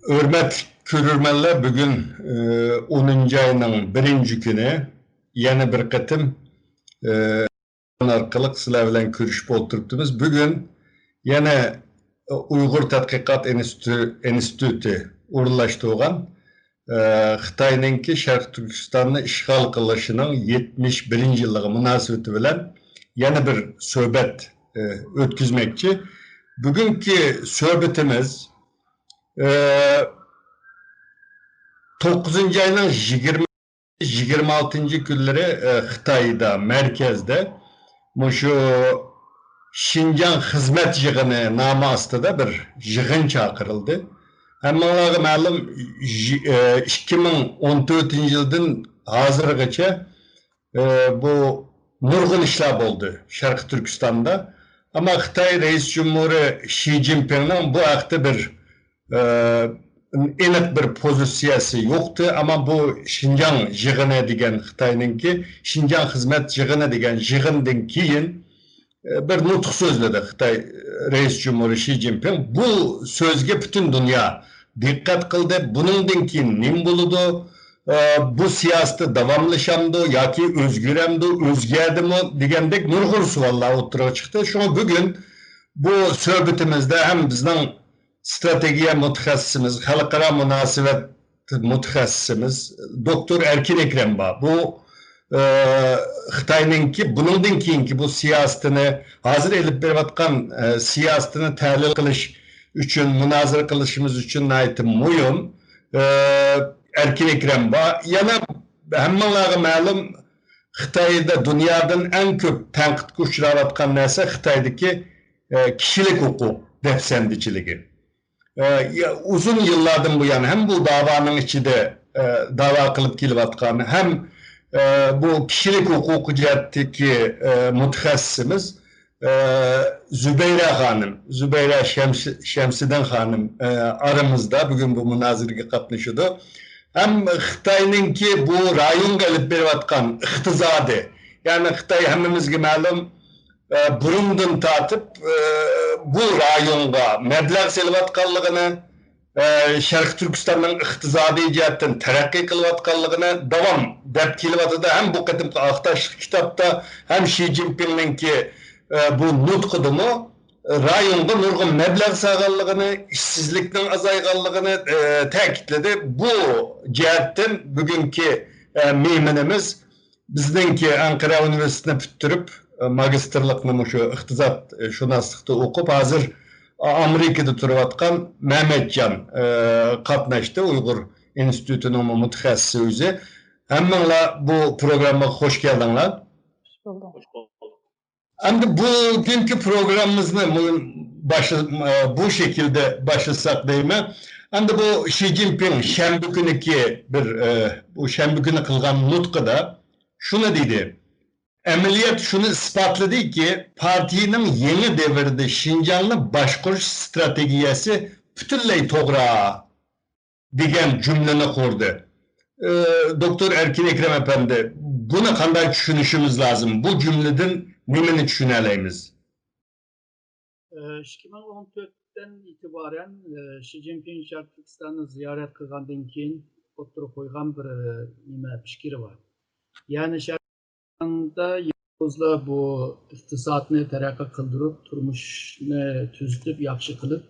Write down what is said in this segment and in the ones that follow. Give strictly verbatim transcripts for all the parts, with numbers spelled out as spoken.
ھۆرمەتلىك كۆرۈرمەنلەر، بۈگۈن، ئى، ئونىنچى ئاينىڭ بىرىنچى كۈنى يەنە بىر قېتىم، ئى، ئارقىلىق سىلەر بىلەن كۆرۈشۈپ ئولتۇرۇپتىمىز. بۈگۈن يەنە ئۇيغۇر تەتقىقات ئىنستىتۇ-، ئىنستىتۇتى ئورۇنلاشتۇرغان، ئى، خىتاينىڭكى شەرقىي تۈركىستاننى ئىشغال قىلىشىنىڭ يەتمىش بىرىنچى يىللىقى مۇناسىۋىتى بىلەن يەنە بىر سۆھبەت، ئى، ئۆتكۈزمەكچى. بۈگۈنكى سۆھبىتىمىز، ئى، توققۇزىنچى ئاينىڭ يىگىرمە، يىگىرمە ئالتىنچى كۈنلىرى، ئى، خىتايدا، مەركەزدە مۇشۇ شىنجاڭ خىزمەت يىغىنى نامى ئاستىدا بىر يىغىن چاقىرىلدى. ھەممىڭلارغا مەلۇم، يى-، ئى، ئىككى مىڭ ئون تۆتىنچى يىلدىن ھازىرغىچە ئى، بۇ نۇرغۇن ئىشلار بولدى شەرقىي تۈركىستاندا. ئەمما خىتاي رەئىس جۇمھۇرى شى جىنپىڭنىڭ بۇ ھەقتە بىر، ئى، ئېنىق بىر پوزىتسىيەسى يوقتى. ئەمما بۇ شىنجاڭ يىغىنى دېگەن خىتاينىڭكى، شىنجاڭ خىزمەت يىغىنى دېگەن يىغىندىن كېيىن، ئى، بىر نۇتۇق سۆزلىدى خىتاي رەئىس جۇمھۇرى شى جىنپىڭ. بۇ سۆزگە پۈتۈن دۇنيا دىققەت قىلدى. بۇنىڭدىن كېيىن نېمە بولىدۇ؟ ئى، بۇ سىياسىتى داۋاملىشامدۇ ياكى ئۆزگىرەمدۇ، ئۆزگەردىمۇ دېگەندەك نۇرغۇن سوئاللار ئوتتۇرىغا چىقتى. شۇڭا بۈگۈن بۇ سۆھبىتىمىزدە ھەم بىزنىڭ ستراتېگىيە مۇتەخەسسىسىمىز، خەلقئارا مۇناسىۋەت مۇتەخەسسىسىمىز دوكتور ئەركىن ئەكرەم بار. بۇ، ئى، خىتاينىڭكى بۇنىڭدىن كېيىنكى بۇ سىياسىتىنى، ھازىر ئېلىپ بېرىۋاتقان، ئى، سىياسىتىنى تەھلىل قىلىش ئۈچۈن، مۇنازىرە قىلىشىمىز ئۈچۈن ناھايىتى مۇھىم. ئى، ئەركىن ئەكرەم بار. يەنە ھەممىڭلارغا مەلۇم، خىتايدا دۇنيادىن ئەڭ كۆپ تەنقىدكە ئۇچراۋاتقان نەرسە خىتايدىكى، ئى، كىشىلىك ھوقۇق دەپسەندىچىلىكى. ئە، يا-، ئۇزۇن يىللاردىن بۇيان ھەم بۇ داۋانىڭ ئىچىدە، ئە، داۋا قىلىپ كېلىۋاتقان، ھەم، ئە، بۇ كىشىلىك ھوقۇقى جەھەتتىكى، ئە، مۇتەخەسسىسىمىز، ئە، زۇبەيرە خانىم، زۇبەيرە شەمس-، شەمسىدىن خانىم، ئە، ئارىمىزدا بۈگۈن بۇ مۇنازىرىگە قاتنىشىدۇ. ھەم خىتاينىڭكى بۇ رايونغا ئېلىپ بېرىۋاتقان ئىقتىسادى، يەنى خىتاي ھەممىمىزگە مەلۇم، ئە، بۇرۇندىن تارتىپ، ئە، بۇ رايونغا مەبلەغ سېلىۋاتقانلىقىنى، ئە، شەرقىي تۈركىستاننىڭ ئىقتىسادىي جەھەتتىن تەرەققىي قىلىۋاتقانلىقىنى داۋام دەپ كېلىۋاتىدۇ. ھەم بۇ قېتىمقى ئاق تاشلىق كىتابتا، ھەم شى جىنپىڭنىڭكى، ئە، بۇ نۇتقىدىمۇ رايونغا نۇرغۇن مەبلەغ سالغانلىقىنى، ئىشسىزلىكنىڭ ئازايغانلىقىنى، ئە، تەكىتلىدى. بۇ جەھەتتىن بۈگۈنكى، ئە، مېھمىنىمىز بىزنىڭكى ئەنقەرە ئۇنىۋېرسىتېتىنى پۈتتۈرۈپ، ماگىستىرلىقنى مۇشۇ ئىقتىساد شۇناسلىقتا ئوقۇپ، ھازىر ئامېرىكىدا تۇرۇۋاتقان مەمەتجان، ئى، قاتناشتى، ئۇيغۇر ئىنستىتۇتىنىڭ مۇتەخەسسىسى ئۆزى. ھەممىڭلار بۇ پروگراممىغا خوش كەلدىڭلار. خوش بولدۇق. ئەمدى بۈگۈنكى پروگراممىمىزنى مۇ-، باشلا-، ئى، بۇ شەكىلدە باشلىساق دەيمەن. ئەمدى بۇ شى جىنپىڭ شەنبە كۈنىكى بىر، ئى، بۇ شەنبە كۈنى قىلغان نۇتقىدا شۇنى دېدى. ئەمەلىيەت شۇنى ئىسپاتلىدىكى، پارتىيىنىڭ يېڭى دەۋردە شىنجاڭنى باشقۇرۇش ستراتېگىيەسى پۈتۈنلەي توغرا، دېگەن جۈملىنى قۇردى. ئى، دوكتور ئەركىن ئەكرەم ئەپەندى، بۇنى قانداق چۈشىنىشىمىز لازىم؟ بۇ جۈملىدىن نېمىنى چۈشىنەلەيمىز؟ ئىككى مىڭ ئون تۆتتىن ئېتىبارەن، ئى، شى جىنپىڭ شەرقىي تۈركىستاننى زىيارەت قىلغاندىن كېيىن ئوتتۇرىغا قويغان بىر، ئى، نېمە پىكرى بار. يەنى شەرقىي تۈركىستاندا يالغۇزلا بۇ ئىقتىسادنى تەرەققىي قىلدۇرۇپ، تۇرمۇشنى تۈزىتىپ، ياخشى قىلىپ،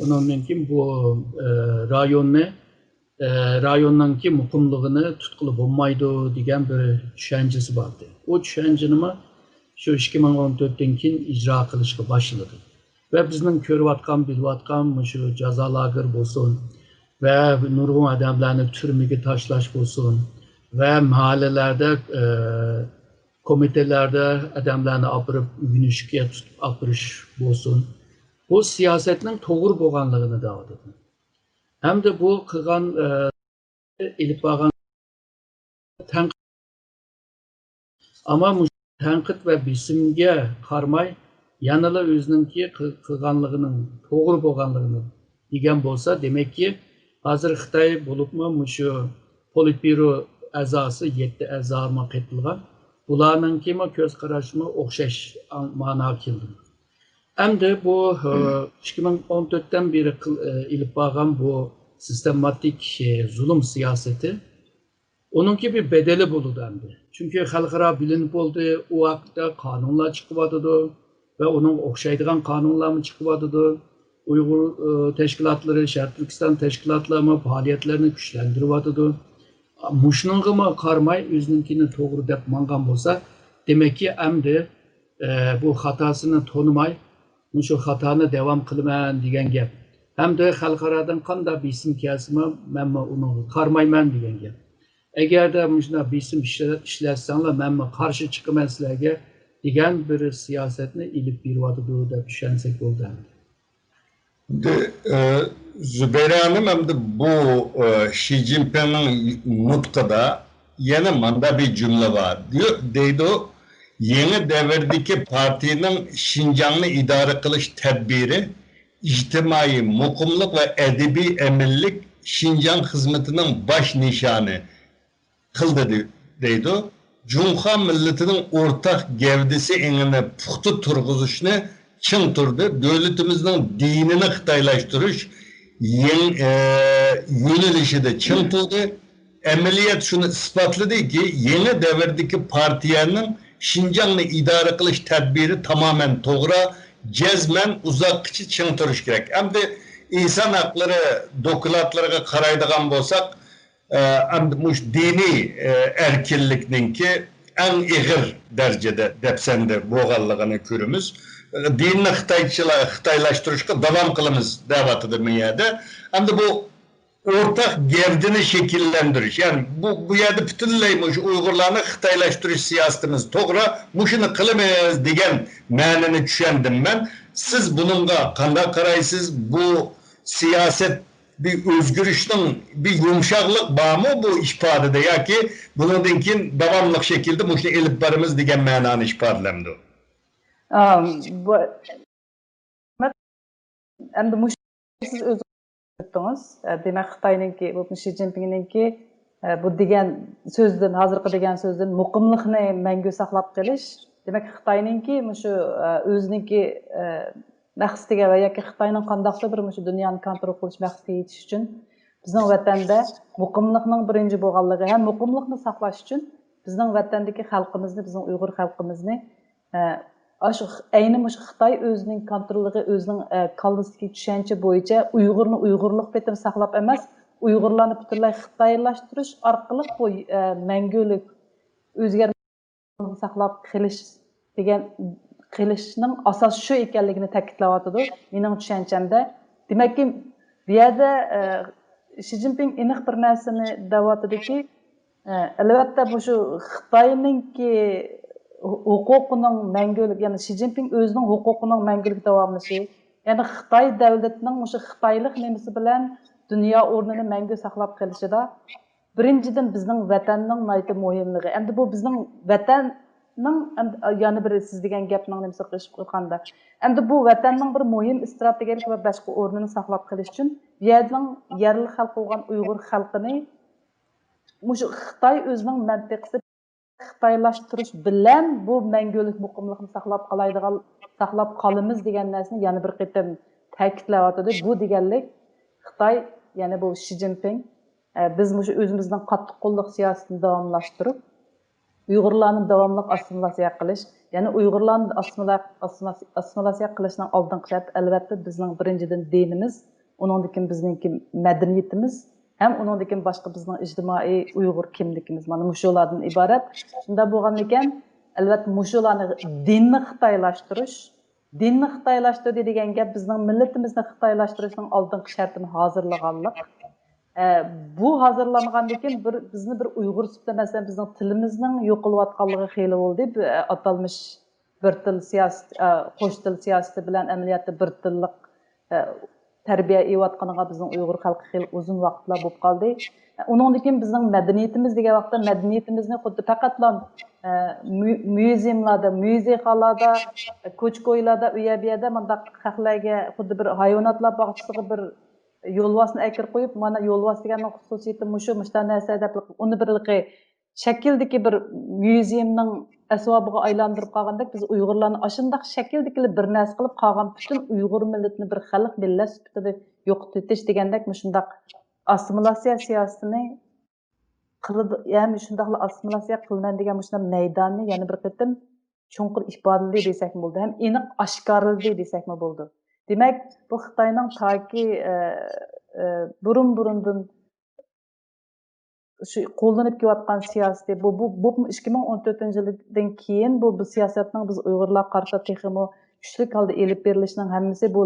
ئۇنىڭدىن كېيىن بۇ، ئى، رايوننى، ئى، رايوننىڭكى مۇقىملىقىنى تۇتقىلى بولمايدۇ دېگەن بىر چۈشەنچىسى بار ئىدى. ئۇ چۈشەنچىنىمۇ شۇ ئىككى مىڭ ئون تۆتتىن كېيىن ئىجرا قىلىشقا باشلىدى. ۋە بىزنىڭ كۆرۈۋاتقان، بىلىۋاتقان مۇشۇ جازا لاگېرى بولسۇن ۋە نۇرغۇن ئادەملەرنى تۈرمىگە تاشلاش بولسۇن ۋە مەھەللىلەردە، ئى، كومىتېتلەردە ئادەملەرنى ئاپىرىپ ئۆگىنىشكە تۇتۇپ ئاپىرىش بولسۇن، بۇ سىياسەتنىڭ توغرا بولغانلىقىنى دەۋاتىدۇ. ھەمدە بۇ قىلغان، ئى، ئېلىپ بارغان تەنقىد. ئەمما مۇشۇ تەنقىد ۋە بېسىمگە قارىماي، يەنىلا ئۆزىنىڭكى قىل-، قىلغانلىقىنىڭ توغرا بولغانلىقىنى دېگەن بولسا، دېمەككى، ھازىر خىتاي بولۇپمۇ مۇشۇ پولىتبيۇرو ئەزاسى، يەتتە ئەزا قېتىلغان، بۇلارنىڭكىمۇ كۆز قاراشىمۇ ئوخشاش ئاڭ-، ماناغا كېلىدۇ. ئەمدى بۇ، ئى، ئىككى مىڭ ئون تۆتتىن بېرى قىل-، ئى، ئېلىپ بارغان بۇ سىستېماتىك، ئە، زۇلۇم سىياسىتى، ئۇنىڭكى بىر بەدىلى بولىدۇ ئەمدى. چۈنكى خەلقئارا بىلىنىپ بولدى، ئۇ ھەقتە قانۇنلار چىقىۋاتىدۇ ۋە ئۇنىڭغا ئوخشايدىغان قانۇنلارمۇ چىقىۋاتىدۇ. ئۇيغۇر، ئە، تەشكىلاتلىرى، شەرقىي تۈركىستان تەشكىلاتلىرىمۇ پائالىيەتلىرىنى كۈچلەندۈرۈۋاتىدۇ. مۇشۇنىڭغىمۇ قارىماي، ئۆزىنىڭكىنى توغرا دەپ ماڭغان بولسا، دېمەككى، ئەمدى، ئە، بۇ خاتاسىنى تونۇماي، مۇشۇ خاتانى داۋام قىلىمەن دېگەن گەپ. ھەمدە خەلقئارادىن قانداق بېسىم كەلسىمۇ، مەنمۇ ئۇنىڭغا قارىمايمەن دېگەن گەپ. ئەگەردە مۇشۇنداق بېسىم ئىشلە-، ئىشلەتسەڭلار، مەنمۇ قارشى چىقىمەن سىلەرگە دېگەن بىر سىياسەتنى ئېلىپ بېرىۋاتىدۇ دەپ چۈشەنسەك بولدى ئەمدى. ئەمدى، ئە، زۇبەيرە خانىم ئەمدى بۇ، ئە، شى جىنپىڭنىڭ نۇتقىدا يەنە ماندا بىر جۈملە بار. دېيو-، دەيدۇ، يېڭى دەۋردىكى پارتىيەنىڭ شىنجاڭنى ئىدارە قىلىش تەدبىرى ئىجتىمائىي مۇقىملىق ۋە ئەبەدىي ئەمىنلىك شىنجاڭ خىزمىتىنىڭ باش نىشانى قىلدى، دەيدۇ. جۇڭخۇا مىللىتىنىڭ ئورتاق گەۋدىسى ئېڭىنى پۇختا تۇرغۇزۇشنى چىڭ تۇردى. دۆلىتىمىزنىڭ دىنىنى خىتايلاشتۇرۇش يېڭى، ئە، يۆنىلىشىدە چىڭ تۇردى. ئەمەلىيەت شۇنى ئىسپاتلىدىكى، يېڭى دەۋردىكى پارتىيەنىڭ شىنجاڭنى ئىدارە قىلىش تەدبىرى تامامەن توغرا، جەزمەن ئۇزاققىچە چىڭ تۇرۇش كېرەك. ئەمدى ئىنسان ھەقلىرى دوكلاتلىرىغا قارايدىغان بولساق، ئە، ئەمدى مۇشۇ دىنىي، ئە، ئەركىنلىكنىڭكى ئەڭ ئېغىر دەرىجىدە دەپسەندە بولغانلىقىنى كۆرىمىز. دىننى خىتايچىلا-، خىتايلاشتۇرۇشقا داۋام قىلىمىز دەۋاتىدۇ بۇ يەردە. ئەمدى بۇ ئورتاق گەۋدىنى شەكىللەندۈرۈش، يەنى بۇ، بۇ يەردە پۈتۈنلەي مۇشۇ ئۇيغۇرلارنى خىتايلاشتۇرۇش سىياسىتىمىز توغرا، مۇشۇنى قىلىمىز دېگەن مەنىنى چۈشەندىم مەن. سىز بۇنىڭغا قانداق قارايسىز؟ بۇ سىياسەت بىر ئۆزگىرىشنىڭ بىر يۇمشاقلىق بارمۇ بۇ ئىپادىدە ياكى بۇنىڭدىن كېيىن داۋاملىق شەكىلدە مۇشۇنى ئېلىپ بارىمىز دېگەن مەنانى ئىپادىلەمدۇ؟ ئا، بۇ، ئەمدى مۇشۇ سىز ئۆزىڭىز ئۆتتىڭىز. ئە، دېمەك، خىتاينىڭكى، بۇ شى جىنپىڭنىڭكى، ئە، بۇ دېگەن سۆزدىن، ھازىرقى دېگەن سۆزدىن مۇقىملىقنى مەڭگۈ ساقلاپ قېلىش. دېمەك، خىتاينىڭكى مۇشۇ، ئە، ئۆزىنىڭكى، ئە، مەقسىتىگە ۋە ياكى خىتاينىڭ قانداقتۇر بىر مۇشۇ دۇنيانى كونترول قىلىش مەقسىتىگە يېتىش ئۈچۈن بىزنىڭ ۋەتەندە مۇقىملىقنىڭ بىرىنچى بولغانلىقى ھەم مۇقىملىقنى ساقلاش ئۈچۈن بىزنىڭ ۋەتەندىكى خەلقىمىزنى، بىزنىڭ ئۇيغۇر خەلقىمىزنى، ئە، ئاشۇ خ-، ئەينى مۇشۇ خىتاي ئۆزىنىڭ كونتروللۇقى، ئۆزىنىڭ، ئە، كاللىسىدىكى چۈشەنچە بويىچە ئۇيغۇرنى ئۇيغۇرلۇق پېتىنى ساقلاپ ئەمەس، ئۇيغۇرلارنى پۈتۈنلەي خىتايلاشتۇرۇش ئارقىلىق بۇ، ئە، مەڭگۈلۈك ئۆزگەرمەس ساقلاپ قېلىش دېگەن، قېلىشنىڭ ئاساسى شۇ ئىكەنلىكىنى تەكىتلەۋاتىدۇ، مېنىڭ چۈشەنچەمدە. دېمەككى، بۇ يەردە، ئە، شى جىنپىڭ ئېنىق بىر نەرسىنى دەۋاتىدۇكى، ئە، ئەلۋەتتە، مۇشۇ خىتاينىڭكى ھوقۇقىنىڭ مەڭگۈلۈك، يەنى شى جىنپىڭ ئۆزىنىڭ ھوقۇقىنىڭ مەڭگۈلۈك داۋاملىشى، يەنى خىتاي دۆلىتىنىڭ مۇشۇ خىتايلىق نېمىسى بىلەن دۇنيا ئورنىنى مەڭگۈ ساقلاپ قېلىشىدا، بىرىنچىدىن، بىزنىڭ ۋەتەننىڭ ناھايىتى مۇھىملىقى. ئەمدى بۇ بىزنىڭ ۋەتەننىڭ، ئەمدى يەنە بىر سىز دېگەن گەپنىڭ نېمىسىگە قېلىشىپ قالغاندا، ئەمدى بۇ ۋەتەننىڭ بىر مۇھىم ئىستراتېگىيەلىك ۋە باشقا ئورنىنى ساقلاپ قېلىش ئۈچۈن، بۇ يەرنىڭ يەرلىك خەلقى بولغان ئۇيغۇر خەلقىنى مۇشۇ خىتاي ئۆزىنىڭ مەنتىقىسى خىتايلاشتۇرۇش بىلەن بۇ مەڭگۈلۈك مۇقىملىقنى ساقلاپ قالايدىغان، ساقلاپ قالىمىز دېگەن نەرسىنى يەنە بىر قېتىم تەكىتلەۋاتىدۇ. بۇ دېگەنلىك خىتاي، يەنى بۇ شى جىنپىڭ، ئە، بىز مۇشۇ ئۆزىمىزنىڭ قاتتىق قوللۇق سىياسىتىنى داۋاملاشتۇرۇپ، ئۇيغۇرلارنى داۋاملىق ئاسسىمىلياتسىيە قىلىش، يەنى ئۇيغۇرلارنى ئاسسىمىليا-، ئاسسىمىليا-، ئاسسىمىلياتسىيە قىلىشنىڭ ئالدىنقى شەرتى، ئەلۋەتتە، بىزنىڭ بىرىنچىدىن دىنىمىز، ئۇنىڭدىن كېيىن بىزنىڭكى مەدەنىيىتىمىز ھەم ئۇنىڭدىن كېيىن باشقا بىزنىڭ ئىجتىمائىي ئۇيغۇر كىملىكىمىز، مانا مۇشۇلاردىن ئىبارەت. شۇنداق بولغاندىكىن، ئەلۋەتتە، مۇشۇلارنى، دىننى خىتايلاشتۇرۇش، دىننى خىتايلاشتۇردى دېگەن گەپ بىزنىڭ مىللىتىمىزنى خىتايلاشتۇرۇشنىڭ ئالدىنقى شەرتىنى ھازىرلىغانلىق. ئە، بۇ ھازىرلانغاندىن كېيىن بىر، بىزنى بىر ئۇيغۇر سۈپىتىدە، مەسىلەن، بىزنىڭ تىلىمىزنىڭ يوقىلىۋاتقانلىقى خېلى بولدى. بۇ، ئە، ئاتالمىش بىر تىل سىياسىتى، ئە، قوش تىل سىياسىتى بىلەن ئەمەلىيەتتە بىر تىللىق، ئە، تەربىيە ئېلىۋاتقىنىغا بىزنىڭ ئۇيغۇر خەلقى خېلى ئۇزۇن ۋاقىتلار بولۇپ قالدى. ئۇنىڭدىن كېيىن بىزنىڭ مەدەنىيىتىمىز دېگەن ۋاقىتتا مەدەنىيىتىمىزنى خۇددى پەقەتلا، ئە، مۇ-، مۇزېيلاردا، مۇزېيخانىلاردا، كوچا كويلاردا، ئۇ يەر بۇ يەردە مۇنداق خەقلەرگە خۇددى بىر ھايۋاناتلار باغچىسىغا بىر يولۋاسنى ئەكىرىپ قويۇپ، مانا يولۋاس دېگەننىڭ خۇسۇسىيىتى مۇشۇ، مۇشۇنداق نەرسە دەپ، ئۇنى بىر ھېلىقى شەكىلدىكى بىر مۇزېينىڭ ئەسۋابىغا ئايلاندۇرۇپ قالغاندەك، بىز ئۇيغۇرلارنى ئاشۇنداق شەكىلدىكىلا بىر نەرسە قىلىپ، قالغان پۈتۈن ئۇيغۇر مىللىتىنى بىر خەلق مىللەت سۈپىتىدە يوقىتىۋېتىش دېگەندەك مۇشۇنداق ئاسسىمىلياتسىيە سىياسىتىنى قىلىدۇ، يەنى شۇنداقلا ئاسسىمىلياتسىيە قىلىمەن دېگەن مۇشۇنداق مەيداننى يەنە بىر قېتىم چوڭقۇر ئىپادىلىدى دېسەكمۇ بولىدۇ، ھەم ئېنىق ئاشكارىلىدى دېسەكمۇ بولىدۇ. دېمەك، بۇ خىتاينىڭ تاكى، ئە، ئە، بۇرۇن-بۇرۇندىن شۇ قوللىنىپ كېلىۋاتقان سىياسىتى، بۇ، بۇ، بۇ ئىككى مىڭ ئون تۆتىنچى يىلدىن كېيىن بۇ، بۇ سىياسەتنىڭ بىز ئۇيغۇرلارغا قارىتا تېخىمۇ كۈچلۈك ھالدا ئېلىپ بېرىلىشىنىڭ ھەممىسى بۇ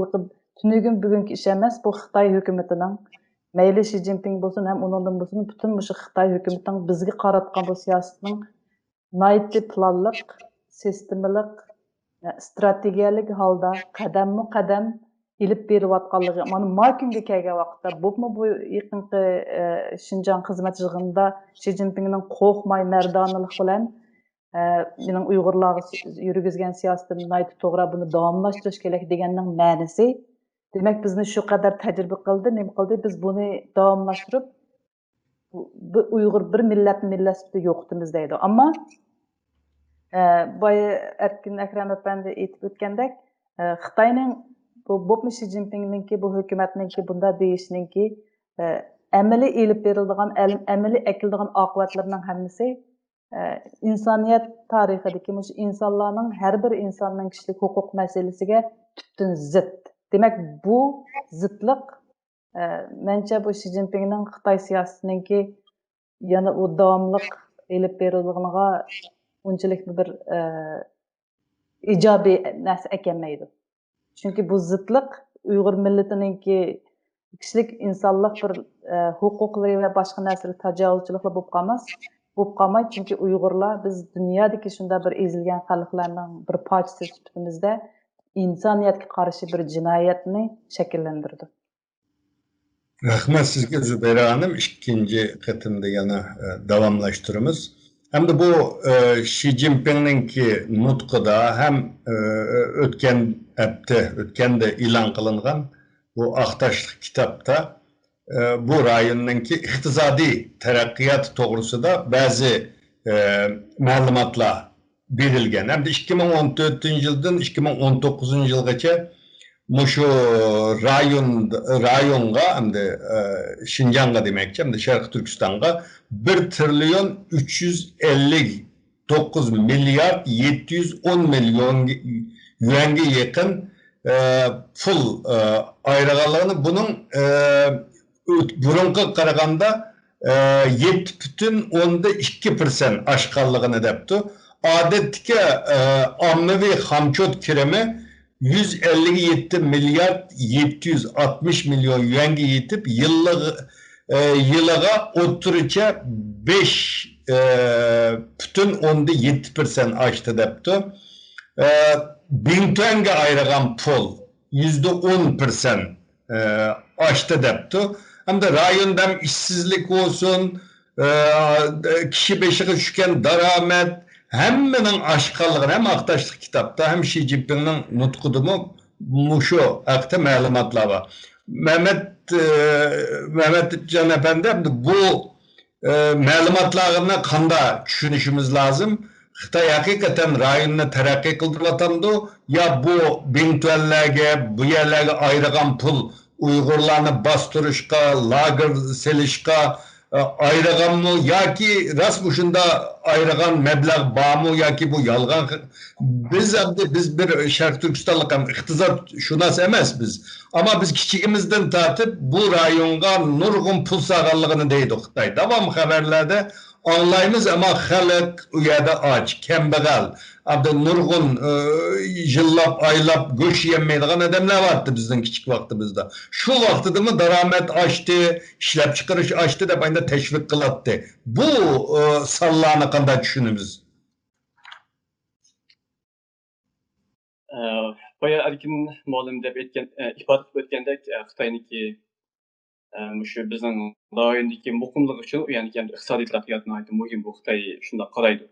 تۈنۈگۈن بۈگۈنكى ئىش ئەمەس، بۇ خىتاي ھۆكۈمىتىنىڭ، مەيلى شى جىنپىڭ بولسۇن، ھەم ئۇنىڭدىن بولسۇن، پۈتۈن مۇشۇ خىتاي ھۆكۈمىتىنىڭ بىزگە قاراتقان بۇ سىياسىتىنىڭ ناھايىتى پىلانلىق، سىستېمىلىق، ئە، ئىستراتېگىيەلىك ھالدا قەدەممۇ قەدەم ئېلىپ بېرىلىۋاتقانلىقى، مانا، ما كۈنگە كەلگەن ۋاقىتتا، بولۇپمۇ بۇ يېقىنقى، ئە، شىنجاڭ خىزمەت يىغىنىدا شى جىنپىڭنىڭ قورقماي، مەردانىلىق بىلەن، ئە، مېنىڭ ئۇيغۇرلارغا يۈرگۈزگەن سىياسىتىم ناھايىتى توغرا، بۇنى داۋاملاشتۇرۇش كېرەك دېگەننىڭ مەنىسى، دېمەك، بىزنى شۇ قەدەر تەجرىبە قىلدى، نېمە قىلدى، بىز بۇنى داۋاملاشتۇرۇپ، بۇ، بۇ ئۇيغۇر بىر مىللەتنى مىللەت سۈپىتىدە يوقىتىمىز دەيدۇ. ئەمما، ئە، بايا ئەركىن ئەكرەم ئەپەندى ئېيتىپ ئۆتكەندەك، ئە، خىتاينىڭ بۇ، بولۇپمۇ شى جىنپىڭنىڭكى، بۇ ھۆكۈمەتنىڭكى بۇنداق دېيىشىنىڭكى، ئە، ئەمەلىي ئېلىپ بېرىلىدىغان، ئەل-، ئەمەلىي ئەكېلىدىغان ئاقىۋەتلىرىنىڭ ھەممىسى، ئە، ئىنسانىيەت تارىخىدىكى مۇشۇ ئىنسانلارنىڭ، ھەر بىر ئىنساننىڭ كىشىلىك ھوقۇق مەسىلىسىگە تۈپتىن زىت. دېمەك، بۇ زىتلىق، ئە، مەنچە بۇ شى جىنپىڭنىڭ خىتاي سىياسىتىنىڭكى يەنە ئۇ داۋاملىق ئېلىپ بېرىلىدىغىنىغا ئۇنچىلىك بىر، ئە، ئىجابىي نەرسە ئەكەلمەيدۇ. چۈنكى بۇ زىتلىق ئۇيغۇر مىللىتىنىڭكى كىشىلىك ئىنسانلىق بىر، ئە، ھوقۇقلىرى ۋە باشقا نەرسىلەر تاجاۋۇزچىلىقلا بولۇپ قالماس، بولۇپ قالماي، چۈنكى ئۇيغۇرلار بىز دۇنيادىكى شۇنداق بىر ئېزىلگەن خەلقلەرنىڭ بىر پارچىسى سۈپىتىمىزدە ئىنسانىيەتكە قارشى بىر جىنايەتنى شەكىللەندۈرىدۇ. رەھمەت سىزگە، زۇبەيرە خانىم. ئىككىنچى قېتىمدا يەنە، ئە، داۋاملاشتۇرىمىز. ھەمدە بۇ، ئە، شى جىنپىڭنىڭكى نۇتقىدا ھەم، ئە، ئۆتكەن ھەپتە، ئۆتكەندە ئېلان قىلىنغان بۇ ئاق تاشلىق كىتابتا، ئە، بۇ رايوننىڭكى ئىقتىسادىي تەرەققىياتى توغرىسىدا بەزى، ئە، مەلۇماتلار بېرىلگەن. ھەمدە ئىككى مىڭ ئون تۆتىنچى يىلدىن ئىككى مىڭ ئون توققۇزىنچى يىلغىچە مۇشۇ رايون، رايونغا، ھەمدە، ئە، شىنجاڭغا دېمەكچى، ھەمدە شەرقىي تۈركىستانغا بىر تىرىليون ئۈچ يۈز ئەللىك توققۇز مىليارد يەتتە يۈز ئون مىليون يۈەنگە يېقىن، ئە، پۇل، ئە، ئايرىغانلىقىنى، بۇنىڭ، ئە، ئۆت-، بۇرۇنقىغا قارىغاندا، ئە، يەتتە پۈتۈن ئوندىن ئىككى پىرسەنت ئاشقانلىقىنى دەپتۇ. ئادەتتىكى، ئە، ئاممىۋى خامچوت كىرىمى يۈز ئەللىك يەتتە مىليارد يەتتە يۈز ئاتمىش مىليون يۈەنگە يېتىپ، يىللىق-، ئە، يىلىغا ئوتتۇرىچە بەش، ئە، پۈتۈن ئوندىن يەتتە پىرسەنت ئاشتى دەپتۇ. ئە، بىڭتۈەنگە ئايرىغان پۇل يۈزدە ئون پىرسەنت ئاشتى دەپتۇ. ھەمدە رايوندا ھەم ئىشسىزلىك بولسۇن، ئە، كىشى بېشىغا چۈشكەن دارامەت ھەممىنىڭ ئاشقانلىقىنى ھەم ئاق تاشلىق كىتابتا، ھەم شى جىنپىڭنىڭ نۇتقىدىمۇ مۇشۇ ھەقتە مەلۇماتلار بار. مەمەت، ئە، مەمەتجان ئەپەندى، ئەمدى بۇ ئە، مەلۇماتلارنى قانداق چۈشىنىشىمىز لازىم؟ خىتاي ھەقىقەتەن رايوننى تەرەققىي قىلدۇرۇۋاتامدۇ؟ يا بۇ بىڭتۈەنلەرگە، بۇ يەرلەرگە ئايرىغان پۇل ئۇيغۇرلارنى باستۇرۇشقا، لاگېر سېلىشقا، ئە، ئايرىغانمۇ؟ ياكى راست مۇشۇنداق ئايرىغان مەبلەغ بارمۇ؟ ياكى بۇ يالغان؟ بىز ئەمدى، بىز بىر شەرقىي تۈركىستانلىق ھەم ئىقتىسادشۇناس ئەمەس بىز. ئەمما بىز كىچىكىمىزدىن تارتىپ بۇ رايونغا نۇرغۇن پۇل سالغانلىقىنى دەيدۇ خىتاي. داۋام خەۋەرلەردە ئاڭلايمىز، ئەمما خەلق ئۇ يەردە ئاچ، كەمبەغەل. ئەمدى نۇرغۇن، ئى، يىللاپ، ئايلاپ گۆش يېيەلمەيدىغان ئادەملەر بارتتى بىزنىڭ كىچىك ۋاقتىمىزدا. شۇ ۋاقتىدىمۇ دارامەت ئاشتى، ئىشلەپچىقىرىش ئاشتى دەپ ئاينا تەشۋىق قىلاتتى. بۇ، ئى، سانلارنى قانداق چۈشىنىمىز؟ ئە، بايا ئەركىن مۇئەللىم دەپ ئېيتكەن، ئە، ئىپادە قىلىپ ئۆتكەندەك، ئە، خىتاينىڭكى، ئە، مۇشۇ بىزنىڭ رايوندىكى مۇقىملىق ئۈچۈن ئۇ يەردىكى ئىقتىسادىي تەرەققىيات ناھايىتى مۇھىم، بۇ خىتاي شۇنداق قارايدۇ.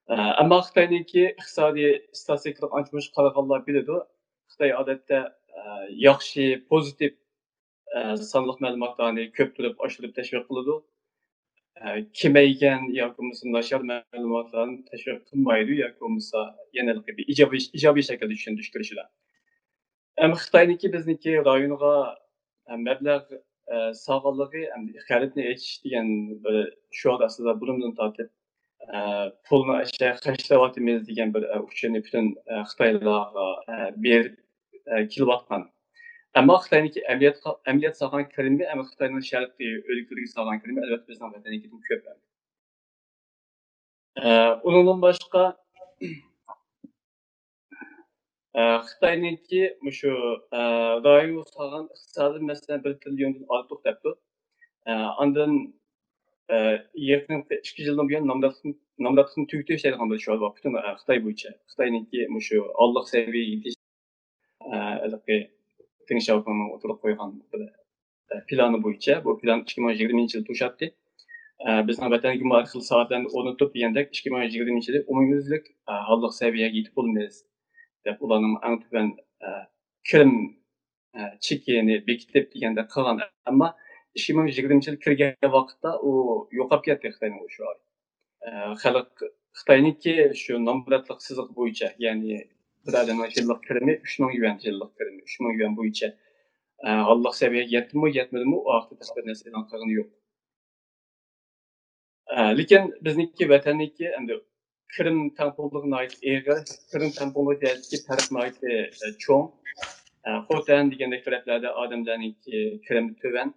ئە، ئەمما خىتاينىڭكى ئىقتىسادىي ئىستاتىستىكىلىق ئانچە-مۇنچە قارىغانلار بىلىدۇ، خىتاي ئادەتتە، ئە، ياخشى، پوزىتىپ ئە، سانلىق مەلۇماتلارنى كۆپتۈرۈپ، ئاشۇرۇپ تەشۋىق قىلىدۇ. ئە، كېمەيگەن ياكى بولمىسا ناچار مەلۇماتلارنى تەشۋىق قىلمايدۇ ياكى بولمىسا يەنە بىر ئىجابىي، ئىجابىي شەكىلدە چۈشەندۈرۈش كىرىشىدۇ. ئەمما خىتاينىڭكى بىزنىڭكى رايونغا، ئە، مەبلەغ، ئە، سالغانلىقى، ئەمدى غەربنى ئېچىش دېگەن بىر شوئار ئاستىدا بۇرۇندىن تارتىپ، ئە، پۇلنى ئاشۇ خەجلەۋاتىمىز دېگەن بىر، ئە، ئۇچۇرنى پۈتۈن، ئە، خىتايلارغا، ئە، بېرىپ، ئە، كېلىۋاتقان. ئەمما خىتاينىڭكى ئەمەلىيەتقا، ئەمەلىيەت سالغان كىرىمى، ئەمما خىتاينىڭ شەرقىي ئۆلكىلىرىگە سالغان كىرىمى، ئەلۋەتتە، بىزنىڭ ۋەتەندىكىدىن كۆپ. ئە، ئۇنىڭدىن باشقا، ئە، خىتاينىڭكى مۇشۇ، ئە، رايونغا سالغان ئىقتىسادىي مەسىلەن بىر تىرىليوندىن ئارتۇق دەپتۇ. ئە، ئاندىن، ئە، يېقىنقى ئىككى يىلدىن بۇيان نامراتلىقنى، نامراتلىقنى تۈگىتىش دەيدىغان بىر شوئار بار پۈتۈن، ئە، خىتاي بويىچە. خىتاينىڭكى مۇشۇ ھاللىق سەۋىيەگە يېتىش، ئە، ھېلىقى دېڭ شياۋپىڭنىڭ ئوتتۇرىغا قويغان بىر، ئە، پىلانى بويىچە، بۇ پىلان ئىككى مىڭ يىگىرمىنچى يىلى توشاتتى. ئە، بىزنىڭ ۋەتەنگىمۇ ھەر خىل ساھەلەرنى ئورنىتىپ دېگەندەك، ئىككى مىڭ يىگىرمىنچى يىلى ئومۇميۈزلۈك، ئە، ھاللىق سەۋىيەگە يېتىپ بولىمىز دەپ، ئۇلارنىڭ ئەڭ تۆۋەن، ئە، كىرىم، ئە، چېكىنى بېكىتىپ دېگەندەك قىلغان. ئەمما ئىككى مىڭ يىگىرمىنچى يىل كىرگەن ۋاقىتتا ئۇ يوقاپ كەتتى خىتاينىڭ ئۇ شوئارى. ئە، خەلق، خىتاينىڭكى شۇ نامراتلىق سىزىقى بويىچە، يەنى بىر ئادەمنىڭ يىللىق كىرىمى ئۈچ مىڭ يۈەن، يىللىق كىرىمى ئۈچ مىڭ يۈەن بويىچە، ئە، ھاللىق سەۋىيەگە يەتتىمۇ، يەتمىدىمۇ، ئۇ ھەقتە تەپسىلىي بىر نەرسە ئېلان قىلغىنى يوق. ئە، لېكىن بىزنىڭكى ۋەتەننىڭكى ئەمدى كىرىم تەڭپۇڭلۇقى ناھايىتى ئېغىر، كىرىم تەڭپۇڭلۇقى جەھەتتىكى پەرق ناھايىتى، ئە، چوڭ. ئە، خوتەن دېگەندەك تەرەپلەردە ئادەملەرنىڭكى كىرىمى تۆۋەن.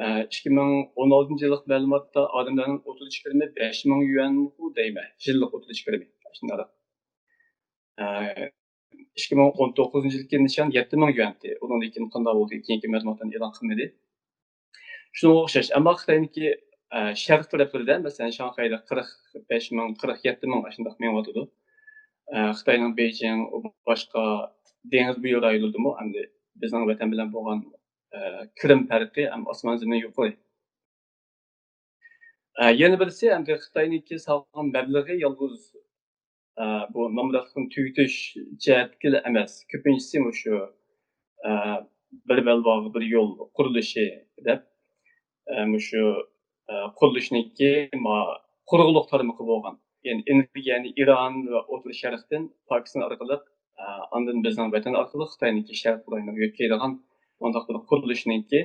ئە، ئىككى مىڭ ئون ئالتىنچى يىللىق مەلۇماتتا ئادەملەرنىڭ ئوتتۇرىچە كىرىمى بەش مىڭ يۈەنغۇ دەيمەن، يىللىق ئوتتۇرىچە كىرىمى. شۇنداق. ئە، ئىككى مىڭ ئون توققۇزىنچى يىلغا نىشان يەتتە مىڭ يۈەنتى. ئۇنىڭدىن كېيىن قانداق بولدى؟ كېيىنكى مەلۇماتلارنى ئېلان قىلمىدى. شۇنىڭغا ئوخشاش. ئەمما خىتاينىڭكى، ئە، شەرق تەرەپلىرىدە، مەسىلەن، شاڭخەيدە قىرىق بەش مىڭ، قىرىق يەتتە مىڭ ئاشۇنداق مېڭىۋاتىدۇ. ئە، خىتاينىڭ بېيجىڭ، باشقا دېڭىز بويى رايونلىرىدىمۇ ئەمدى بىزنىڭ ۋەتەن بىلەن بولغان، ئە، كىرىم پەرقى ئەمدى ئاسمان زېمىن يۇقىرى. ئە، يەنە بىرسى، ئەمدى خىتاينىڭكى سالغان مەبلىغى يالغۇز، ئە، بۇ نامراتلىقنى تۈگىتىش جەھەتتىكىلا ئەمەس. كۆپىنچىسى مۇشۇ، ئە، بىر بەلباغ، بىر يول قۇرۇلۇشى دەپ، ئە، مۇشۇ، ئە، قۇرۇلۇشنىڭكى ما-، قۇرغۇلۇق تارمىقى بولغان، يەنى ئېنېرگىيەنى ئىران ۋە ئوتتۇرا شەرقتىن، پاكىستان ئارقىلىق، ئە، ئاندىن بىزنىڭ ۋەتەن ئارقىلىق خىتاينىڭكى شەرق رايونىغا يۆتكەيدىغان مۇنداق بىر قۇرۇلۇشنىڭكى،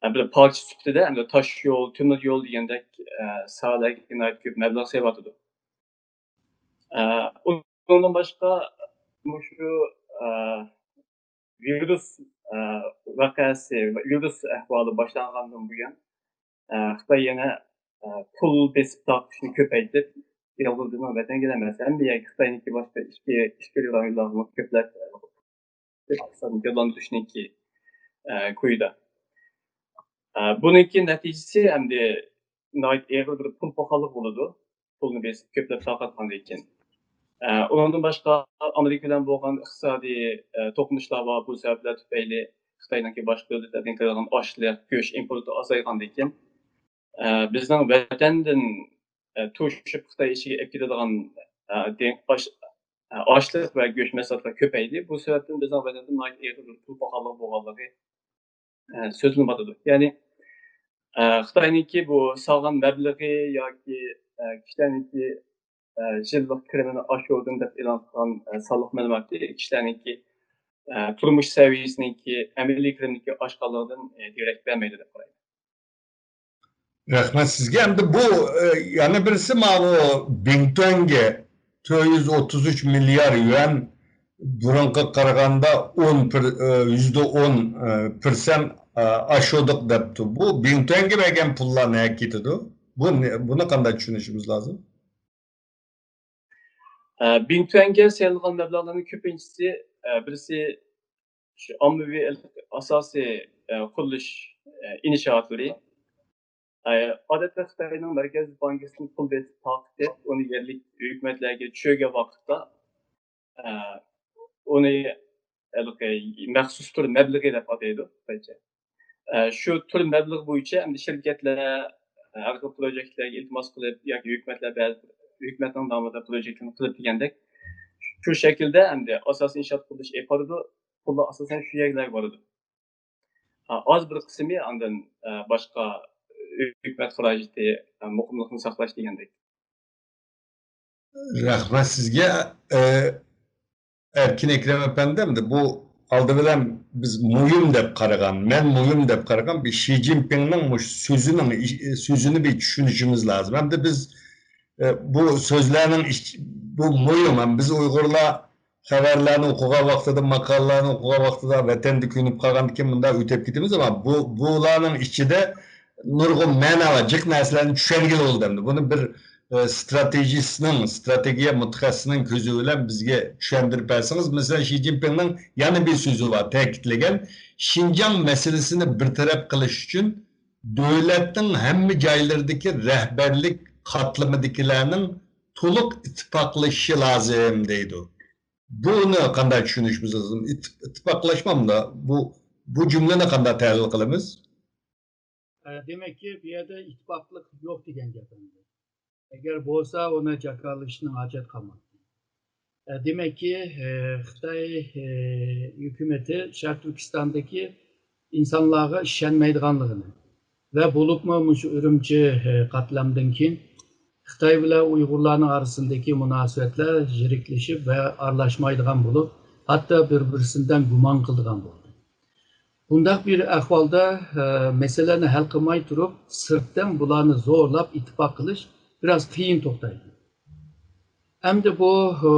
ئە، بىر پارچە سۈپىتىدە ئەمدى تاش يول، تۆمۈر يول دېگەندەك، ئە، ساھەلەرگە ناھايىتى كۆپ مەبلەغ سېلىۋاتىدۇ. ئە، ئۇنىڭدىن باشقا مۇشۇ، ئە، ۋىرۇس، ئە، ۋەقەسى، ۋىرۇس ئەھۋالى باشلانغاندىن بۇيان، ئە، خىتاي يەنە، ئە، پۇل بېسىپ تارقىتىشنى كۆپەيتىپ، يالغۇز بىزنىڭ ۋەتەنگىلا ئەمەس، ھەممە يەرگە خىتاينىڭكى باشقا ئىچكى، ئىچكىرى رايونلارغىمۇ كۆپلەپ، ئىقتىسادنى جانلاندۇرۇشنىڭكى، ئە، كويىدا. ئە، بۇنىڭكى نەتىجىسى ئەمدى ناھايىتى ئېغىر بىر پۇل پاخاللىق بولىدۇ. پۇلنى بېسىپ كۆپلەپ تارقاتقاندىن كېيىن. ئە، ئۇنىڭدىن باشقا ئامېرىكا بىلەن بولغان ئىقتىسادىي، ئە، توقۇنۇشلار بار. بۇ سەۋەبلەر تۈپەيلى خىتاينىڭكى باشقا دۆلەتلەردىن كېلىدىغان ئاشلىق، گۆش ئىمپورتى ئازايغاندىن كېيىن، ئە، بىزنىڭ ۋەتەندىن، ئە، توشۇپ خىتاي ئىچىگە ئېلىپ كېتىدىغان، ئە، دېڭ-، ئاش-، ئە، ئاشلىق ۋە گۆش مەھسۇلاتلىرى كۆپەيدى. بۇ سەۋەبتىن بىزنىڭ ۋەتەندە ناھايىتى ئېغىر بىر پۇل پاخاللىق بولغانلىقى، ئە، سۆزلىنىۋاتىدۇ. يەنى، ئە، خىتاينىڭكى بۇ سالغان مەبلىغى ياكى، ئە، كىشىلەرنىڭكى، ئە، يىللىق كىرىمىنى ئاشۇردۇم دەپ ئېلان قىلغان، ئە، سانلىق مەلۇماتى كىشىلەرنىڭكى، ئە، تۇرمۇش سەۋىيەسىنىڭكى، ئەمەلىي كىرىمىنىڭكى ئاشقانلىقىدىن، ئە، دېرەك بەرمەيدۇ دەپ قارايمەن. رەھمەت سىزگە. ئەمدى بۇ، ئە، يەنە بىرسى ماۋۇ بىڭتۈەنگە تۆت يۈز ئوتتۇز ئۈچ مىليار يۈەن بۇرۇنقىغا قارىغاندا ئون پىر-، ئە، يۈزدە ئون، ئە، پىرسەنت، ئە، ئاشۇردۇق دەپتۇ. بۇ بىڭتۈەنگە بەرگەن پۇللار نەگە كېتىدۇ؟ بۇ نە-، بۇنى قانداق چۈشىنىشىمىز لازىم؟ ئە، بىڭتۈەنگە سېلىنغان مەبلەغلەرنىڭ كۆپىنچىسى، ئە، بىرسى شۇ ئاممىۋى ئاساسىي، ئە، قۇرۇلۇش، ئە، ئىنشائاتلىرى. ئە، ئادەتتە خىتاينىڭ مەركەزىي بانكىسىدىن پۇل بېسىپ تارقىتىپ، ئۇنى يەرلىك ھۆكۈمەتلەرگە چۈشۈرگەن ۋاقىتتا، ئە، ئۇنى ھېلىقى مەخسۇس تۈر مەبلىغى دەپ ئاتايدۇ خىتايچە. ئە، شۇ تۈر مەبلىغ بويىچە ئەمدى شىركەتلەر، ئە، ھەر خىل پروژېكتلەرگە ئىلتىماس قىلىپ ياكى ھۆكۈمەتلەر بەزى ھۆكۈمەتنىڭ نامىدا پروژېكتلارنى قىلىپ دېگەندەك، شۇ شەكىلدە ئەمدى ئاساسىي ئىنشائات قۇرۇلۇشى ئېلىپ بارىدۇ. پۇللار ئاساسەن شۇ يەرلەرگە بارىدۇ. ئا-، ئاز بىر قىسمى ئاندىن، ئە، باشقا ھۆكۈمەت خىراجىتى، ئە، مۇقىملىقنى ساقلاش دېگەندەك. رەھمەت سىزگە. ئە، ئەركىن ئەكرەم ئەپەندى، ئەمدى بۇ ئالدى بىلەن بىز مۇھىم دەپ قارىغان، مەن مۇھىم دەپ قارىغان بىر شى جىنپىڭنىڭ مۇشۇ سۆزىنىڭ، سۆزىنى بىر چۈشىنىشىمىز لازىم. ھەمدە بىز، ئە، بۇ سۆزلەرنىڭ ئىچ-، بۇ مۇھىم. ھەم بىز ئۇيغۇرلار خەۋەرلەرنى ئوقۇغان ۋاقتىدا، ماقالىلەرنى ئوقۇغان ۋاقتىدا ۋەتەندە كۆنۈپ قالغاندىن كېيىن مۇنداق ئۆتۈپ كېتىمىز، ئەمما بۇ، بۇلارنىڭ ئىچىدە نۇرغۇن مەنە ۋە جىق نەرسىلەرنى چۈشەنگىلى بولىدۇ ئەمدى. بۇنى بىر، ئە، ستراتېگىستنىڭ، ستراتېگىيە مۇتەخەسسىسىنىڭ كۆزى بىلەن بىزگە چۈشەندۈرۈپ بەرسىڭىز. مەسىلەن، شى جىنپىڭنىڭ يەنە بىر سۆزى بار، تەكىتلىگەن، شىنجاڭ مەسىلىسىنى بىر تەرەپ قىلىش ئۈچۈن دۆلەتنىڭ ھەممە جايلىرىدىكى رەھبەرلىك قاتلىمىدىكىلەرنىڭ تولۇق ئىتتىپاقلىشىشى لازىم دەيدۇ. بۇنى قانداق چۈشىنىشىمىز لازىم؟ ئىتتىپ-، ئىتتىپاقلاشمامدا بۇ، بۇ جۈملىنى قانداق تەھلىل قىلىمىز؟ ئە، دېمەككى، بۇ يەردە ئىتتىپاقلىق يوق دېگەن گەپ ئەمدى. ئەگەر بولسا، ئۇنى جاكارلىشىشنىڭ ھاجەت قالمايدۇ. ئە، دېمەككى، ئە، خىتاي، ئە، ھۆكۈمىتى شەرقىي تۈركىستاندىكى ئىنسانلارغا ئىشەنمەيدىغانلىقىنى ۋە بولۇپمۇ مۇشۇ ئۈرۈمچى، ئە، قاتلامدىن كېيىن خىتاي بىلەن ئۇيغۇرلارنىڭ ئارىسىدىكى مۇناسىۋەتلەر يىرىكلىشىپ ۋە ئارىلاشمايدىغان بولۇپ، ھەتتا بىر-بىرسىدىن گۇمان قىلىدىغان بولدى. بۇنداق بىر ئەھۋالدا، ئە، مەسىلىنى ھەل قىلماي تۇرۇپ، سىرتتىن بۇلارنى زورلاپ ئىتتىپاق قىلىش بىراز قىيىن توختايدۇ. ئەمدى بۇ، ئە،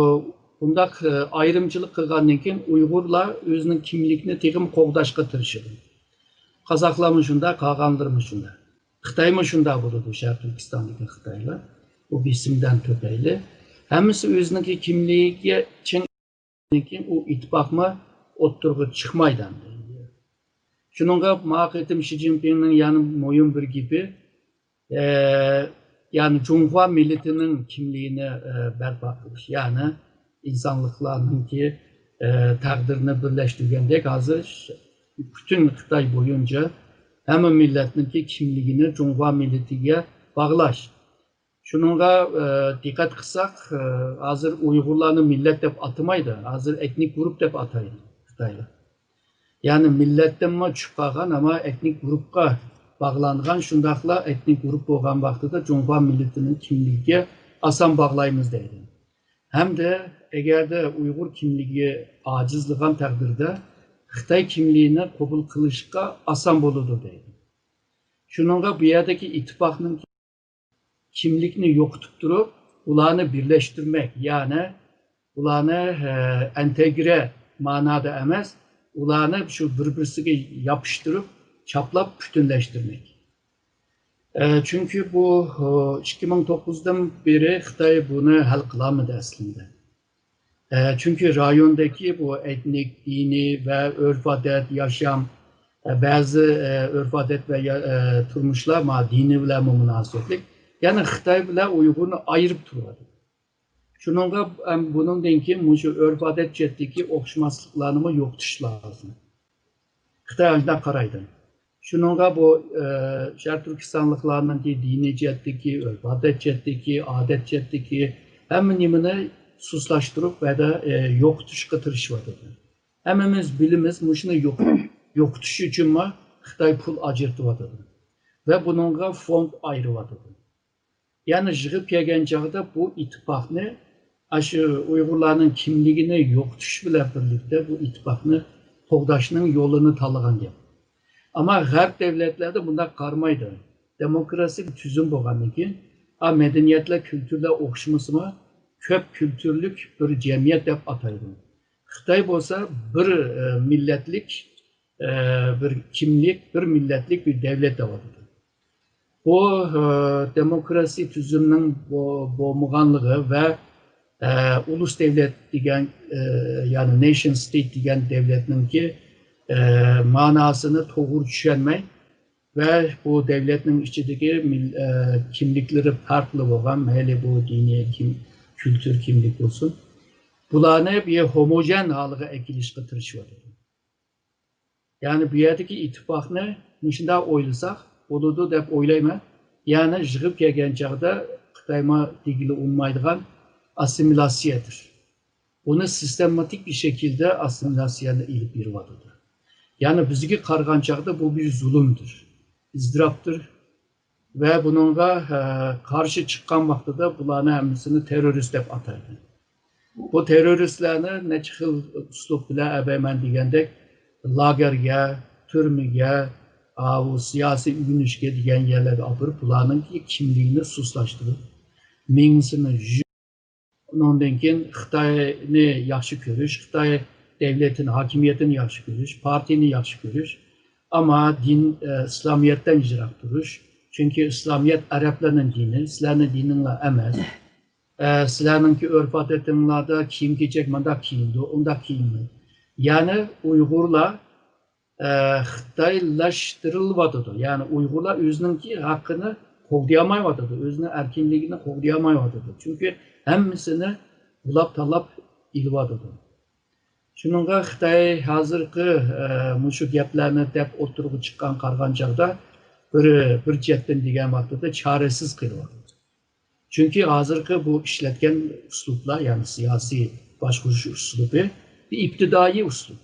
بۇنداق، ئە، ئايرىمچىلىق قىلغاندىن كېيىن ئۇيغۇرلار ئۆزىنىڭ كىملىكىنى تېخىمۇ قوغداشقا تىرىشىدۇ. قازاقلارمۇ شۇنداق، قالغانلىرىمۇ شۇنداق. خىتايمۇ شۇنداق بولىدۇ، شەرقىي تۈركىستاندىكى خىتايلار. بۇ بېسىمدىن تۆپەيلى. ھەممىسى ئۆزىنىڭكى كىملىكىگە چىڭ كېيىن ئۇ ئىتتىپاقمۇ ئوتتۇرىغا چىقمايدۇ ئەمدى. شۇنىڭغا ما قېتىم شى جىنپىڭنىڭ يەنە مۇھىم بىر گېپى، ئە، يەنى جۇڭخۇا مىللىتىنىڭ كىملىكىنى، ئە، بەرپا قىلىش، يەنى ئىنسانلىقلارنىڭكى، ئە، تەقدىرىنى بىرلەشتۈرگەندەك، ھازىر ش-، پۈتۈن خىتاي بويىچە ھەممە مىللەتنىڭكى كىملىكىنى جۇڭخۇا مىللىتىگە باغلاش. شۇنىڭغا، ئە، دىققەت قىلساق، ئە، ھازىر ئۇيغۇرلارنى مىللەت دەپ ئاتىمايدۇ، ھازىر ئېتنىك گۇرۇپ دەپ ئاتايدۇ خىتايلار. يەنى مىللەتتىنمۇ چۈشۈپ قالغان، ئەمما ئېتنىك گۇرۇپقا باغلانغان، شۇنداقلا ئېتنىك گۇرۇپ بولغان ۋاقتىدا جۇڭخۇا مىللىتىنىڭ كىملىكىگە ئاسان باغلايمىز دەيدۇ. ھەمدە ئەگەردە ئۇيغۇر كىملىكى ئاجىزلىغان تەقدىردە خىتاي كىملىكىنى قوبۇل قىلىشقا ئاسان بولىدۇ دەيدۇ. شۇنىڭغا بۇ يەردىكى ئىتتىپاقنىڭ كىملىكنى يوقىتىپ تۇرۇپ، ئۇلارنى بىرلەشتۈرمەك، يەنى ئۇلارنى، ئە، ئىنتېگرە مەنادا ئەمەس، ئۇلارنى شۇ بىر-بىرسىگە ياپىشتۇرۇپ، چاپلاپ پۈتۈنلەشتۈرمەك. ئە، چۈنكى بۇ، ئە، ئىككى مىڭ توققۇزدىن بېرى خىتاي بۇنى ھەل قىلالمىدى ئەسلىندە. ئە، چۈنكى رايوندىكى بۇ ئېتنىك، دىنىي ۋە ئۆرپ-ئادەت، ياشام، ئە، بەزى، ئە، ئۆرپ-ئادەت ۋە يا-، ئە، تۇرمۇشلار ما دىنى بىلەنمۇ مۇناسىۋەتلىك. يەنى خىتاي بىلەن ئۇيغۇرنى ئايرىپ تۇرۇۋاتىدۇ. شۇنىڭغا، ئەم، بۇنىڭدىن كېيىن مۇشۇ ئۆرپ-ئادەت جەھەتتىكى ئوخشىماسلىقلارنىمۇ يوقىتىش لازىم. خىتاي ئاشۇنداق قارايدۇ. شۇنىڭغا بۇ، ئە، شەرقىي تۈركىستانلىقلارنىڭكى دىنىي جەھەتتىكى، ئۆرپ-ئادەت جەھەتتىكى، ئادەت جەھەتتىكى ھەممە نېمىنى سۇسلاشتۇرۇپ ۋە دە، ئە، يوقىتىشقا تىرىشىۋاتىدۇ. ھەممىمىز بىلىمىز، مۇشۇنى يوق-، يوقىتىش ئۈچۈنمۇ خىتاي پۇل ئاجرىتىۋاتىدۇ ۋە بۇنىڭغا فوند ئايرىۋاتىدۇ. يەنى يىغىپ كەلگەن چاغدا بۇ ئىتتىپاقنى، ئاشۇ ئۇيغۇرلارنىڭ كىملىكىنى يوقىتىش بىلەن بىرلىكتە بۇ ئىتتىپاقنى قوغداشنىڭ يولىنى تاللىغان گەپ. ئەمما غەرب دەۋلەتلەردە بۇنداق قارىمايدۇ. دېموكراتىك تۈزۈم بولغاندىن كېيىن، ئا، مەدەنىيەتلەر، كۈلتۈرلەر ئوخشىمىسىمۇ، كۆپ كۈلتۈرلۈك بىر جەمئىيەت دەپ ئاتايدۇ. خىتاي بولسا بىر، ئە، مىللەتلىك، ئە، بىر كىملىك، بىر مىللەتلىك بىر دەۋلەت دەۋاتىدۇ. بۇ، ئە، دېموكراسىي تۈزۈمنىڭ بو-، بولمىغانلىقى ۋە، ئە، ئۇلۇس دەۋلەت دېگەن، ئە، يەنى نېشن ستېيت دېگەن دەۋلەتنىڭكى، ئە، مەناسىنى توغرا چۈشەنمەي ۋە بۇ دەۋلەتنىڭ ئىچىدىكى مىل-، ئە، كىملىكلىرى پەرقلىق بولغان، مەيلى بۇ دىنىي كىم-، كۈلتۈر كىملىك بولسۇن، بۇلارنى بىر ھوموژېن ھالىغا ئەكېلىشقا تىرىشىۋاتىدۇ. يەنى بۇ يەردىكى ئىتتىپاقنى مۇشۇنداق ئويلىساق بولىدۇ دەپ ئويلايمەن. يەنى يىغىپ كەلگەن چاغدا خىتايما دېگىلى ئۇنىمايدىغان ئاسسىمىلياتسىيەدۇر. بۇنى سىستېماتىك بىر شەكىلدە ئاسسىمىلياتسىيەنى ئېلىپ بېرىۋاتىدۇ. يەنى بىزگە قارىغان چاغدا بۇ بىر زۇلۇمدۇر، ئىزتىراپتۇر ۋە بۇنىڭغا، ھە، قارشى چىققان ۋاقتىدا بۇلارنى ھەممىسىنى تېررورىست دەپ ئاتايدۇ. بۇ تېررورىستلارنى نەچچە خىل ئۇسلۇب بىلەن ئەبەيمەن دېگەندەك، لاگېرگە، تۈرمىگە، ئاۋۇ سىياسىي ئۆگىنىشكە دېگەن يەرلەرگە ئاپىرىپ، بۇلارنىڭكى كىملىكىنى سۇسلاشتۇرۇپ، مېڭىسىنى يۇيۇپ، ئۇنىڭدىن كېيىن خىتاينى ياخشى كۆرۈش، خىتاي دەۋلىتىنى، ھاكىمىيىتىنى ياخشى كۆرۈش، پارتىيىنى ياخشى كۆرۈش، ئەمما دىن، ئە، ئىسلامىيەتتىن يىراق تۇرۇش. چۈنكى ئىسلامىيەت ئەرەبلەرنىڭ دىنى، سىلەرنىڭ دىنىڭلار ئەمەس. ئە، سىلەرنىڭكى ئۆرپ-ئادىتىڭلاردا كىيىم-كېچەك مۇنداق كىيىنىدۇ، ئۇنداق كىيىنمەيدۇ. يەنى ئۇيغۇرلار، ئە، خىتايلاشتۇرۇلۇۋاتىدۇ. يەنى ئۇيغۇرلار ئۆزىنىڭكى ھەققىنى قوغدىيالمايۋاتىدۇ، ئۆزىنىڭ ئەركىنلىكىنى قوغدىيالمايۋاتىدۇ. چۈنكى ھەممىسىنى بۇلاپ تالاپ ئېلىۋاتىدۇ. شۇنىڭغا خىتاي ھازىرقى، ئە، مۇشۇ گەپلەرنى دەپ ئوتتۇرىغا چىققان قارىغان چاغدا بىر، بىر جەھەتتىن دېگەن ۋاقتىدا چارىسىز قېلىۋاتىدۇ. چۈنكى ھازىرقى بۇ ئىشلەتكەن ئۇسلۇبلار، يەنى سىياسىي باشقۇرۇش ئۇسلۇبى بىر ئىپتىدائىي ئۇسلۇب.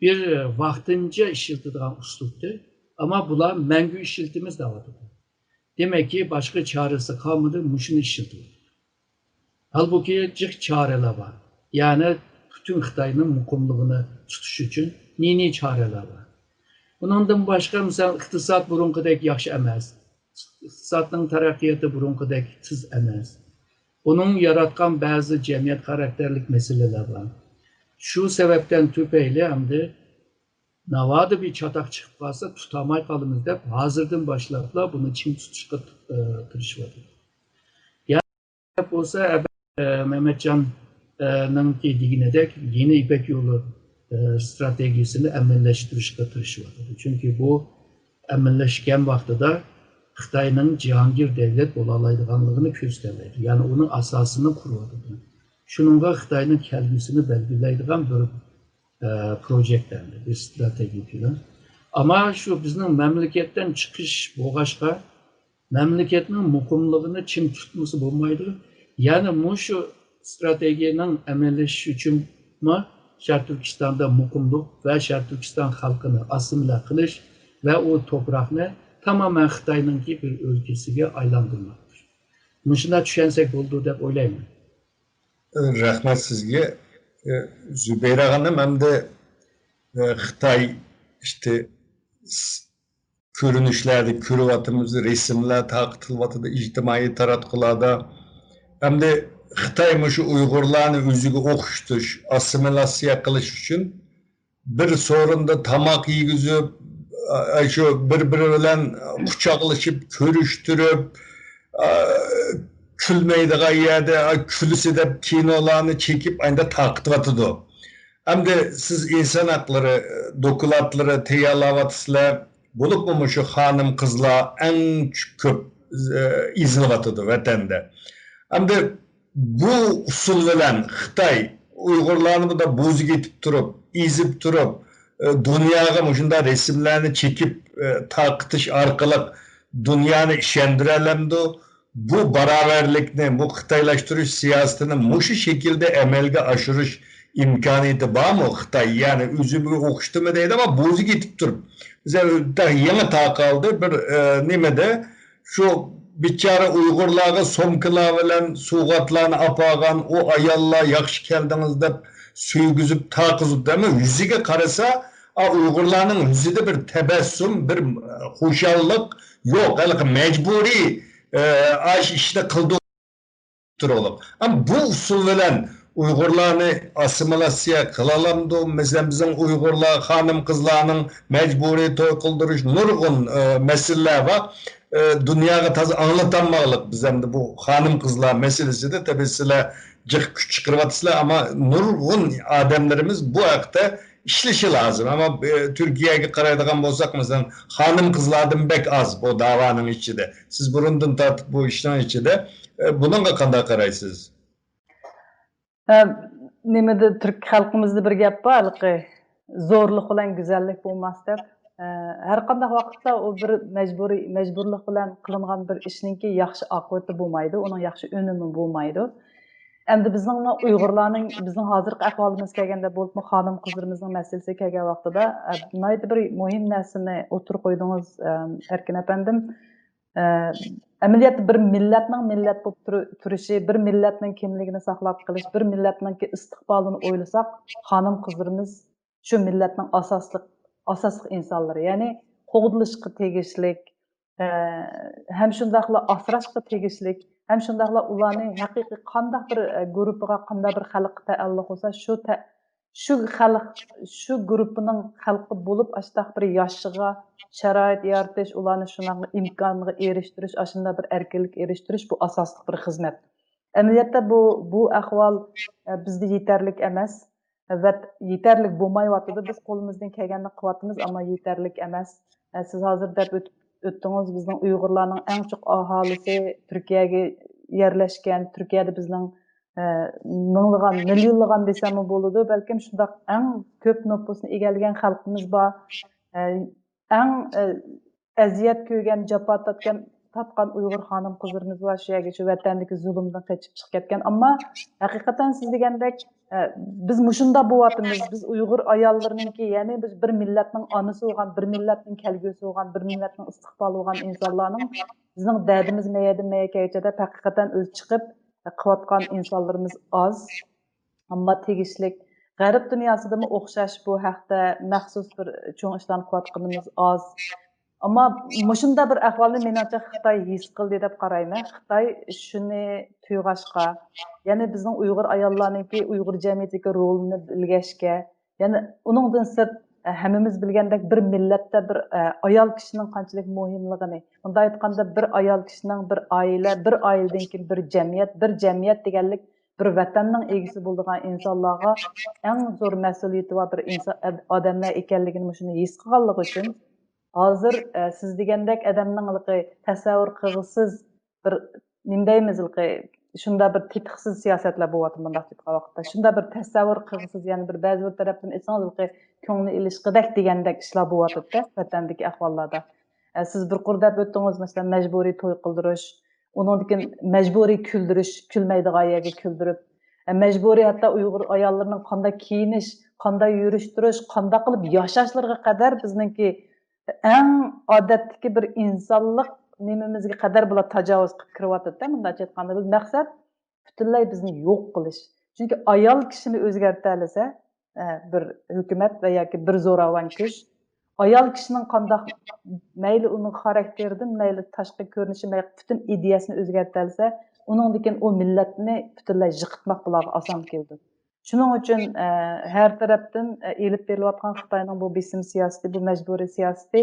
بىر ۋاقتىنچە ئىشلىتىدىغان ئۇسلۇبتى. ئەمما بۇلار مەڭگۈ ئىشلىتىمىز دەۋاتىدۇ. دېمەككى، باشقا چارىسى قالمىدى، مۇشۇنى ئىشلىتىۋاتىدۇ. ھالبۇكى، جىق چارىلەر بار. يەنى پۈتۈن خىتاينىڭ مۇقىملىقىنى تۇتۇش ئۈچۈن نى-نى چارىلەر بار. ئۇنىڭدىن باشقا، مىسال، ئىقتىساد بۇرۇنقىدەك ياخشى ئەمەس. ئىقتىسادنىڭ تەرەققىياتى بۇرۇنقىدەك تېز ئەمەس. بۇنىڭ ياراتقان بەزى جەمئىيەت خاراكتېرلىك مەسىلىلەر بار. شۇ سەۋەبتىن تۈپەيلى ئەمدى ناۋادا بىر چاتاق چىقىپ قالسا، تۇتالماي قالىمىز دەپ، ھازىردىن باشلاپلا بۇنى چىڭ تۇتۇشقا، ئى، تىرىشىۋاتىدۇ. يەنى بولسا، ئەبە-، ئى، مەمەتجان، ئى، نىڭكى دېگىنىدەك، يېڭى يىپەك يولى، ئى، ئىستراتېگىيىسىنى ئەمەلىيلەشتۈرۈشكە تىرىشىۋاتىدۇ. چۈنكى بۇ ئەمەلىيلەشكەن ۋاقتىدا خىتاينىڭ جاھانگىر دۆلەت بولالايدىغانلىقىنى كۆرسىتەلەيدۇ. يەنى ئۇنىڭ ئاساسىنى قۇرۇۋاتىدۇ. شۇنىڭغا خىتاينىڭ كەلگۈسىنى بەلگىلەيدىغان بىر، ئە، پروژېكت ئەمدى، بىر ئىستراتېگىيە پىلان. ئەمما شۇ بىزنىڭ مەملىكەتتىن چىقىش بولغاچقا، مەملىكەتنىڭ مۇقىملىقىنى چىڭ تۇتمىسا بولمايدۇ. يەنى مۇشۇ ئىستراتېگىيەنىڭ ئەمەلىيلىشىشى ئۈچۈنمۇ شەرقىي تۈركىستاندا مۇقىملىق ۋە شەرقىي تۈركىستان خەلقىنى ئاسسىمىلە قىلىش ۋە ئۇ توپراقنى تامامەن خىتاينىڭكى بىر ئۆلكىسىگە ئايلاندۇرماق. مۇشۇنداق چۈشەنسەك بولىدۇ دەپ ئويلايمەن. رەھمەت سىزگە. زۇبەيرە خانىم، ئەمدى، ئە، خىتاي ئىشتە س-، كۆرۈنۈشلەردە كۆرۈۋاتىمىز، رەسىملەر تارقىتىلىۋاتىدۇ ئىجتىمائىي تاراتقۇلاردا. ئەمدى خىتاي مۇشۇ ئۇيغۇرلارنى ئۆزىگە ئوخشىتىش، ئاسسىمىلياتسىيە قىلىش ئۈچۈن بىر سورۇندا تاماق يېگۈزۈپ، ئا، شۇ بىر-بىرى بىلەن قۇچاقلىشىپ، كۆرۈشتۈرۈپ، ئا، كۈلمەيدىغان يەردە، ئا، كۈلسە دەپ كىنولارنى چېكىپ، ئاينىدا تارقىتىۋاتىدۇ. ئەمدى سىز ئىنسان ھەقلىرى دوكلاتلىرى تەييارلاۋاتىسىلەر، بولۇپمۇ مۇشۇ خانىم-قىزلار ئەڭ كۆپ، ئە، ئېزىلىۋاتىدۇ ۋەتەندە. ئەمدى بۇ ئۇسۇل بىلەن خىتاي ئۇيغۇرلارنى بۇنداق بوزۇپ كېتىپ تۇرۇپ، ئېزىپ تۇرۇپ، ئە، دۇنياغا مۇشۇنداق رەسىملەرنى چېكىپ، ئە، تارقىتىش ئارقىلىق دۇنيانى ئىشەندۈرەلەمدۇ؟ بۇ باراۋەرلىكنى، بۇ خىتايلاشتۇرۇش سىياسىتىنى مۇشۇ شەكىلدە ئەمەلگە ئاشۇرۇش ئىمكانىيىتى بارمۇ؟ خىتاي، يەنى ئۆزىگە ئوخشىتىمۇ دەيدۇ، ئەمما بوزۇپ كېتىپ تۇرۇپ. بىز يېڭى تارقالدى بىر، ئە، نېمىدە، شۇ بىچارە ئۇيغۇرلارغا سومكىلار بىلەن سوۋغاتلارنى ئاپارغان ئۇ ئاياللار ياخشى كەلدىڭىز دەپ سۆيگۈزۈپ، تارقىزىپ دەمۇ يۈزىگە قارىسا، ئا، ئۇيغۇرلارنىڭ يۈزىدە بىر تەبەسسۇم، بىر، ئە، خۇشاللىق يوق. ھېلىقى مەجبۇرىي، ئە، ئاشۇ ئىشنى قىلدۇق. تۇرۇقلۇق. ئەمما بۇ ئۇسۇل بىلەن ئۇيغۇرلارنى ئاسسىمىلياتسىيە قىلالامدۇ؟ مەسىلەن، بىزنىڭ ئۇيغۇرلار، خانىم-قىزلارنىڭ مەجبۇرىي توي قىلدۇرۇش، نۇرغۇن، ئە، مەسىلىلەر بار. ئە، دۇنياغا تازا ئاڭلىتالماقلىق بىز ئەمدى بۇ خانىم-قىزلار مەسىلىسىدە. تەبىئىي سىلەر جىق كۈچ چىقىرىۋاتىسىلەر، ئەمما نۇرغۇن ئادەملىرىمىز بۇ ھەقتە ئىشلىشى لازىم. ئەمما، ئە، تۈركىيەگە قارايدىغان بولساق، مەسىلەن، خانىم-قىزلاردىن بەك ئاز بۇ داۋانىڭ ئىچىدە. سىز بۇرۇندىن تارتىپ بۇ ئىشنىڭ ئىچىدە. ئە، بۇنىڭغا قانداق قارايسىز؟ ئە، نېمىدە، تۈرك خەلقىمىزدە بىر گەپ بار، ھېلىقى، «زورلۇق بىلەن گۈزەللىك بولماس» دەپ. ئە، ھەر قانداق ۋاقىتتا ئۇ بىر مەجبۇرىي، مەجبۇرلۇق بىلەن قىلىنغان بىر ئىشنىڭكى ياخشى ئاقىۋىتى بولمايدۇ، ئۇنىڭ ياخشى ئۈنۈمى بولمايدۇ. ئەمدى بىزنىڭمۇ ئۇيغۇرلارنىڭ، بىزنىڭ ھازىرقى ئەھۋالىمىزغا كەلگەندە، بولۇپمۇ خانىم-قىزلىرىمىزنىڭ مەسىلىسىگە كەلگەن ۋاقتىدا، ئە، ناھايىتى بىر مۇھىم نەرسىنى ئوتتۇرىغا قويدىڭىز، ئە، ئەركىن ئەپەندىم. ئە، ئەمەلىيەتتە بىر مىللەتنىڭ مىللەت بولۇپ تۇرۇشى، بىر مىللەتنىڭ كىملىكىنى ساقلاپ قېلىش، بىر مىللەتنىڭكى ئىستىقبالىنى ئويلىساق، خانىم-قىزلىرىمىز شۇ مىللەتنىڭ ئاساسلىق، ئاساسلىق ئىنسانلىرى. يەنى قوغدىلىشقا تېگىشلىك، ئە، ھەم شۇنداقلا ئاسراشقا تېگىشلىك، ھەم شۇنداقلا ئۇلارنى ھەقىقىي قانداق بىر، ئە، گۇرۇپپىغا، قانداق بىر خەلققە تەئەللۇق بولسا، شۇ تە-، شۇ خەلق، شۇ گۇرۇپپىنىڭ خەلقى بولۇپ، ئاشۇنداق بىر ياشىشىغا شارائىت يارىتىش، ئۇلارنى شۇنىڭغا ئىمكانغا ئېرىشتۈرۈش، ئاشۇنداق بىر ئەركىنلىك ئېرىشتۈرۈش، بۇ ئاساسلىق بىر خىزمەت. ئەمەلىيەتتە بۇ، بۇ ئەھۋال، ئە، بىزدە يېتەرلىك ئەمەس. ۋە يېتەرلىك بولمايۋاتىدۇ. بىز قولىمىزدىن كەلگەننى قىلىۋاتىمىز، ئەمما يېتەرلىك ئەمەس. ئە، سىز ھازىر دەپ ئۆت-، ئۆتتىڭىز، بىزنىڭ ئۇيغۇرلارنىڭ ئەڭ چوڭ ئاھالىسى تۈركىيەگە يەرلەشكەن، تۈركىيەدە بىزنىڭ، ئە، مىڭلىغان، مىليونلىغان دېسەممۇ بولىدۇ، بەلكىم شۇنداق ئەڭ كۆپ نوپۇسنى ئىگىلىگەن خەلقىمىز بار. ئە، ئەڭ، ئە، ئەزىيەت كۆرگەن، جاپا تارتقان، تارتقان ئۇيغۇر خانىم-قىزلىرىمىز بار، شۇ يەرگە، شۇ ۋەتەندىكى زۇلۇمدىن قېچىپ چىقىپ كەتكەن. ئەمما ھەقىقەتەن سىز دېگەندەك، ئە، بىز مۇشۇنداق بولۇۋاتىمىز. بىز ئۇيغۇر ئاياللىرىنىڭكى، يەنى بىز بىر مىللەتنىڭ ئانىسى بولغان، بىر مىللەتنىڭ كەلگۈسى بولغان، بىر مىللەتنىڭ ئىستىقبالى بولغان ئىنسانلارنىڭ بىزنىڭ دەردىمىز مەيەردىن مەيەرگىچە دەپ ھەقىقەتەن ئۆزى چىقىپ، ئە، قىلىۋاتقان ئىنسانلىرىمىز ئاز. ئەمما تېگىشلىك غەرب دۇنياسىدىمۇ ئوخشاش بۇ ھەقتە مەخسۇس بىر چوڭ ئىشلارنى قىلىۋاتقىنىمىز ئاز. ئەمما مۇشۇنداق بىر ئەھۋالنى، مېنىڭچە، خىتاي ھېس قىلدى دەپ قارايمەن. خىتاي شۇنى تۇيغاچقا، يەنى بىزنىڭ ئۇيغۇر ئاياللارنىڭكى ئۇيغۇر جەمئىيىتىدىكى رولىنى بىلگەچكە، يەنى ئۇنىڭدىن سىرت، ئە، ھەممىمىز بىلگەندەك، بىر مىللەتتە بىر، ئە، ئايال كىشىنىڭ قانچىلىك مۇھىملىقىنى، مۇنداق ئېيتقاندا، بىر ئايال كىشىنىڭ بىر ئائىلە، بىر ئائىلىدىن كېيىن بىر جەمئىيەت، بىر جەمئىيەت دېگەنلىك بىر ۋەتەننىڭ ئىگىسى بولىدىغان ئىنسانلارغا ئەڭ زور مەسئۇلىيىتى بار بىر ئىنسان، ئاد-، ئادەملەر ئىكەنلىكىنى مۇشۇنى ھېس قىلغانلىقى ئۈچۈن، ھازىر، ئە، سىز دېگەندەك ئادەمنىڭ ھېلىقى تەسەۋۋۇر قىلغۇسىز بىر، نېمە دەيمىز، ھېلىقى شۇنداق بىر تېتىقسىز سىياسەتلەر بولۇۋاتىدۇ مۇنداق تۇتقان ۋاقىتتا. شۇنداق بىر تەسەۋۋۇر قىلغۇسىز، يەنى بىر بەزى بىر تەرەپتىن ئېيتسىڭىز، ھېلىقى كۆڭلىنى ئېلىشقۇدەك دېگەندەك ئىشلار بولۇۋاتىدۇ ۋەتەندىكى ئەھۋاللاردا. ئە، سىز بىر قۇر دەپ ئۆتتىڭىز، مەسىلەن، مەجبۇرىي توي قىلدۇرۇش، ئۇنىڭدىن كېيىن مەجبۇرىي كۈلدۈرۈش، كۈلمەيدىغان يەرگە كۈلدۈرۈپ، ئە، مەجبۇرىي ھەتتا ئۇيغۇر ئاياللىرىنىڭ قانداق كىيىنىش، قانداق يۈرۈش تۇرۇش، قانداق قىلىپ ياشاشلىرىغا قەدەر بىزنىڭكى ئەڭ ئادەتتىكى بىر ئىنسانلىق نېمىمىزگە قەدەر بۇلار تاجاۋۇز قىلىپ كىرىۋاتىدۇ. مۇنداق ئېيتقاندا، بۇ مەقسەت پۈتۈنلەي بىزنى يوق قىلىش. چۈنكى ئايال كىشىنى ئۆزگەرتەلىسە، ئە، بىر ھۆكۈمەت ۋە ياكى بىر زوراۋان كۈچ ئايال كىشىنىڭ قانداق، مەيلى ئۇنىڭ خاراكتېرىدىن، مەيلى تاشقى كۆرۈنۈشى، مەيلى پۈتۈن ئىدىيەسىنى ئۆزگەرتەلىسە، ئۇنىڭدىن كېيىن ئۇ مىللەتنى پۈتۈنلەي يىقىتماق بۇلارغا ئاسان كېلىدۇ. شۇنىڭ ئۈچۈن، ئە، ھەر تەرەپتىن، ئە، ئېلىپ بېرىلىۋاتقان خىتاينىڭ بۇ بېسىم سىياسىتى، بۇ مەجبۇرىي سىياسىتى،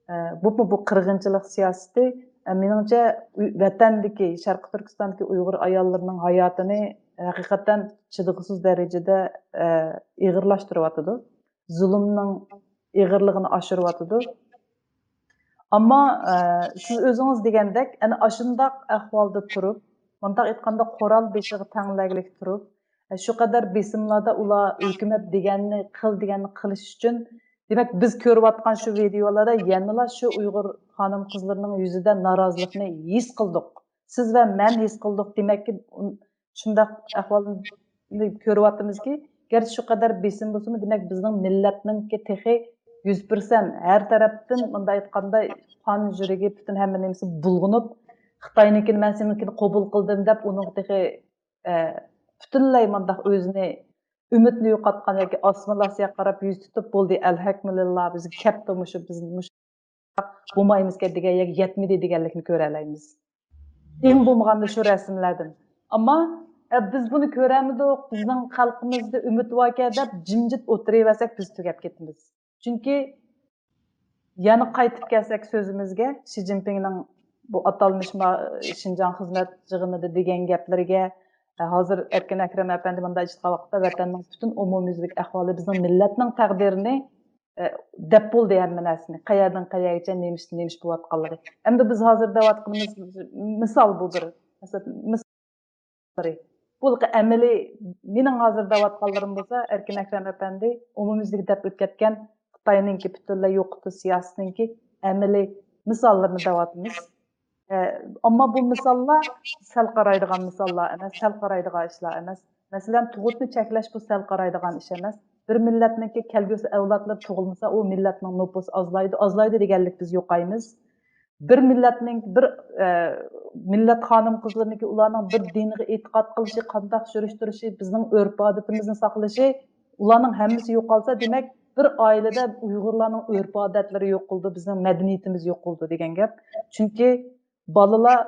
ئە، بۇ، بۇ قىرغىنچىلىق سىياسىتى، ئە، مېنىڭچە، ئۇ-، ۋەتەندىكى، شەرقىي تۈركىستاندىكى ئۇيغۇر ئاياللىرىنىڭ ھاياتىنى ھەقىقەتەن چىدىغۇسىز دەرىجىدە، ئە، ئېغىرلاشتۇرۇۋاتىدۇ. زۇلۇمنىڭ ئېغىرلىقىنى ئاشۇرۇۋاتىدۇ. ئەمما، ئە، سىز ئۆزىڭىز دېگەندەك، ئەنە ئاشۇنداق ئەھۋالدا تۇرۇپ، مۇنداق ئېيتقاندا، قورال بېشىغا تەڭلەگلىك تۇرۇپ، ئە، شۇ قەدەر بېسىملاردا ئۇلار ھۆكۈمەت دېگەننى قىل دېگەننى قىلىش ئۈچۈن، دېمەك، بىز كۆرۈۋاتقان شۇ ۋىدېئولاردا يەنىلا شۇ ئۇيغۇر خانىم-قىزلىرىنىڭ يۈزىدە نارازىلىقنى ھېس قىلدۇق. سىز ۋە مەن ھېس قىلدۇق. دېمەككى، شۇنداق ئەھۋالنى كۆرۈۋاتىمىزكى، گەرچە شۇ قەدەر بېسىم بولسىمۇ، دېمەك، بىزنىڭ مىللەتنىڭكى تېخى يۈز پىرسەنت ھەر تەرەپتىن، مۇنداق ئېيتقاندا، قان يۈرىكى، پۈتۈن ھەممە نېمىسى بۇلغىنىپ، خىتاينىڭكىنى، مەن سېنىڭكىنى قوبۇل قىلدىم دەپ، ئۇنىڭغا تېخى، ئە، پۈتۈنلەي مۇنداق ئۆزىنى، ئۈمىدنى يوقاتقان ياكى ئاسسىمىلياتسىيەگە قاراپ يۈز تۇتۇپ، بولدى، ئەلھەمدۇلىللا، بىزگە كەپتۇ مۇشۇ، بىز مۇشۇ بولمايمىزكەن دېگەن يەرگە يەتمىدى دېگەنلىكنى كۆرەلەيمىز. ئەڭ بولمىغاندا شۇ رەسىملەردىن. ئەمما، ئە، بىز بۇنى كۆرەلمىدۇق، بىزنىڭ خەلقىمىزدە ئۈمىد باركەن دەپ جىمجىت ئولتۇرۇۋەرسەك، بىز تۈگەپ كېتىمىز. چۈنكى يەنە قايتىپ كەلسەك سۆزىمىزگە، شى جىنپىڭنىڭ بۇ ئاتالمىش ما-، شىنجاڭ خىزمەت يىغىنىدا دېگەن گەپلىرىگە، ئە، ھازىر ئەركىن ئەكرەم ئەپەندى مۇنداق ئېيتقان ۋاقىتتا، ۋەتەننىڭ پۈتۈن ئومۇميۈزلۈك ئەھۋالى، بىزنىڭ مىللەتنىڭ تەقدىرىنى، ئە، دەپ بولدى ھەممە نەرسىنى. قەيەردىن قەيەرگىچە، نېمە ئىشتىن نېمە ئىش بولۇۋاتقانلىقى. ئەمدى بىز ھازىر دەۋاتقىنىمىز مىسال بۇ بىر. مەسىلەن، مىسال. بۇ ئەمەلىي، مېنىڭ ھازىر دەۋاتقانلىرىم بولسا، ئەركىن ئەكرەم ئەپەندى ئومۇميۈزلۈك دەپ ئۆتكەتكەن خىتاينىڭكى پۈتۈنلەي يوقىتىش سىياسىتىنىڭكى ئەمەلىي مىساللىرىنى دەۋاتىمىز. ئە، ئەمما بۇ مىساللار سەل قارايدىغان مىساللار ئەمەس، سەل قارايدىغان ئىشلار ئەمەس. مەسىلەن، تۇغۇتنى چەكلەش بۇ سەل قارايدىغان ئىش ئەمەس. بىر مىللەتنىڭكى كەلگۈسى ئەۋلادلىرى تۇغۇلمىسا، ئۇ مىللەتنىڭ نوپۇسى ئازلايدۇ، ئازلايدۇ دېگەنلىك بىز يوقايمىز. بىر مىللەتنىڭ، بىر ئە، مىللەت خانىم قىزلىرىنىڭكى ئۇلارنىڭ بىر دىنغا ئېتىقاد قىلىشى، قانداق يۈرۈش تۇرۇشى، بىزنىڭ ئۆرپ ئادىتىمىزنى ساقلىشى، ئۇلارنىڭ ھەممىسى يوقالسا، دېمەك، بىر ئائىلىدە ئۇيغۇرلارنىڭ ئۆرپ ئادەتلىرى يوقىلىدۇ، بىزنىڭ مەدەنىيىتىمىز يوقىلىدۇ دېگەن گەپ. چۈنكى بالىلار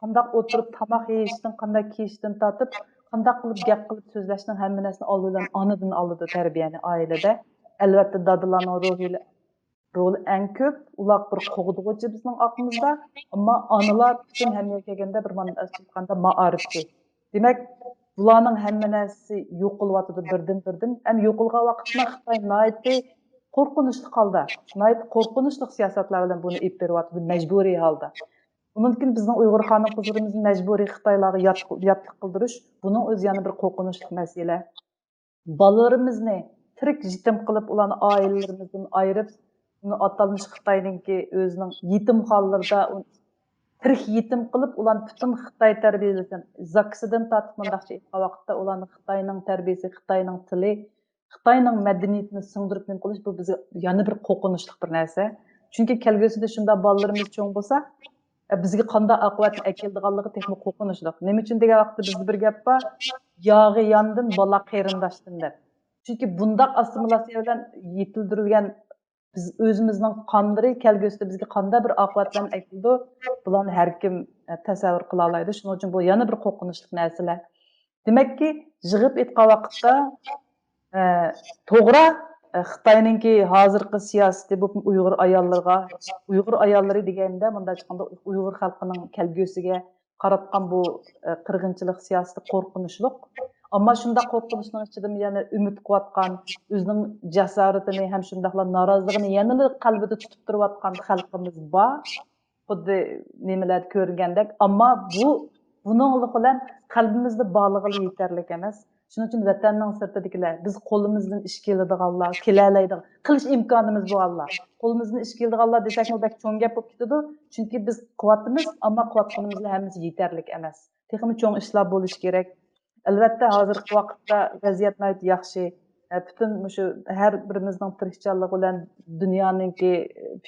قانداق ئولتۇرۇپ تاماق يېيىشتىن، قانداق كىيىشتىن تارتىپ، قانداق قىلىپ گەپ قىلىپ سۆزلەشنىڭ ھەممە نەرسىنى ئالدى بىلەن ئانىدىن ئالىدۇ تەربىيەنى ئائىلىدە. ئەلۋەتتە، دادىلارنىڭ رولى، رولى ئەڭ كۆپ. ئۇلار بىر قوغدىغۇچى بىزنىڭ ئارقىمىزدا، ئەمما ئانىلار پۈتۈن ھەممىگە كەلگەندە بىر مانا ئېيتقاندا مائارىپچى. دېمەك، بۇلارنىڭ ھەممە نەرسىسى يوقىلىۋاتىدۇ بىردىن بىردىن. ھەم يوقالغان ۋاقىتتا خىتاي ناھايىتى قورقۇنچلۇق ھالدا، ناھايىتى قورقۇنچلۇق سىياسەتلەر بىلەن بۇنى ئېلىپ بېرىۋاتىدۇ مەجبۇرىي ھالدا. ئۇنىڭدىن كېيىن بىزنىڭ ئۇيغۇر خانىم قىزلىرىمىزنى مەجبۇرىي خىتايلارغا يات-، ياتلىق قىلدۇرۇش، بۇنىڭ ئۆزى يەنە بىر قورقۇنچلۇق مەسىلە. بالىلىرىمىزنى تىرىك يېتىم قىلىپ، ئۇلارنى ئائىلىلىرىمىزدىن ئايرىپ، ئۇنى ئاتالمىش خىتاينىڭكى ئۆزىنىڭ يېتىمخانىلىرىدا ئۇ-، تىرىك يېتىم قىلىپ، ئۇلارنى پۈتۈن خىتاي تەربىيەلىسۇن. زاكىسىدىن تارتىپ مۇنداقچە ئېيتقان ۋاقىتتا ئۇلارنىڭ خىتاينىڭ تەربىيەسى، خىتاينىڭ تىلى، خىتاينىڭ مەدەنىيىتىنى سىڭدۈرۈپ نېمە قىلىش، بۇ بىزگە يەنە بىر قورقۇنچلۇق بىر نەرسە. چۈنكى كەلگۈسىدە شۇنداق بالىلىرىمىز چوڭ بولسا، ئە، بىزگە قانداق ئاقىۋەتنى ئەكېلىدىغانلىقى تېخىمۇ قورقۇنچلۇق. نېمە ئۈچۈن دېگەن ۋاقىتتا بىزدە بىر گەپ بار، «ياغى ياندىن، بالا قېرىنداشتىن» دەپ. چۈنكى بۇنداق ئاسسىمىلياتسىيە بىلەن يېتىلدۈرۈلگەن بىز ئۆزىمىزنىڭ قانلىرى كەلگۈسىدە بىزگە قانداق بىر ئاقىۋەت بىلەن ئەكېلىدۇ، بۇلارنى ھەر كىم، ئە، تەسەۋۋۇر قىلالايدۇ. شۇنىڭ ئۈچۈن بۇ يەنە بىر قورقۇنچلۇق نەرسىلەر. دېمەككى، يىغىپ ئېيتقان ۋاقىتتا، ئە، توغرا، ئە، خىتاينىڭكى ھازىرقى سىياسىتى بۇ ئۇيغۇر ئاياللىرىغا، ئۇيغۇر ئاياللىرى دېگەندە مۇنداق ئېيتقاندا ئۇيغۇر خەلقىنىڭ كەلگۈسىگە قاراتقان بۇ، ئە، قىرغىنچىلىق سىياسىتى قورقۇنچلۇق. ئەمما شۇنداق قورقۇنچنىڭ ئىچىدىمۇ يەنە ئۈمىد قىلىۋاتقان، ئۆزىنىڭ جاسارىتىنى ھەم شۇنداقلا نارازىلىقىنى يەنىلا قەلبىدە تۇتۇپ تۇرۇۋاتقان خەلقىمىز بار. خۇددى نېمىلەردە كۆرگەندەك. ئەمما بۇ، بۇنىڭلىق بىلەن قەلبىمىزدە بارلىقىلا يېتەرلىك ئەمەس. شۇنىڭ ئۈچۈن ۋەتەننىڭ سىرتىدىكىلەر، بىز قولىمىزدىن ئىش كېلىدىغانلار، كېلەلەيدىغان، قىلىش ئىمكانىمىز بارلار. قولىمىزدىن ئىش كېلىدىغانلار دېسەكمۇ بەك چوڭ گەپ بولۇپ كېتىدۇ. چۈنكى بىز قىلىۋاتىمىز، ئەمما قىلىۋاتقىنىمىز بىلەن ھەممىسى يېتەرلىك ئەمەس. تېخىمۇ چوڭ ئىشلار بولۇشى كېرەك. ئەلۋەتتە، ھازىرقى ۋاقىتتا ۋەزىيەت ناھايىتى ياخشى. ئە، پۈتۈن مۇشۇ ھەر بىرىمىزنىڭ تىرىشچانلىقى بىلەن دۇنيانىڭكى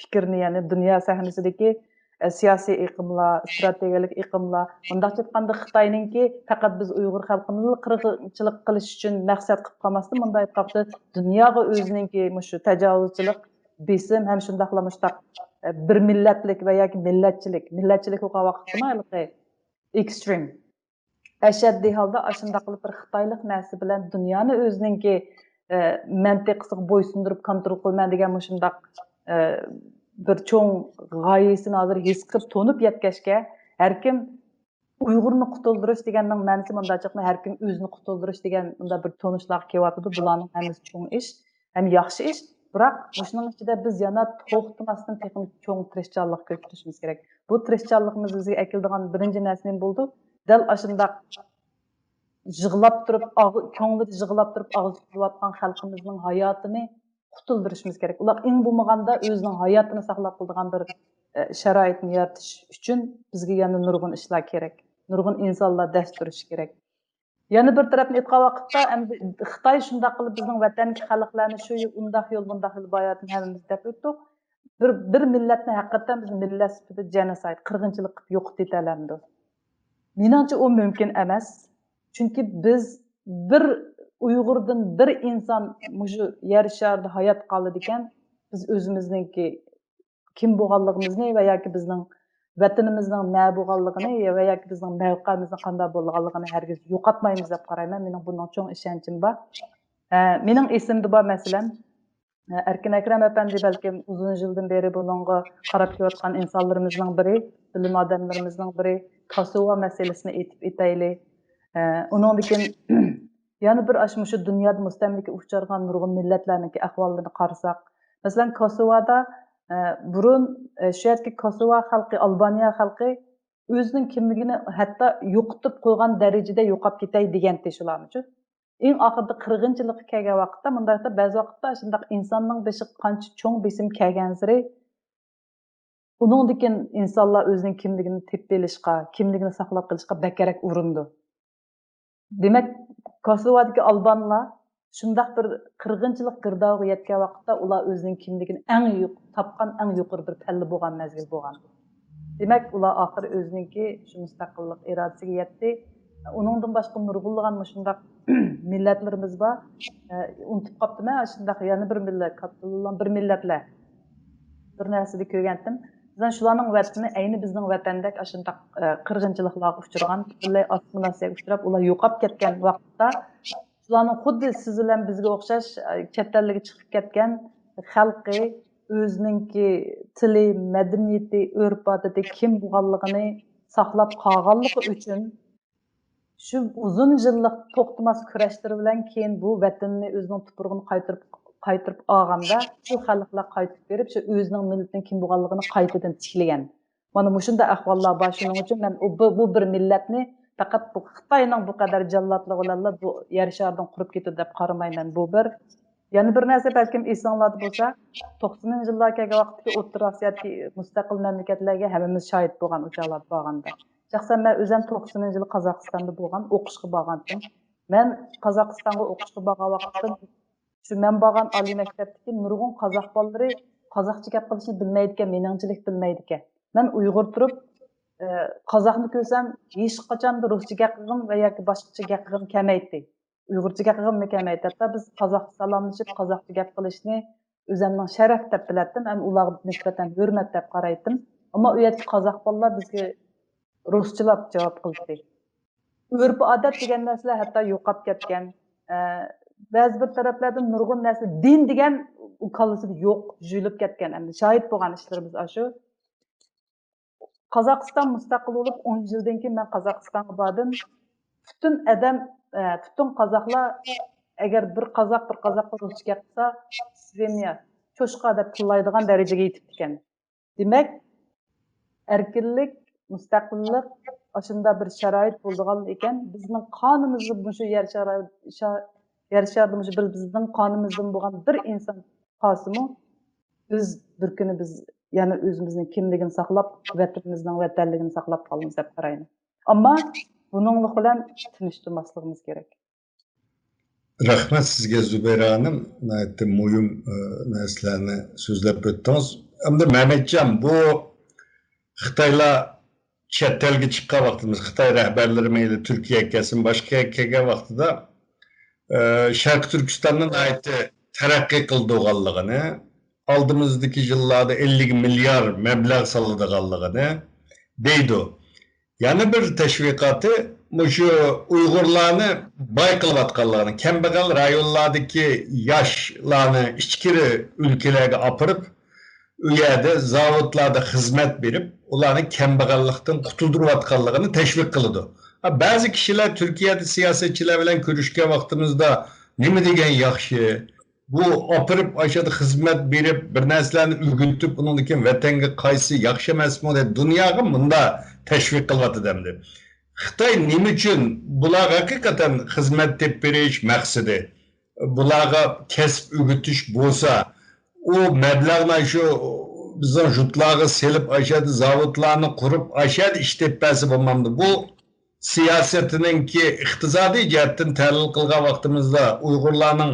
پىكرىنى، يەنى دۇنيا سەھنىسىدىكى، ئە، سىياسىي ئېقىملار، ئىستراتېگىيەلىك ئېقىملار، مۇنداقچە ئېيتقاندا، خىتاينىڭكى پەقەت بىز ئۇيغۇر خەلقىنىلا قىرغىنچىلىق قىلىش ئۈچۈن مەقسەت قىلىپ قالماستىن، مۇنداق ئېيتقاندا، دۇنياغا ئۆزىنىڭكى مۇشۇ تاجاۋۇزچىلىق، بېسىم ھەم شۇنداقلا مۇشۇنداق، ئە، بىر مىللەتلىك ۋە ياكى مىللەتچىلىك، مىللەتچىلىك بولغان ۋاقىتتىمۇ ھېلىقى ئېكسترىم، ئەشەددىي ھالدا ئاشۇنداق قىلىپ بىر خىتايلىق نەرسە بىلەن دۇنيانى ئۆزىنىڭكى، ئە، مەنتىقىسىغا بويسۇندۇرۇپ كونترول قىلىمەن دېگەن مۇشۇنداق، ئە، بىر چوڭ غايىسىنى ھازىر ھېس قىلىپ تونۇپ يەتكەچكە، ھەر كىم ئۇيغۇرنى قۇتۇلدۇرۇش دېگەننىڭ مەنىسى مۇنداق چىقماي، ھەر كىم ئۆزىنى قۇتۇلدۇرۇش دېگەن مۇنداق بىر تونۇشلارغا كېلىۋاتىدۇ. بۇلارنىڭ ھەممىسى چوڭ ئىش ھەم ياخشى ئىش. بىراق مۇشۇنىڭ ئىچىدە بىز يەنە توختىماستىن تېخىمۇ چوڭ تىرىشچانلىق كۆرسىتىشىمىز كېرەك. بۇ تىرىشچانلىقىمىز بىزگە ئەكېلىدىغان بىرىنچى نەرسە نېمە بولىدۇ؟ دەل ئاشۇنداق يىغلاپ تۇرۇپ، ئاغ-، كۆڭلىدە يىغلاپ تۇرۇپ ئاغزى تىتىلىۋاتقان خەلقىمىزنىڭ ھاياتىنى قۇتۇلدۇرۇشىمىز كېرەك. ئۇلار ئەڭ بولمىغاندا ئۆزىنىڭ ھاياتىنى ساقلاپ قالىدىغان بىر، ئە، شارائىتنى يارىتىش ئۈچۈن بىزگە يەنە نۇرغۇن ئىشلار كېرەك. نۇرغۇن ئىنسانلار دەس تۇرۇشى كېرەك. يەنە بىر تەرەپنى ئېيتقان ۋاقىتتا، ئەمدى خىتاي شۇنداق قىلىپ بىزنىڭ ۋەتەندىكى خەلقلەرنى شۇ يول، ئۇنداق يول، بۇنداق يول بار ھەممىمىز دەپ ئۆتتۇق. بىر، بىر مىللەتنى ھەقىقەتەن بىز مىللەت سۈپىتىدە جېنوسايد، قىرغىنچىلىق قىلىپ يوقىتىۋېتەلەمدۇ؟ مېنىڭچە ئۇ مۇمكىن ئەمەس. چۈنكى بىز بىر ئۇيغۇردىن بىر ئىنسان مۇشۇ يەر شارىدا ھايات قالىدىكەن، بىز ئۆزىمىزنىڭكى كىم بولغانلىقىمىزنى ۋە ياكى بىزنىڭ ۋەتىنىمىزنىڭ نە بولغانلىقىنى ۋە ياكى بىزنىڭ مەۋقەمىزنىڭ قانداق بولغانلىقىنى ھەرگىز يوقاتمايمىز دەپ قارايمەن. مېنىڭ بۇنىڭ چوڭ ئىشەنچىم بار. ئە، مېنىڭ ئېسىمدە بار، مەسىلەن، ئەركىن ئەكرەم ئەپەندى بەلكىم ئۇزۇن يىلدىن بېرى بۇنىڭغا قاراپ كېلىۋاتقان ئىنسانلىرىمىزنىڭ بىرى، بىلىم ئادەملىرىمىزنىڭ بىرى، كاسۇۋا مەسىلىسىنى ئېيتىپ ئۆتەيلى. ئە، ئۇنىڭدىن كېيىن يەنە بىر ئاشۇ مۇشۇ دۇنيادا مۇستەملىكە ئۇچرىغان نۇرغۇن مىللەتلەرنىڭكى ئەھۋاللىرىنى قارىساق، مەسىلەن، كاسۇۋادا، ئە، بۇرۇن، ئە، شۇ يەردىكى كاسۇۋا خەلقى، ئالبانىيە خەلقى ئۆزىنىڭ كىملىكىنى ھەتتا يوقىتىپ قويغان دەرىجىدە يوقاپ كېتەي دېگەنتى شۇلارمۇچۇ. ئەڭ ئاخىرىدا قىرغىنچىلىققا كەلگەن ۋاقىتتا، مۇنداقتا بەزى ۋاقىتتا شۇنداق ئىنساننىڭ بېشىغا قانچە چوڭ بېسىم كەلگەنسېرى، ئۇنىڭدىن كېيىن ئىنسانلار ئۆزىنىڭ كىملىكىنى تېپىۋېلىشقا، كىملىكىنى ساقلاپ قېلىشقا بەكرەك ئۇرۇنىدۇ. دېمەك، كوسوۋودىكى ئالبانلار شۇنداق بىر قىرغىنچىلىق گىردابىغا يەتكەن ۋاقىتتا، ئۇلار ئۆزىنىڭ كىملىكىنى ئەڭ يۇق-، تاپقان ئەڭ يۇقىرى بىر پەللە بولغان مەزگىل بولغان. دېمەك، ئۇلار ئاخىرى ئۆزىنىڭكى شۇ مۇستەقىللىق ئىرادىسىگە يەتتى. ئۇنىڭدىن باشقا نۇرغۇنلىغان مۇشۇنداق مىللەتلىرىمىز بار. ئە، ئۇنتۇپ قاپتىمەن، ئاشۇنداق يەنە بىر مىللەت، كاتالونلار بىر مىللەتلەر. بىر نەرسىدە كۆرگەنتىم. بىزنىڭ شۇلارنىڭ ۋەتىنى ئەينى بىزنىڭ ۋەتەندەك ئاشۇنداق، ئە، قىرغىنچىلىقلارغا ئۇچرىغان، پۈتۈنلەي ئاسسىمىلياتسىيەگە ئۇچراپ، ئۇلار يوقاپ كەتكەن ۋاقىتتا، شۇلارنىڭ خۇددى سىز بىلەن بىزگە ئوخشاش، ئە، چەت ئەللەرگە چىقىپ كەتكەن خەلقى، ئۆزىنىڭكى تىلى، مەدەنىيىتى، ئۆرپ-ئادىتى كىم بولغانلىقىنى ساقلاپ قالغانلىقى ئۈچۈن، شۇ ئۇزۇن يىللىق توختىماس كۈرەشلىرى بىلەن كېيىن بۇ ۋەتىنىنى ئۆزىنىڭ تۇپرىقىنى قايتۇرۇپ، قايتۇرۇپ ئالغاندا، شۇ خەلقلەر قايتىپ بېرىپ، شۇ ئۆزىنىڭ مىللىتىنىڭ كىم بولغانلىقىنى قايتىدىن تىكلىگەن. مانا مۇشۇنداق ئەھۋاللار بار. شۇنىڭ ئۈچۈن مەن ئۇ، بۇ، بۇ بىر مىللەتنى پەقەت بۇ خىتاينىڭ بۇ قەدەر جاللاتلىقى بىلەنلا بۇ يەر شارىدىن قۇرۇپ كېتىدۇ دەپ قارىمايمەن. بۇ بىر. يەنە بىر نەرسە، بەلكىم ئېسىڭلاردا بولسا، توقسىنىنچى يىللار كەلگەن ۋاقىتتىكى ئوتتۇرا ئاسىيادىكى مۇستەقىل مەملىكەتلەرگە ھەممىمىز شاھىت بولغان، ئۇ چاغلاردا بارغاندا. شەخسەن مەن ئۆزۈم توقسىنىنچى يىلى قازاقىستاندا بولغان، ئوقۇشقا بارغانتىم. مەن قازاقىستانغا ئوقۇشقا بارغان ۋاقىتتا، شۇ مەن بارغان ئالىي مەكتەپتىكى نۇرغۇن قازاق بالىلىرى قازاقچە گەپ قىلىشنى بىلمەيدىكەن، مېنىڭچىلىك بىلمەيدىكەن. مەن ئۇيغۇر تۇرۇپ، ئە، قازاقنى كۆرسەم، ھېچقاچان رۇسچە گەپ قىلغىنىم ۋە ياكى باشقىچە گەپ قىلغىم كەلمەيتتى. ئۇيغۇرچە گەپ قىلغىممۇ كەلمەيتتى. ھەتتا بىز قازاقچە سالاملىشىپ، قازاقچە گەپ قىلىشنى ئۆزۈمنىڭ شەرەپ دەپ بىلەتتىم ھەم ئۇلارغا نىسبەتەن ھۆرمەت دەپ قارايتتىم. ئەمما ئۇ يەردىكى قازاق بالىلار بىزگە رۇسچىلاپ جاۋاب قىلدى. ئۆرپ-ئادەت دېگەن نەرسىلەر ھەتتا يوقاپ كەتكەن. ئە، بەزى بىر تەرەپلەردىن نۇرغۇن نەرسە، دىن دېگەن ئۇ كاللىسىدا يوق، يۇيۇلۇپ كەتكەن. ئەمدى شاھىت بولغان ئىشلىرىمىز ئاشۇ. قازاقىستان مۇستەقىل بولۇپ ئون يىلدىن كېيىن مەن قازاقىستانغا باردىم. پۈتۈن ئادەم، ئە، پۈتۈن قازاقلار، ئەگەر بىر قازاق بىر قازاققا رۇسچە گەپ قىلسا، سۋىنيا، چوشقا دەپ تىللايدىغان دەرىجىگە يېتىپتىكەن. دېمەك، ئەركىنلىك، مۇستەقىللىق ئاشۇنداق بىر شارائىت بولىدىغان ئىكەن، بىزنىڭ قانىمىزدا مۇشۇ يەر شارا-، شا-، يەر شارىدا مۇشۇ بىر بىزنىڭ قانىمىزدىن بولغان بىر ئىنسان قالسىمۇ، بىز بىر كۈنى بىز يەنە ئۆزىمىزنىڭ كىملىكىنى ساقلاپ، ۋەتىنىمىزنىڭ ۋەتەنلىكىنى ساقلاپ قالىمىز دەپ قارايمەن. ئەمما بۇنىڭلىق بىلەن تىنچ تۇرماسلىقىمىز كېرەك. رەھمەت سىزگە، زۇبەيرە خانىم. ناھايىتى مۇھىم، ئە، نەرسىلەرنى سۆزلەپ ئۆتتىڭىز. ئەمدى مەمەتجان، بۇ خىتايلار چەت ئەلگە چىققان ۋاقتىمىز، خىتاي رەھبەرلىرى مەيلى تۈركىيەگە كەلسۇن، باشقا يەرگە كەلگەن ۋاقتىدا، ئە، شەرقىي تۈركىستاننىڭ ناھايىتى تەرەققىي قىلىدىغانلىقىنى، ئالدىمىزدىكى يىللاردا ئەللىك مىليار مەبلەغ سالىدىغانلىقىنى دەيدۇ. يەنە بىر تەشۋىقاتى مۇشۇ ئۇيغۇرلارنى باي قىلىۋاتقانلىقىنى، كەمبەغەل رايونلاردىكى ياشلارنى ئىچكىرى ئۆلكىلەرگە ئاپىرىپ، ئۇ يەردە زاۋۇتلاردا خىزمەت بېرىپ، ئۇلارنى كەمبەغەللىكتىن قۇتۇلدۇرۇۋاتقانلىقىنى تەشۋىق قىلىدۇ. ھە، بەزى كىشىلەر تۈركىيەدە سىياسەتچىلەر بىلەن كۆرۈشكەن ۋاقتىمىزدا نېمە دېگەن ياخشى، بۇ ئاپىرىپ ئاشۇ يەردە خىزمەت بېرىپ، بىر نەرسىلەرنى ئۆگىتىپ، ئۇنىڭدىن كېيىن ۋەتەنگە قايتسا ياخشى ئەمەسمۇ دەپ دۇنياغا مۇنداق تەشۋىق قىلىۋاتىدۇ ئەمدى. خىتاي نېمە ئۈچۈن بۇلارغا ھەقىقەتەن خىزمەت تېپىپ بېرىش مەقسىتى، بۇلارغا كەسىپ ئۆگىتىش بولسا، ئۇ مەبلەغنى شۇ بىزنىڭ يۇرتلارغا سېلىپ، ئاشۇ يەردە زاۋۇتلارنى قۇرۇپ، ئاشۇ يەردە ئىش تېپىپ بەرسە بولمامدۇ؟ بۇ سىياسىتىنىڭكى ئىقتىسادىي جەھەتتىن تەھلىل قىلغان ۋاقتىمىزدا، ئۇيغۇرلارنىڭ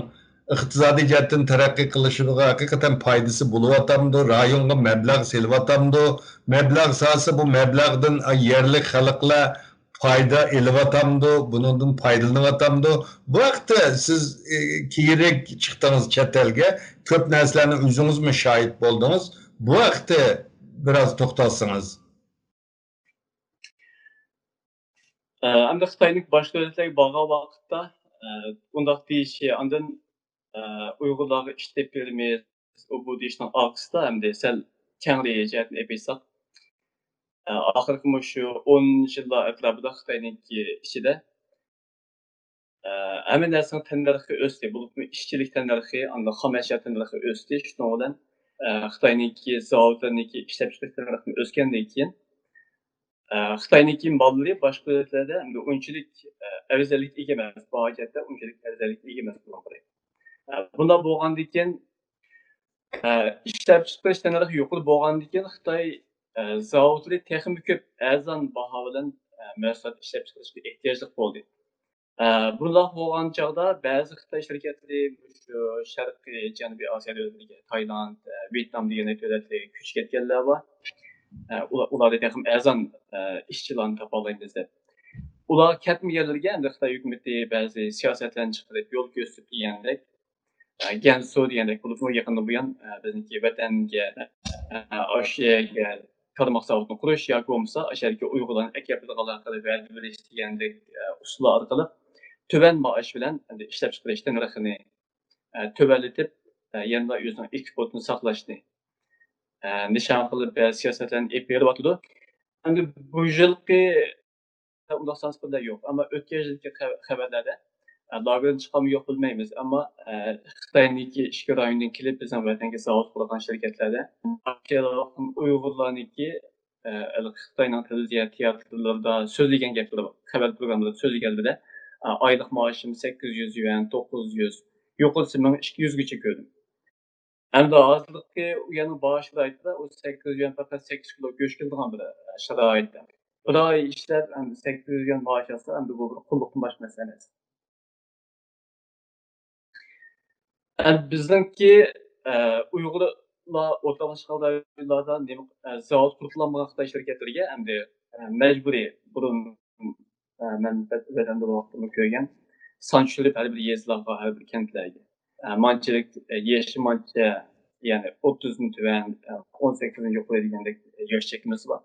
ئىقتىسادىي جەھەتتىن تەرەققىي قىلىشىغا ھەقىقەتەن پايدىسى بولۇۋاتامدۇ؟ رايونغا مەبلەغ سېلىۋاتامدۇ؟ مەبلەغ سالسا، بۇ مەبلەغدىن يەرلىك خەلقلەر پايدا ئېلىۋاتامدۇ؟ بۇنىڭدىن پايدىلىنىۋاتامدۇ؟ بۇ ھەقتە سىز، ئى، كېيىنرەك چىقتىڭىز چەت ئەلگە، كۆپ نەرسىلەرنى ئۆزىڭىزمۇ شاھىت بولدىڭىز. بۇ ھەقتە بىراز توختالسىڭىز. ئە، ئەمدى خىتاينىڭ باشقا دۆلەتلەرگە بارغان ۋاقىتتا، ئە، ئۇنداق دېيىشى، ئاندىن، ئە، ئۇيغۇرلارغا ئىش تېپىپ بېرىمىز، ئۇ بۇ دېيىشنىڭ ئارقىسىدا ئەمدى سەل كەڭرى جەھەتتىن ئېلىپ ئېيتساق، ئە، ئاخىرقى مۇشۇ ئون يىللار ئەتراپىدا خىتاينىڭكى ئىچىدە، ئە، ھەممە نەرسىنىڭ تەننەرخى ئۆستى، بولۇپمۇ ئىشچىلىك تەننەرخى، ئاندىن خام ئەشيا تەننەرخى ئۆستى. شۇنىڭ بىلەن، ئە، خىتاينىڭكى زاۋۇتلىرىنىڭكى ئىشلەپچىقىرىش تەننەرخى ئۆسكەندىن كېيىن، ئە، خىتاينىڭكى ماللىرى باشقا دۆلەتلەردە ئەمدى ئۇنچىلىك، ئە، ئەۋزەللىككە ئىگە ئەمەس، باھا جەھەتتە ئۇنچىلىك ئەۋزەللىككە ئىگە ئەمەس بۇلارغا. ئە، بۇنداق بولغاندىكىن، ئە، ئىشلەپچىقىرىش تەننەرخى يۇقىرى بولغاندىكىن خىتاي، ئە، زاۋۇتلىرى تېخىمۇ كۆپ ئەرزان باھا بىلەن، ئە، مەھسۇلات ئىشلەپچىقىرىشقا ئېھتىياجلىق بولدى. ئە، بۇنداق بولغان چاغدا بەزى خىتاي شىركەتلىرى مۇشۇ شەرقىي جەنۇبىي ئاسىيا دۆلەتلىرىگە، تايلاند، ئە، ۋيېتنام دېگەندەك دۆلەتلەرگە كۆچۈپ كەتكەنلەر بار. ئە، ئۇلار، ئۇلاردا تېخىمۇ ئەرزان، ئە، ئىشچىلارنى تاپالايمىز دەپ. ئۇلار كەتمىگەنلىرىگە ئەمدى خىتاي ھۆكۈمىتى بەزى سىياسەتلەرنى چىقىرىپ، يول كۆرسىتىپ دېگەندەك، ئە، گەنسۇ دېگەندەك بولۇپمۇ يېقىندىن بۇيان، ئە، بىزنىڭكى ۋەتەنگە، ئە، ئاشۇ يەرگە تارماق زاۋۇتنى قۇرۇش ياكى بولمىسا ئاشۇ يەردىكى ئۇيغۇرلارنى ئەكېلىپ بېرىدىغانلار ھەققىدە ۋەدە بېرىش دېگەندەك، ئە، ئۇسۇللار ئارقىلىق تۆۋەن مائاش بىلەن ئەمدى ئىشلەپچىقىرىش تەننەرخىنى، ئە، تۆۋەنلىتىپ، ئە، يەنىلا ئۆزىنىڭ ئېكسپورتىنى ساقلاشنى، ئە، نىشان قىلىپ بەزى سىياسەتلەرنى ئېلىپ بېرىۋاتىدۇ. ئەمدى بۇ يىلقى ئۇنداق سانسىپىرلار يوق. ئەمما ئۆتكەن يىلقى خە-، خەۋەرلەردە، ئە، لاگېردىن چىقامۇ يوق بىلمەيمىز. ئەمما، ئە، خىتاينىڭكى ئىچكى رايوندىن كېلىپ بىزنىڭ ۋەتەنگە زاۋۇت قۇرغان شىركەتلەردە ئۇيغۇرلارنىڭكى، ئە، خىتاينىڭ تېلېۋىزىيە تىياتىرلىرىدا سۆزلىگەن گەپلىرى بار. خەۋەر پروگراممىلىرىدا سۆزلىگەنلىرىدە، ئە، ئايلىق مائاشىم سەككىز يۈز يۈەن، توققۇز يۈز، يۇقىرىسى مىڭ ئىككى يۈزگىچە كۆردۈم. ئەمدى ھازىرقى ئۇ يەرنىڭ باھا شارائىتىدا ئۇ سەككىز يۈەن پەقەت سەككىز كىلو گۆش كېلىدىغان بىر، ئە، شارائىتتا. بىر ئاي ئىشلەپ، ئەمدى سەككىز يۈەن مائاش ئالسا، ئەمدى بۇ بىر قۇللۇقتىن باشقا نەرسە ئەمەس. ئەمدى بىزنىڭكى، ئە، ئۇيغۇرلار ئولتۇراقلاشقان رايونلاردا نېمە، ئە، زاۋۇت قۇرۇپ بولالمىغان خىتاي شىركەتلىرىگە ئەمدى، ئە، مەجبۇرىي بۇرۇن، ئە، مەن ۋەتەندە بولغان ۋاقتىمدا كۆرگەن، سان چۈشۈرۈپ ھەر بىر يېزىلارغا، ھەر بىر كەنتلەرگە، ئە، مانچىلىك، ئە، يېشى مانچە، يەنى ئوتتۇزدىن تۆۋەن، ئە، ئون سەككىزدىن يۇقىرى دېگەندەك ياش چەكلىمىسى بار.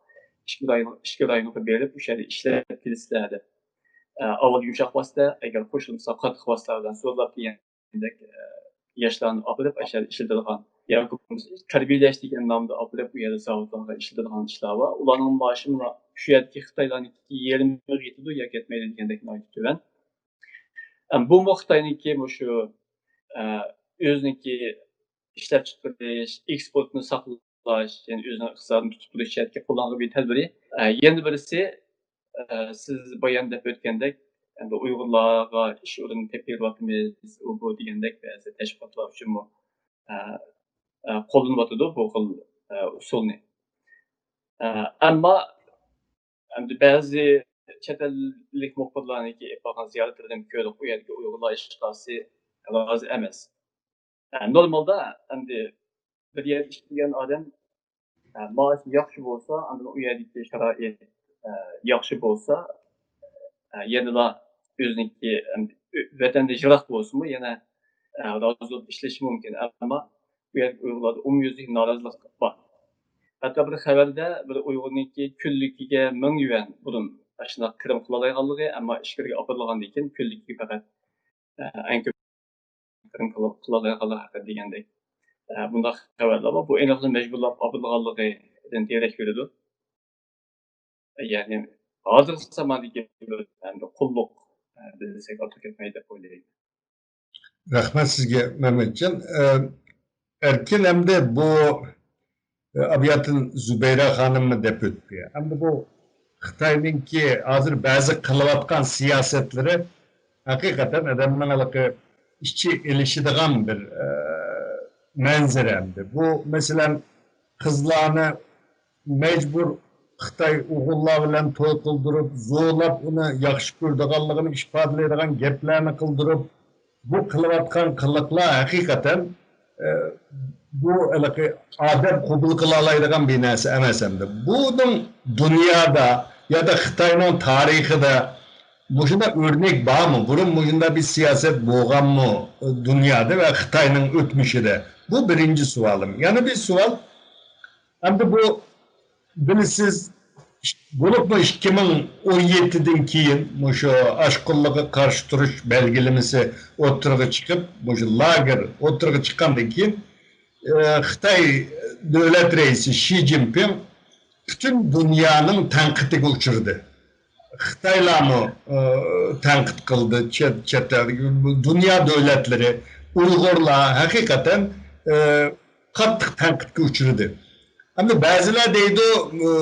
ئىچكى رايون، ئىچكى رايونغا بېرىپ، ئۇ يەردە ئىشلەپ كېلىسىلەر دەپ. ئە، ئاۋۋال يۇمشاق ۋاسىتە، ئەگەر قوشۇلمىسا قاتتىق ۋاسىتە بىلەن زورلاپ دېگەندەك، ئە، ياشلارنى ئاپىرىپ، ئاشۇ يەردە ئىشلىتىدىغان ياكى بولمىسا تەربىيەلەش دېگەن نامدا ئاپىرىپ، ئۇ يەردە زاۋۇتلارغا ئىشلىتىدىغان ئىشلار بار. ئۇلارنىڭ مائاشىمۇ شۇ يەردىكى خىتايلارنىڭكى يېرىمىغا يېتىدۇ ياكى يەتمەيدۇ دېگەندەك ناھايىتى تۆۋەن. ئەم، بۇمۇ خىتاينىڭكى مۇشۇ، ئە، ئۆزىنىڭكى ئىشلەپچىقىرىش، ئېكسپورتنى ساقلاش، يەنى ئۆزىنىڭ ئىقتىسادىنى تۇتۇپ تۇرۇش جەھەتتىكى قوللانغان بىر تەدبىرى. ئە، يەنە بىرسى، ئە، سىز بايان دەپ ئۆتكەندەك، ئەمدى ئۇيغۇرلارغا ئىش ئورنى تېپىپ بېرىۋاتىمىز، ئۇ بۇ دېگەندەك بەزى تەشۋىقاتلار ئۈچۈنمۇ، ئە، ئە، قوللىنىۋاتىدۇ بۇ خىل، ئە، ئۇسۇلنى. ئە، ئەمما ئەمدى بەزى چەت ئەللىك مۇخبىرلارنىڭكى ئېلىپ بارغان زىيارەتلىرىدىن كۆردۇق، ئۇ يەردىكى ئۇيغۇرلار ھېچقايسى رازى ئەمەس. ئە، نورمالدا ئەمدى بىر يەردە ئىشلىگەن ئادەم، ئە، مائاشى ياخشى بولسا، ئاندىن ئۇ يەردىكى شارائىت، ئە، ياخشى بولسا، ئە، يەنىلا ئۆزىنىڭكى، ئەمدى، ئۆ-، ۋەتەندىن يىراق بولسىمۇ، يەنە، ئە، رازى بولۇپ ئىشلىشى مۇمكىن. ئەمما بۇ يەردىكى ئۇيغۇرلاردا ئومۇميۈزلۈك نارازىلىق بار. ھەتتا بىر خەۋەردە بىر ئۇيغۇرنىڭكى كۈنلۈكىگە مىڭ يۈەن بۇرۇن ئاشۇنداق كىرىم قىلالايدىغانلىقى، ئەمما ئىچكىرىگە ئاپىرىلغاندىن كېيىن كۈنلۈكىگە پەقەت، ئە، ئەڭ كۆپ كىرىم قىلا-، قىلالايدىغانلىقى ھەققىدە دېگەندەك، ئە، بۇنداق خەۋەرلەر بار. بۇ ئېنىقلا مەجبۇرلاپ ئاپىرىلغانلىقىدىن دېرەك بېرىدۇ. يەنى ھازىرقى زاماندىكى بىر، ئەمدى قۇللۇق، ئە، دېسەك ئارتۇق كەتمەيدۇ دەپ ئويلايمەن. رەھمەت سىزگە، مەمەتجان. ئە، ئەركىن ئەمدى بۇ، ئە، ئابىياتىن زۇبەيرە خانىممۇ دەپ ئۆتتى. ئەمدى بۇ خىتاينىڭكى ھازىر بەزى قىلىۋاتقان سىياسەتلىرى ھەقىقەتەن ئادەمنىڭ ھېلىقى ئىچى ئېلىشىدىغان بىر، ئە، مەنزىرە ئەمدى. بۇ، مەسىلەن، قىزلارنى مەجبۇر خىتاي ئوغۇللار بىلەن توي قىلدۇرۇپ، زورلاپ ئۇنى ياخشى كۆرىدىغانلىقىنى ئىپادىلەيدىغان گەپلەرنى قىلدۇرۇپ، بۇ قىلىۋاتقان قىلىقلار ھەقىقەتەن، ئە، بۇ ھېلىقى ئادەم قوبۇل قىلالايدىغان بىر نەرسە ئەمەس ئەمدى. بۇنىڭ دۇنيادا يا دا خىتاينىڭ تارىخىدا مۇشۇنداق ئۆرنەك بارمۇ؟ بۇرۇن مۇشۇنداق بىر سىياسەت بولغانمۇ دۇنيادا ۋە خىتاينىڭ ئۆتمۈشىدە؟ بۇ بىرىنچى سوئالىم. يەنە بىر سوئال، ئەمدى بۇ بىلىسىز، بولۇپمۇ ئىككى مىڭ ئون يەتتىدىن كېيىن مۇشۇ ئاشقۇنلۇققا قارشى تۇرۇش بەلگىلىمىسى ئوتتۇرىغا چىقىپ، مۇشۇ لاگېر ئوتتۇرىغا چىققاندىن كېيىن، ئى، خىتاي دۆلەت رەئىسى شى جىنپىڭ پۈتۈن دۇنيانىڭ تەنقىدىگە ئۇچرىدى. خىتايلارمۇ، ئى، تەنقىد قىلدى، چەت، چەت ئەلدىكى دۇنيا دۆلەتلىرى، ئۇيغۇرلار ھەقىقەتەن، ئى، قاتتىق تەنقىدكە ئۇچرىدى. ئەمدى بەزىلەر دەيدۇ، ئى،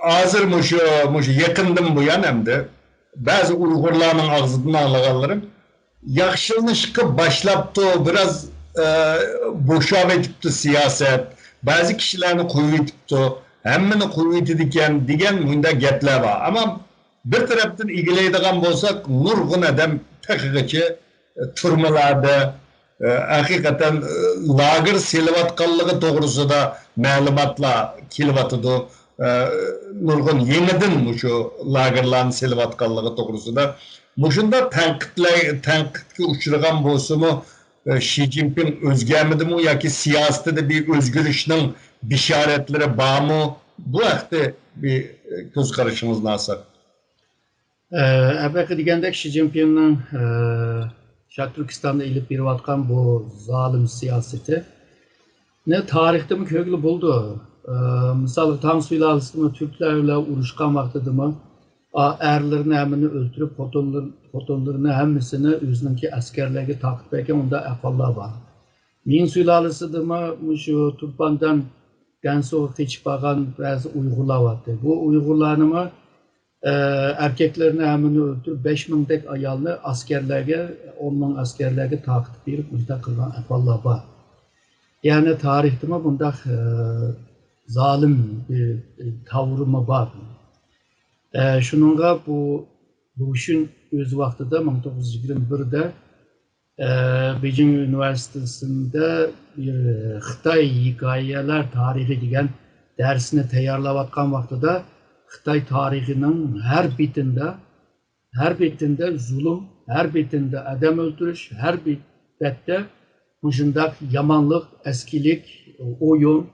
ھازىر مۇشۇ، مۇشۇ يېقىندىن بۇيان ئەمدى بەزى ئۇيغۇرلارنىڭ ئاغزىدىن ئاڭلىغانلىرىم، ياخشىلىنىشقا باشلاپتۇ، بىراز، ئە، بوشاۋېتىپتۇ سىياسەت، بەزى كىشىلەرنى قويۇۋېتىپتۇ، ھەممىنى قويۇۋېتىدىكەن دېگەن مۇنداق گەپلەر بار. ئەمما بىر تەرەپتىن ئىگىلەيدىغان بولساق، نۇرغۇن ئادەم تېخىغىچە، ئە، تۈرمىلەردە، ئە، ھەقىقەتەن، ئە، لاگېر سېلىۋاتقانلىقى توغرىسىدا مەلۇماتلار كېلىۋاتىدۇ. ئە، نۇرغۇن يېڭىدىن مۇشۇ لاگېرلارنى سېلىۋاتقانلىقى توغرىسىدا مۇشۇنداق تەنقىدلەر، تەنقىدكە ئۇچرىغان بولسىمۇ، ئە، شى جىنپىڭ ئۆزگەرمىدىمۇ ياكى سىياسىتىدە بىر ئۆزگىرىشنىڭ بېشارەتلىرى بارمۇ؟ بۇ ھەقتە بىر، ئە، كۆز قارىشىڭىزنى ئالساق. ئە، ئەلۋەتتە دېگەندەك، شى جىنپىڭنىڭ، ئە، شەرقىي تۈركىستاندا ئېلىپ بېرىۋاتقان بۇ زالىم سىياسىتىنى تارىختىمۇ كۆرگىلى بولىدۇ. ئە، مىسالغا، تاڭ سۇلالىسىمۇ تۈركلەر بىلەن ئۇرۇشقان ۋاقتىدىمۇ، ئا-، ئەرلىرىنى ھەممىنى ئۆلتۈرۈپ، خوتۇنلىرى، خوتۇنلىرىنى ھەممىسىنى ئۆزىنىڭكى ئەسكەرلەرگە تارقىتىپ بەرگەن ئۇنداق ئەھۋاللار بار. مىڭ سۇلالىسىدىمۇ مۇشۇ تۇرپاندان گەنسۇغا قېچىپ بارغان بەزى ئۇيغۇرلار بارتى. بۇ ئۇيغۇرلارنىمۇ، ئە، ئەركەكلىرىنى ھەممىنى ئۆلتۈرۈپ، بەش مىڭدەك ئايالنى ئەسكەرلەرگە، ئون مىڭ ئەسكەرلەرگە تارقىتىپ بېرىپ، مۇنداق قىلغان ئەھۋاللار بار. يەنى تارىختىمۇ بۇنداق، ئە، زالىم بىر، ئە، تاۋرىمۇ بار. ئە، شۇنىڭغا بۇ لۇشۈن ئۆز ۋاقتىدا مىڭ توققۇز يۈز يىگىرمە بىردە، ئە، بېيجىڭ ئۇنىۋېرسىتېتىنىڭ بىر خىتاي ھېكايىلەر تارىخى دېگەن دەرسنى تەييارلاۋاتقان ۋاقتىدا خىتاي تارىخىنىڭ ھەر بېتىندە، ھەر بېتىندە زۇلۇم، ھەر بېتىندە ئادەم ئۆلتۈرۈش، ھەر بېت-، بەتتە مۇشۇنداق يامانلىق، ئەسكىلىك، ئويۇن،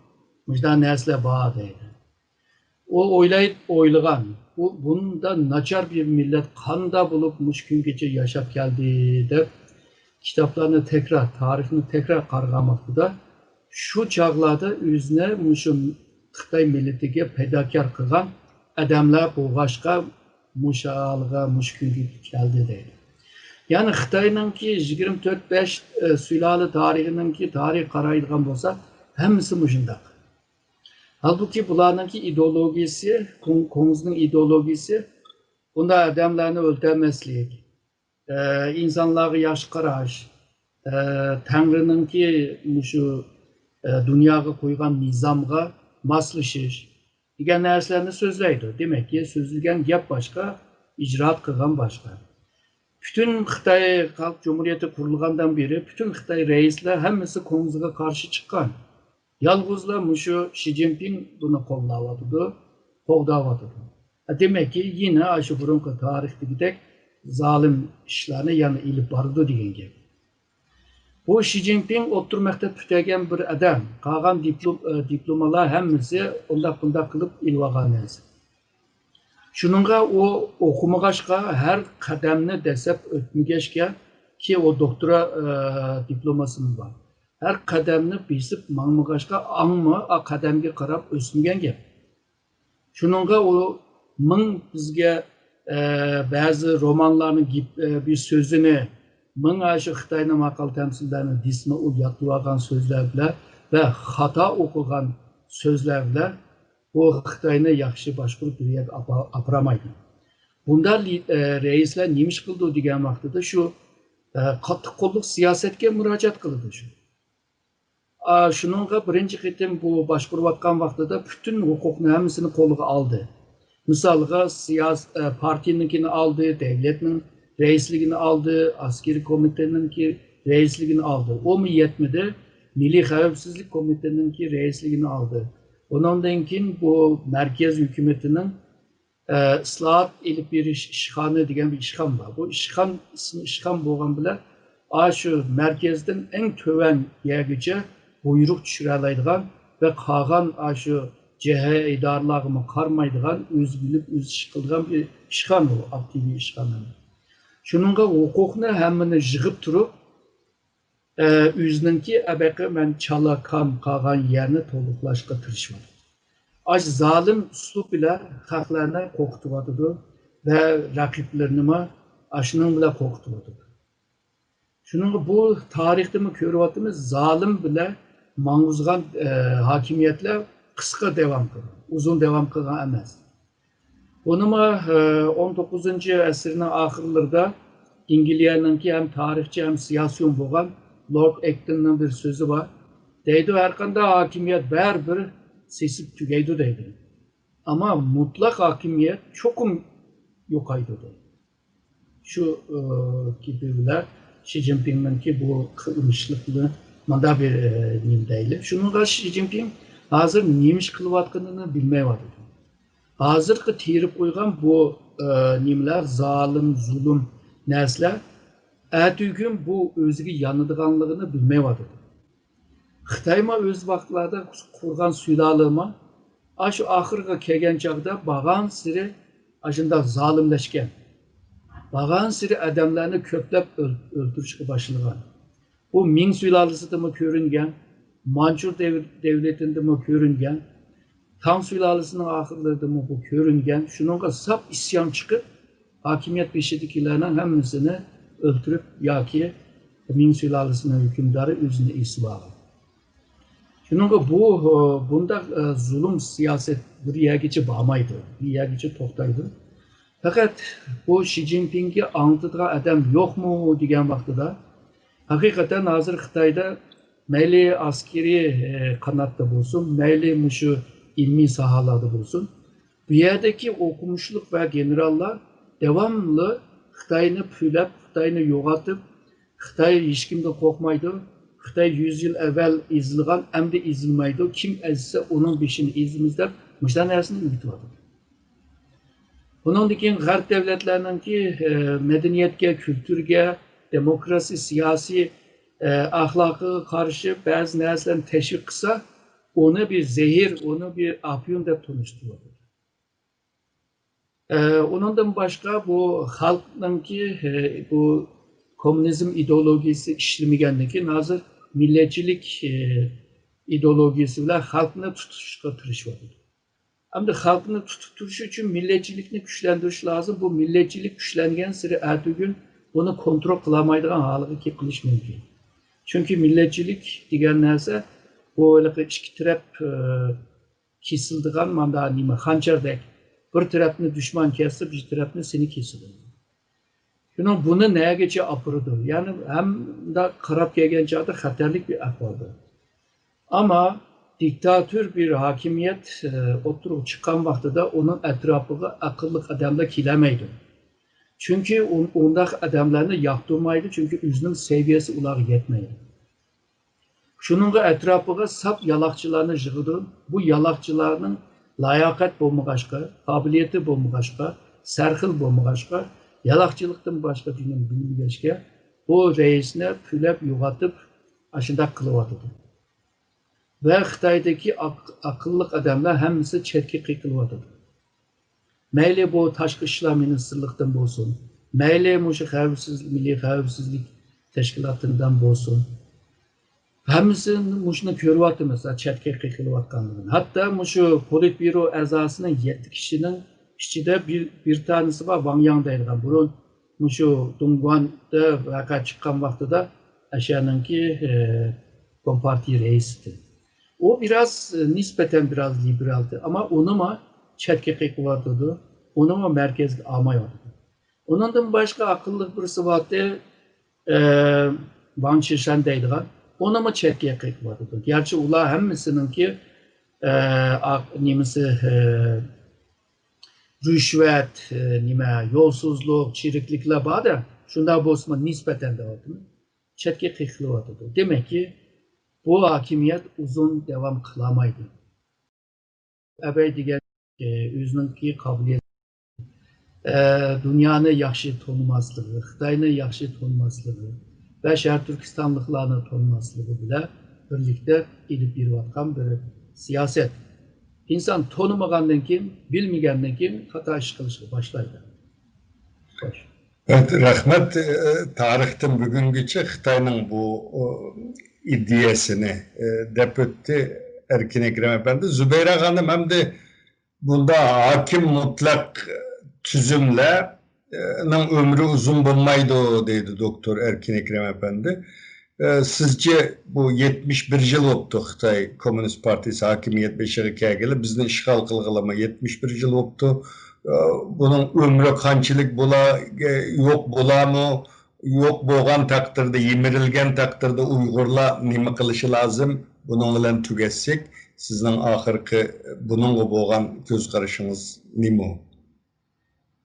مۇشۇنداق نەرسىلەر بار دەيدۇ. ئۇ ئويلاي-، ئويلىغان، بۇ، بۇندا ناچار بىر مىللەت قاندا بولۇپ مۇشۇ كۈنگىچە ياشاپ كەلدى دەپ، كىتابلارنى تەكرار، تارىخنى تەكرار قارىغان ۋاقتىدا، شۇ چاغلاردا ئۆزىنى مۇشۇ خىتاي مىللىتىگە پەيداكار قىلغان ئادەملەر بولغاچقا، مۇشۇ ھالغا، مۇشۇ كۈنگە كەلدى دەيدۇ. يەنى خىتاينىڭكى يىگىرمە تۆت بەش، ئە، سۇلالە تارىخىنىڭكى تارىخ قارايدىغان بولسا، ھەممىسى مۇشۇنداق. ھالبۇكى، بۇلارنىڭكى ئىدېئولوگىيىسى، كوڭ-، كوڭزنىڭ ئىدېئولوگىيىسى، بۇنداق ئادەملەرنى ئۆلتۈرمەسلىك، ئە، ئىنسانلارغا ياخشى قاراش، ئە، تەڭرىنىڭكى مۇشۇ، ئە، دۇنياغا قويغان نىزامغا ماسلىشىش دېگەن نەرسىلەرنى سۆزلەيدۇ. دېمەككى، سۆزلىگەن گەپ باشقا، ئىجرائات قىلغان باشقا. پۈتۈن خىتاي خەلق جۇمھۇرىيىتى قۇرۇلغاندىن بېرى پۈتۈن خىتاي رەئىسلەر ھەممىسى كوڭزىغا قارشى چىققان. يالغۇزلا مۇشۇ شى جىنپىڭ بۇنى قوللاۋاتىدۇ، قوغداۋاتىدۇ. دېمەككى، يەنە ئاشۇ بۇرۇنقى تارىختىكىدەك زالىم ئىشلارنى يەنە ئېلىپ بارىدۇ دېگەن گەپ. بۇ شى جىنپىڭ ئوتتۇرا مەكتەپ پۈتتۈرگەن بىر ئادەم، قالغان دىپلوم-، ئە، دىپلوملار ھەممىسى ئۇنداق بۇنداق قىلىپ ئېلىۋالغان نەرسە. شۇنىڭغا ئۇ ئوقۇمىغاچقا، ھەر قەدەمنى دەسسەپ ئۆتمىگەچكە، كى ئۇ دوكتورا، ئە، دىپلومىسىمۇ بار. ھەر قەدەمنى بېسىپ ماڭمىغاچقا، ئاڭمۇ ئا قەدەمگە قاراپ ئۆسمىگەن گەپ. شۇنىڭغا ئۇ مىڭ بىزگە، ئە، بەزى رومانلارنىڭ گېپ-، ئە، بىر سۆزىنى، مىڭ ئاشۇ خىتاينىڭ ماقال تەمسىللەرنى دېسىمۇ، ئۇ يادلىۋالغان سۆزلەر بىلەن ۋە خاتا ئوقۇغان سۆزلەر بىلەن بۇ خىتاينى ياخشى باشقۇرۇپ بىر يەرگە ئاپا-، ئاپىرالمايدۇ. بۇنداق لى-، ئە، رەئىسلەر نېمە ئىش قىلىدۇ دېگەن ۋاقتىدا شۇ، ئە، قاتتىق قوللۇق سىياسەتكە مۇراجىئەت قىلىدۇ شۇ. ئا، شۇنىڭغا بىرىنچى قېتىم بۇ باشقۇرۇۋاتقان ۋاقتىدا پۈتۈن ھوقۇقنى ھەممىسىنى قولىغا ئالدى. مىسالغا، سىياس-، ئە، پارتىيىنىڭكىنى ئالدى، دەۋلەتنىڭ رەئىسلىكىنى ئالدى، ئەسكىرىي كومىتېتنىڭكى رەئىسلىكىنى ئالدى. ئۇمۇ يەتمىدى، مىللىي خەۋپسىزلىك كومىتېتىنىڭكى رەئىسلىكىنى ئالدى. ئۇنىڭدىن كېيىن بۇ مەركەز ھۆكۈمىتىنىڭ ئىسلاھات ئېلىپ بېرىش ئىشخانا دېگەن بىر ئىشخانا بار. بۇ ئىشخان، ئىسمى ئىشخان بولغان بىلەن، ئاشۇ مەركەزدىن ئەڭ تۆۋەن يەرگىچە بۇيرۇق چۈشۈرەلەيدىغان ۋە قالغان ئاشۇ جەھە ئىدارىلەرگىمۇ قارىمايدىغان، ئۆزى بىلىپ ئۆزى ئىش قىلىدىغان بىر ئىشخانا ئۇ، ئاپتونوم ئىشخانا. شۇنىڭغا ھوقۇقنى ھەممىنى يىغىپ تۇرۇپ، ئە، ئۆزىنىڭكى ئەبەقى مەن چالا كام قالغان يەرنى تولۇقلاشقا تىرىشىۋاتىدۇ. ئاشۇ زالىم ئۇسلۇب بىلەن خەقلەرنى قورقۇتۇۋاتىدۇ ۋە رەقىبلىرىنىمۇ ئاشۇنىڭ بىلەن قورقۇتۇۋاتىدۇ. شۇنىڭغا بۇ تارىختىمۇ كۆرۈۋاتىمىز، زالىم بىلەن ماڭغۇزغان، ئە، ھاكىمىيەتلەر قىسقا داۋام قىلغان، ئۇزۇن داۋام قىلغان ئەمەس. بۇنىمۇ، ئە، ئون توققۇزىنچى ئەسىرنىڭ ئاخىرلىرىدا ئىنگلىيەنىڭكى ھەم تارىخچى، ھەم سىياسىيون بولغان لورد ئېكتوننىڭ بىر سۆزى بار. دەيدۇ، ھەرقانداق ھاكىمىيەت بەرىبىر سېسىپ تۈگەيدۇ دەيدۇ. ئەمما مۇتلەق ھاكىمىيەت چوقۇم يوقايدۇ دەيدۇ. شۇ، ئە، گېپى بىلەن شى جىنپىڭنىڭكى بۇ قىلمىشلىقىنى مۇنداق بىر، ئە، نېمە دەيلى. شۇنىڭغا شى جىنپىڭ ھازىر نېمە ئىش قىلىۋاتقىنىنى بىلمەيۋاتىدۇ. ھازىرقى تېرىپ قويغان بۇ، ئە، نېمىلەر، زالىم، زۇلۇم نەرسىلەر ئەتىگۈن بۇ ئۆزىگە يانىدىغانلىقىنى بىلمەيۋاتىدۇ. خىتايمۇ ئۆز ۋاقىتلاردا قۇرغان سۇلالىمۇ ئاشۇ ئاخىرىغا كەلگەن چاغدا بارغانسېرى ئاشۇنداق زالىملەشكەن. بارغانسېرى ئادەملەرنى كۆپلەپ ئۆل-، ئۆلتۈرۈشكە باشلىغان. بۇ مىڭ سۇلالىسىدىمۇ كۆرۈنگەن، مانچۇ دەۋ-، دەۋلىتىدىمۇ كۆرۈنگەن، تاڭ سۇلالىسىنىڭ ئاخىرلىرىدىمۇ بۇ كۆرۈنگەن. شۇنىڭغا ساپ ئىسيان چىقىپ، ھاكىمىيەت بېشىدىكىلەرنىڭ ھەممىسىنى ئۆلتۈرۈپ ياكى مىڭ سۇلالىسىنىڭ ھۆكۈمدارى ئۆزىنى ئېسىۋالغان. شۇنىڭغا بۇ، بۇنداق، ئە، زۇلۇم سىياسەت بىر يەرگىچە بارمايدۇ، بىر يەرگىچە توختايدۇ. پەقەت بۇ شى جىنپىڭگە ئاڭلىتىدىغان ئادەم يوقمۇ دېگەن ۋاقتىدا، ھەقىقەتەن ھازىر خىتايدا مەيلى ئەسكىرىي، ئە، قاناتتا بولسۇن، مەيلى مۇشۇ ئىلمىي ساھەلەردە بولسۇن، بۇ يەردىكى ئوقۇمۇشلۇق ۋە گېنېراللار داۋاملىق خىتاينى پۈۋلەپ، خىتاينى يوغىنىتىپ، خىتاي ھېچكىمدىن قورقمايدۇ، خىتاي يۈز يىل ئەۋۋەل ئېزىلغان، ئەمدى ئېزىلمايدۇ، كىم ئەزسە ئۇنىڭ بېشىنى ئېزىمىز دەپ مۇشۇنداق نەرسىنى ئۆگىتىۋاتىدۇ. بۇنىڭدىن كېيىن غەرب دەۋلەتلەرنىڭكى، ئە، مەدەنىيەتكە، كۈلتۈرگە، دېموكراتىيە، سىياسىي، ئە، ئەخلاقىغا قارشى بەزى نەرسىلەرنى تەشۋىق قىلسا، ئۇنى بىر زەھەر، ئۇنى بىر ئاپيون دەپ تونۇشتۇرۇۋاتىدۇ. ئە، ئۇنىڭدىن باشقا بۇ خەلقنىڭكى، ئە، بۇ كوممۇنىزم ئىدېئولوگىيىسى ئىشلىمىگەندىن كېيىن ھازىر مىللەتچىلىك، ئە، ئىدېئولوگىيىسى بىلەن خەلقنى تۇتۇشقا تىرىشىۋاتىدۇ. ئەمدى خەلقنى تۇتۇپ تۇرۇش ئۈچۈن مىللەتچىلىكنى كۈچلەندۈرۈش لازىم. بۇ مىللەتچىلىك كۈچلەنگەنسېرى ئەتىگۈن بۇنى كونترول قىلالمايدىغان ھالغا كېلىپ قېلىشى مۇمكىن. چۈنكى مىللەتچىلىك دېگەن نەرسە بۇ ھېلىقى ئىككى تەرەپ، ئە، كېسىلىدىغان ماندا نېمە، خەنجەردەك. بىر تەرەپنى دۈشمەن كەسسە، بىر تەرەپنى سېنى كېسىدۇ. شۇنىڭ بۇنى نەگىچە ئاپىرىدۇ؟ يەنى ھەمدە قاراپ كەلگەن چاغدا خەتەرلىك بىر ئەھۋالدا. ئەمما دىكتاتور بىر ھاكىمىيەت، ئە، ئوتتۇرىغا چىققان ۋاقتىدا ئۇنىڭ ئەتراپىغا ئەقىللىق ئادەملەر كېلەلمەيدۇ. چۈنكى ئۇ-، ئۇنداق ئادەملەرنى ياقتۇرمايدۇ، چۈنكى ئۆزىنىڭ سەۋىيەسى ئۇلارغا يەتمەيدۇ. شۇنىڭغا ئەتراپىغا ساپ يالاقچىلارنى يىغىدۇ. بۇ يالاقچىلارنىڭ لاياقەت بولمىغاچقا، قابىلىيىتى بولمىغاچقا، سەرخىل بولمىغاچقا، يالاقچىلىقتىن باشقا دۇنيانى بىلمىگەچكە، بۇ رەئىسنى پۈۋلەپ يوغىتىپ، ئاشۇنداق قىلىۋاتىدۇ. ۋە خىتايدىكى ئاق-، ئاقىللىق ئادەملەر ھەممىسى چەتكە قېقىلىۋاتىدۇ. مەيلى بۇ تاشقى ئىشلار مىنىستىرلىقىدىن بولسۇن، مەيلى مۇشۇ خەۋپسىز-، مىللىي خەۋپسىزلىك تەشكىلاتىدىن بولسۇن، ھەممىسى مۇشۇنى كۆرۈۋاتىمىز، چەتكە قېقىلىۋاتقانلىقىنى. ھەتتا مۇشۇ پولىتبيۇرو ئەزاسىنىڭ يەتتە كىشىنىڭ ئىچىدە بىر، بىر تانىسى بار، ۋاڭ ياڭ دەيدىغان. بۇرۇن مۇشۇ دۇڭگۇەندا ۋەقە چىققان ۋاقتىدا ئەشەنىڭكى، ئە، كومپارتىيە رەئىسى ئىدى. ئۇ بىراز، ئە، نىسبەتەن بىراز لىبېرال ئىدى. ئەمما ئۇنىمۇ چەتكە قېقىۋاتىدۇ. ئۇنىمۇ مەركەزگە ئالمايۋاتىدۇ. ئۇنىڭدىن باشقا ئاقىللىق بىرسى بارتى، ئە، ۋاڭ چىشەن دەيدىغان. ئۇنىمۇ چەتكە قېقىۋاتىدۇ. گەرچە ئۇلار ھەممىسىنىڭكى، ئە، ئاق-، نېمىسى، ئە، رىشۋەت، ئە، نېمە، يولسىزلىق، چىرىكلىكلەر بار-دە، شۇنداق بولسىمۇ نىسبەتەن دەۋاتىمەن. چەتكە قېقىلىۋاتىدۇ. دېمەككى، بۇ ھاكىمىيەت ئۇزۇن داۋام قىلالمايدۇ. ئەبەي دېگەن، ئە، ئۆزىنىڭكى قابىلىيەت، ئە، دۇنيانى ياخشى تونۇماسلىقى، خىتاينى ياخشى تونۇماسلىقى ۋە شەرقىي تۈركىستانلىقلارنى تونۇماسلىقى بىلەن بىرلىكتە ئېلىپ بېرىۋاتقان بىر سىياسەت. ئىنسان تونۇمىغاندىن كېيىن، بىلمىگەندىن كېيىن خاتا ئىش قىلىشقا باشلايدۇ. خوش. ئەت-، رەھمەت. ئە، تارىختىن بۈگۈنگىچە خىتاينىڭ بۇ، ئۇ، ئىدىيەسىنى، ئە، دەپ ئۆتتى ئەركىن ئەكرەم ئەپەندى. زۇبەيرە خانىم، ئەمدى بۇنداق ھاكىم مۇتلەق تۈزۈملەرنىڭ ئۆمرى ئۇزۇن بولمايدۇ، دەيدۇ دوكتور ئەركىن ئەكرەم ئەپەندى. ئە، سىزچە بۇ يەتمىش بىر يىل بوپتۇ خىتاي كوممۇنىست پارتىيىسى ھاكىمىيەت بېشىغا كەلگىلى، بىزنى ئىشغال قىلغىلىمۇ يەتمىش بىر يىل بوپتۇ. ئە، بۇنىڭ ئۆمرى قانچىلىك بولا، ئە، يوق بولامۇ؟ يوق بولغان تەقدىردە، يىمىرىلگەن تەقدىردە ئۇيغۇرلار نېمە قىلىشى لازىم؟ بۇنىڭ بىلەن تۈگەتسەك، سىزنىڭ ئاخىرقى بۇنىڭغا بولغان كۆز قارىشىڭىز نېمە؟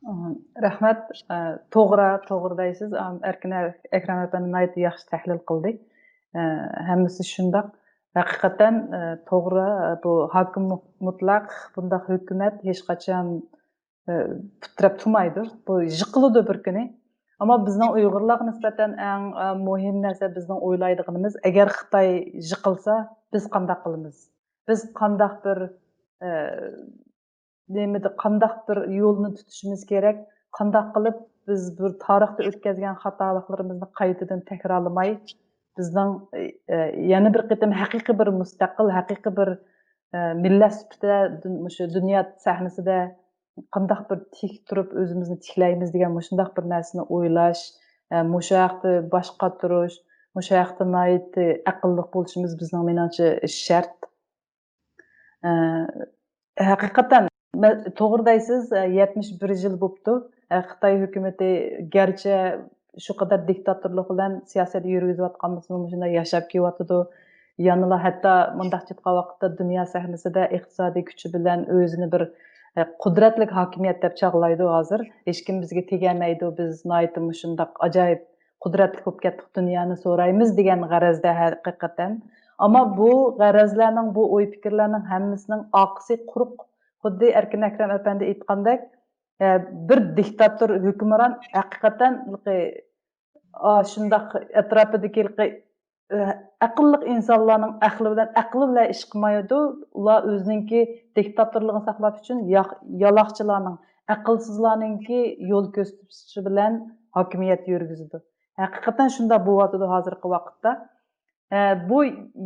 ئاھ، رەھمەت. ئە، توغرا، توغرا دەيسىز. ئەم، ئەركىن ئەكرەم ئەپەندى ناھايىتى ياخشى تەھلىل قىلدى. ئە، ھەممىسى شۇنداق. ھەقىقەتەن، ئە، توغرا. بۇ ھاكىم مۇتلەق، بۇنداق ھۆكۈمەت ھېچقاچان، ئە، پۇت تىرەپ تۇرمايدۇ. بۇ يىقىلىدۇ بىر كۈنى. ئەمما بىزنىڭ ئۇيغۇرلارغا نىسبەتەن ئەڭ، ئە، مۇھىم نەرسە بىزنىڭ ئويلايدىغىنىمىز، ئەگەر خىتاي يىقىلسا، بىز قانداق قىلىمىز؟ بىز قانداق بىر، ئە، نېمىدە، قانداق بىر يولنى تۇتۇشىمىز كېرەك؟ قانداق قىلىپ بىز بىر تارىختا ئۆتكەزگەن خاتالىقلىرىمىزنى قايتىدىن تەكرارلىماي، بىزنىڭ، ئە، يەنە بىر قېتىم ھەقىقىي بىر مۇستەقىل، ھەقىقىي بىر، ئە، مىللەت سۈپىتىدە دۇن-، مۇشۇ دۇنيا سەھنىسىدە قانداق بىر تىك تۇرۇپ ئۆزىمىزنى تىكلەيمىز دېگەن مۇشۇنداق بىر نەرسىنى ئويلاش، ئە، مۇشۇ ھەقتە باش قاتۇرۇش، مۇشۇ ھەقتە ناھايىتى ئەقىللىق بولۇشىمىز بىزنىڭ، مېنىڭچە، شەرت. ئە، ھەقىقەتەن، مە-، توغرا دەيسىز، ئە، يەتمىش بىر يىل بوپتۇ. ئە، خىتاي ھۆكۈمىتى گەرچە شۇ قەدەر دىكتاتورلۇق بىلەن سىياسەت يۈرگۈزۈۋاتقان بولسىمۇ، مۇشۇنداق ياشاپ كېلىۋاتىدۇ. يەنىلا ھەتتا مۇنداق چىققان ۋاقىتتا دۇنيا سەھنىسىدە ئىقتىسادىي كۈچى بىلەن ئۆزىنى بىر، ئە، قۇدرەتلىك ھاكىمىيەت دەپ چاغلايدۇ ھازىر. ھېچكىم بىزگە تېگەلمەيدۇ، بىز ناھايىتى مۇشۇنداق ئاجايىپ قۇدرەتلىك بولۇپ كەتتۇق، دۇنيانى سورايمىز دېگەن غەرەزدە ھەقىقەتەن. ئەمما بۇ غەرەزلەرنىڭ، بۇ ئوي پىكىرلەرنىڭ ھەممىسىنىڭ ئارقىسى قۇرۇق. خۇددى ئەركىن ئەكرەم ئەپەندى ئېيتقاندەك، ئە، بىر دىكتاتور ھۆكۈمران ھەقىقەتەن، ئا، شۇنداق ئەتراپىدىكى، ئە، ئەقىللىق ئىنسانلارنىڭ ئەقلى بىلەن، ئەقلى بىلەن ئىش قىلمايدۇ. ئۇلار ئۆزىنىڭكى دىكتاتورلۇقىنى ساقلاش ئۈچۈن ياق-، يالاقچىلارنىڭ، ئەقىلسىزلارنىڭكى يول كۆرسىتىشى بىلەن ھاكىمىيەت يۈرگۈزىدۇ. ھەقىقەتەن شۇنداق بولۇۋاتىدۇ ھازىرقى ۋاقىتتا. ئە، بۇ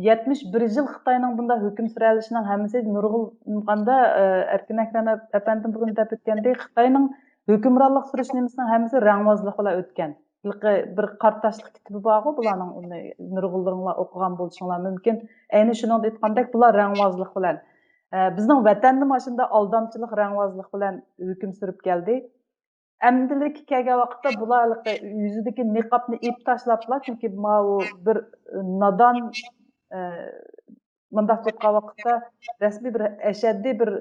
يەتمىش بىر يىل خىتاينىڭ بۇنداق ھۆكۈم سۈرەلىشىنىڭ ھەممىسى نۇرغۇن، قاندا، ئە، ئەركىن ئەكرەم ئەپ-، ئەپەندىم بۇرۇن دەپ ئۆتكەندەك، خىتاينىڭ ھۆكۈمرانلىق سۈرۈش نېمىسىنىڭ ھەممىسى رەڭۋازلىق بىلەن ئۆتكەن. ھېلىقى بىر قارا تاشلىق كىتابى بارغۇ بۇلارنىڭ، ئۇنى نۇرغۇنلىرىڭلار ئوقۇغان بولۇشۇڭلار مۇمكىن. ئەينى شۇنىڭدا ئېيتقاندەك، بۇلار رەڭۋازلىق بىلەن، ئە، بىزنىڭ ۋەتەندىمۇ ئاشۇنداق ئالدامچىلىق، رەڭۋازلىق بىلەن ھۆكۈم سۈرۈپ كەلدى. ئەمدىلىككە كەلگەن ۋاقىتتا بۇلار ھېلىقى يۈزىدىكى نىقابنى ئېلىپ تاشلاپلا، چۈنكى ماۋۇ بىر نادان، ئە، مۇنداق تۇتقان ۋاقىتتا رەسمىي بىر ئەشەددىي بىر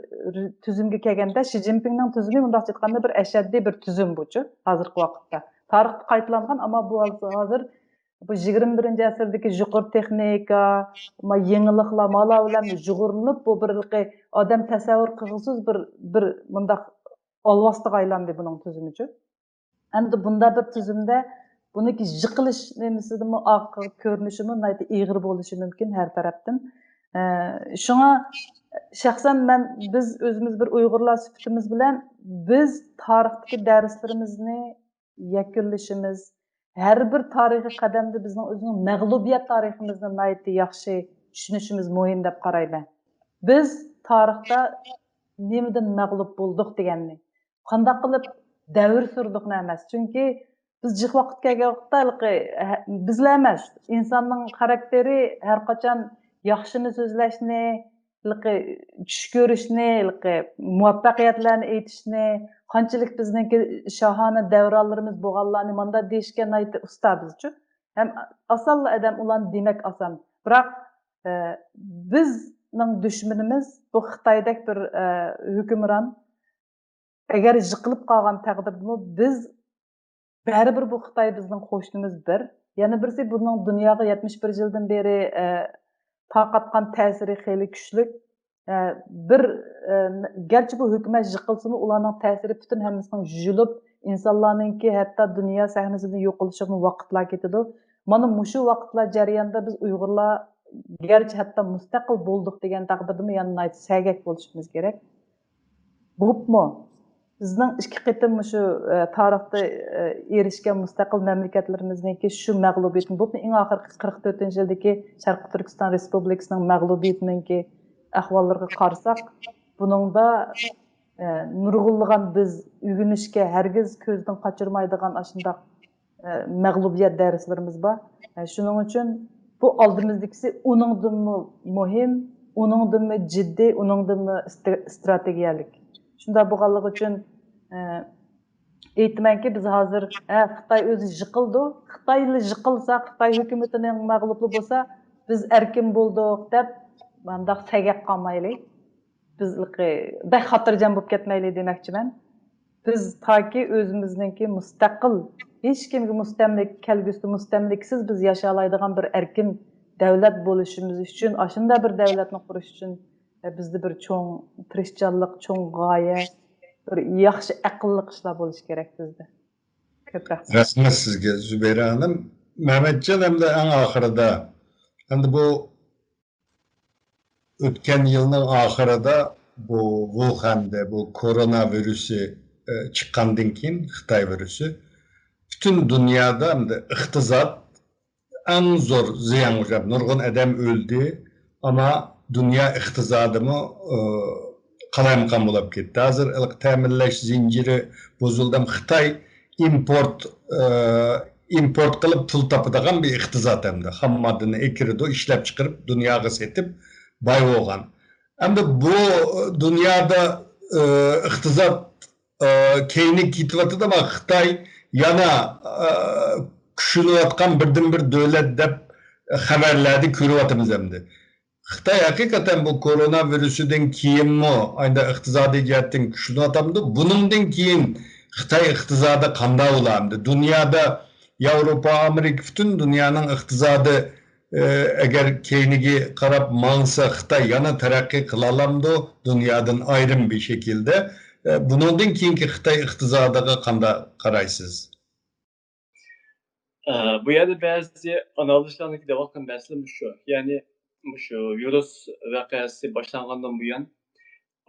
تۈزۈمگە كەلگەندە، شى جىنپىڭنىڭ تۈزۈمى مۇنداق ئېيتقاندا بىر ئەشەددىي بىر تۈزۈم بۇچۇ ھازىرقى ۋاقىتتا. تارىختا قايتىلانغان، ئەمما بۇ ھازىر، ھازىر بۇ يىگىرمە بىرىنچى ئەسىردىكى يۇقىرى تېخنىكا، ما يېڭىلىقلار، مالا بىلەن يۇغۇرۇلۇپ، بۇ بىر ھېلىقى ئادەم تەسەۋۋۇر قىلغۇسىز بىر، بىر مۇنداق ئالۋاستىغا ئايلاندى بۇنىڭ تۈزۈمىچۇ. ئەمدى بۇنداق بىر تۈزۈمدە بۇنىڭكى يىقىلىش نېمىسىدىمۇ، ئارقىغا كۆرۈنۈشىمۇ ناھايىتى ئېغىر بولۇشى مۇمكىن ھەر تەرەپتىن. ئە، شۇڭا شەخسەن مەن، بىز ئۆزىمىز بىر ئۇيغۇرلار سۈپىتىمىز بىلەن بىز تارىختىكى دەرسلىرىمىزنى يەكۈنلىشىمىز، ھەر بىر تارىخىي قەدەمدە بىزنىڭ ئۆزىنىڭ مەغلۇبىيەت تارىخىمىزنى ناھايىتى ياخشى چۈشىنىشىمىز مۇھىم دەپ قارايمەن. بىز تارىختا نېمىدىن مەغلۇپ بولدۇق دېگەننى، قانداق قىلىپ دەۋر سۈردۇقنى ئەمەس. چۈنكى بىز جىق ۋاقىت كەلگەن ۋاقىتتا ھېلىقى، ھە، بىزلا ئەمەس، ئىنساننىڭ خاراكتېرى ھەر قاچان ياخشىنى سۆزلەشنى، ھېلىقى چۈش كۆرۈشنى، ھېلىقى مۇۋەپپەقىيەتلەرنى ئېيتىشنى، قانچىلىك بىزنىڭكى شاھانە دەۋرانلىرىمىز بولغانلارنى ماندا دېيىشكە ناھايىتى ئۇستا بىزچۇ. ھەم ئاسانلا ئادەم ئۇلارنى دېمەك ئاسان. بىراق، ئە، بىزنىڭ دۈشمىنىمىز بۇ خىتايدەك بىر، ئە، ھۆكۈمران. ئەگەر يىقىلىپ قالغان تەقدىردىمۇ بىز بەرىبىر بۇ خىتاي بىزنىڭ قوشنىمىز بىر. يەنە بىرسى بۇنىڭ دۇنياغا يەتمىش بىر يىلدىن بېرى، ئە، تارقاتقان تەسىرى خېلى كۈچلۈك. ئە، بىر، ئە، گەرچە بۇ ھۆكۈمەت يىقىلسىمۇ، ئۇلارنىڭ تەسىرى پۈتۈن ھەممىسىنىڭ يۇيۇلۇپ، ئىنسانلارنىڭكى ھەتتا دۇنيا سەھنىسىدىن يوقىلىشىغىمۇ ۋاقىتلار كېتىدۇ. مانا مۇشۇ ۋاقىتلار جەريانىدا بىز ئۇيغۇرلار گەرچە ھەتتا مۇستەقىل بولدۇق دېگەن تەقدىردىمۇ يەنە ناھايىتى سەگەك بولۇشىمىز كېرەك. بولۇپمۇ بىزنىڭ ئىككى قېتىم مۇشۇ، ئە، تارىختا، ئە، ئېرىشكەن مۇستەقىل مەملىكەتلىرىمىزنىڭكى شۇ مەغلۇبىيىتىنى، بولۇپمۇ ئەڭ ئاخىرقى قىرىق تۆتىنچى يىلدىكى شەرقىي تۈركىستان رېسپۇبلىكىسىنىڭ مەغلۇبىيىتىنىڭكى ئەھۋاللىرىغا قارىساق، بۇنىڭدا، ئە، نۇرغۇنلىغان بىز ئۆگىنىشكە ھەرگىز كۆزدىن قاچۇرمايدىغان ئاشۇنداق، ئە، مەغلۇبىيەت دەرسلىرىمىز بار. ئە، شۇنىڭ ئۈچۈن بۇ ئالدىمىزدىكىسى ئۇنىڭدىنمۇ مۇھىم، ئۇنىڭدىنمۇ جىددىي، ئۇنىڭدىنمۇ ئىستر-، ئىستراتېگىيەلىك. شۇنداق بولغانلىقى ئۈچۈن، ئە، ئېيتىمەنكى، بىز ھازىر، ھە، خىتاي ئۆزى يىقىلىدۇ، خىتايلا يىقىلسا، خىتاي ھۆكۈمىتىنىڭ مەغلۇپلۇق بولسا، بىز ئەركىن بولدۇق دەپ، مۇنداق سەگەك قالمايلى. بىز بەك خاتىرجەم بولۇپ كەتمەيلى دېمەكچىمەن. بىز تاكى ئۆزىمىزنىڭكى مۇستەقىل، ھېچكىمگە مۇستەملىكە، كەلگۈسىدە مۇستەملىكىسىز بىز ياشالايدىغان بىر ئەركىن دەۋلەت بولۇشىمىز ئۈچۈن، ئاشۇنداق بىر دەۋلەتنى قۇرۇش ئۈچۈن، ئە، بىزدە بىر چوڭ تىرىشچانلىق، چوڭ غايە، بىر ياخشى ئەقىللىق ئىشلار بولۇشى كېرەك بىزدە. كۆپ رەھمەت. رەھمەت سىزگە، زۇبەيرە خانىم. مەمەتجان، ئەمدى ئەڭ ئاخىرىدا، ئەمدى بۇ ئۆتكەن يىلنىڭ ئاخىرىدا بۇ ۋۇخەندە بۇ كورونا ۋىرۇسى، ئە، چىققاندىن كېيىن، خىتاي ۋىرۇسى، پۈتۈن دۇنيادا ئەمدى ئىقتىساد ئەڭ زور زىيانغا ئۇچراپ، نۇرغۇن ئادەم ئۆلدى، ئەمما دۇنيا ئىقتىسادىمۇ، ئە، قالايمىقان بولۇپ كەتتى. ھازىر ھېلىقى تەمىنلەش زىنجىرى بۇزۇلدى. خىتاي ئىمپورت، ئە، ئىمپورت قىلىپ پۇل تاپىدىغان بىر ئىقتىساد ئەمدى. خام ماددىنى ئەكىرىدۇ، ئىشلەپ چىقىرىپ دۇنياغا سېتىپ باي بولغان. ئەمدى بۇ دۇنيادا، ئە، ئىقتىساد، ئە، كەينىگە كېتىۋاتىدۇ، ئەمما خىتاي يەنە، ئە، كۈچلىنىۋاتقان بىردىنبىر دۆلەت دەپ خەۋەرلەردە كۆرۈۋاتىمىز ئەمدى. خىتاي ھەقىقەتەن بۇ كورونا ۋىرۇسىدىن كېيىنمۇ ئايدا ئىقتىسادىي جەھەتتىن كۈچلىنىۋاتامدۇ؟ بۇنىڭدىن كېيىن خىتاي ئىقتىسادى قانداق بولامدۇ؟ دۇنيادا ياۋروپا، ئامېرىكا، پۈتۈن دۇنيانىڭ ئىقتىسادى، ئە، ئەگەر كەينىگە قاراپ ماڭسا، خىتاي يەنە تەرەققىي قىلالامدۇ؟ دۇنيادىن ئايرىم بىر شەكىلدە. ئە، بۇنىڭدىن كېيىنكى خىتاي ئىقتىسادىغا قانداق قارايسىز؟ ئە، بۇ يەردە بەزى ئانالىزچىلارنىڭكى دەۋاتقان مەسىلە مۇشۇ. يەنى مۇشۇ ۋىرۇس ۋەقەسى باشلانغاندىن بۇيان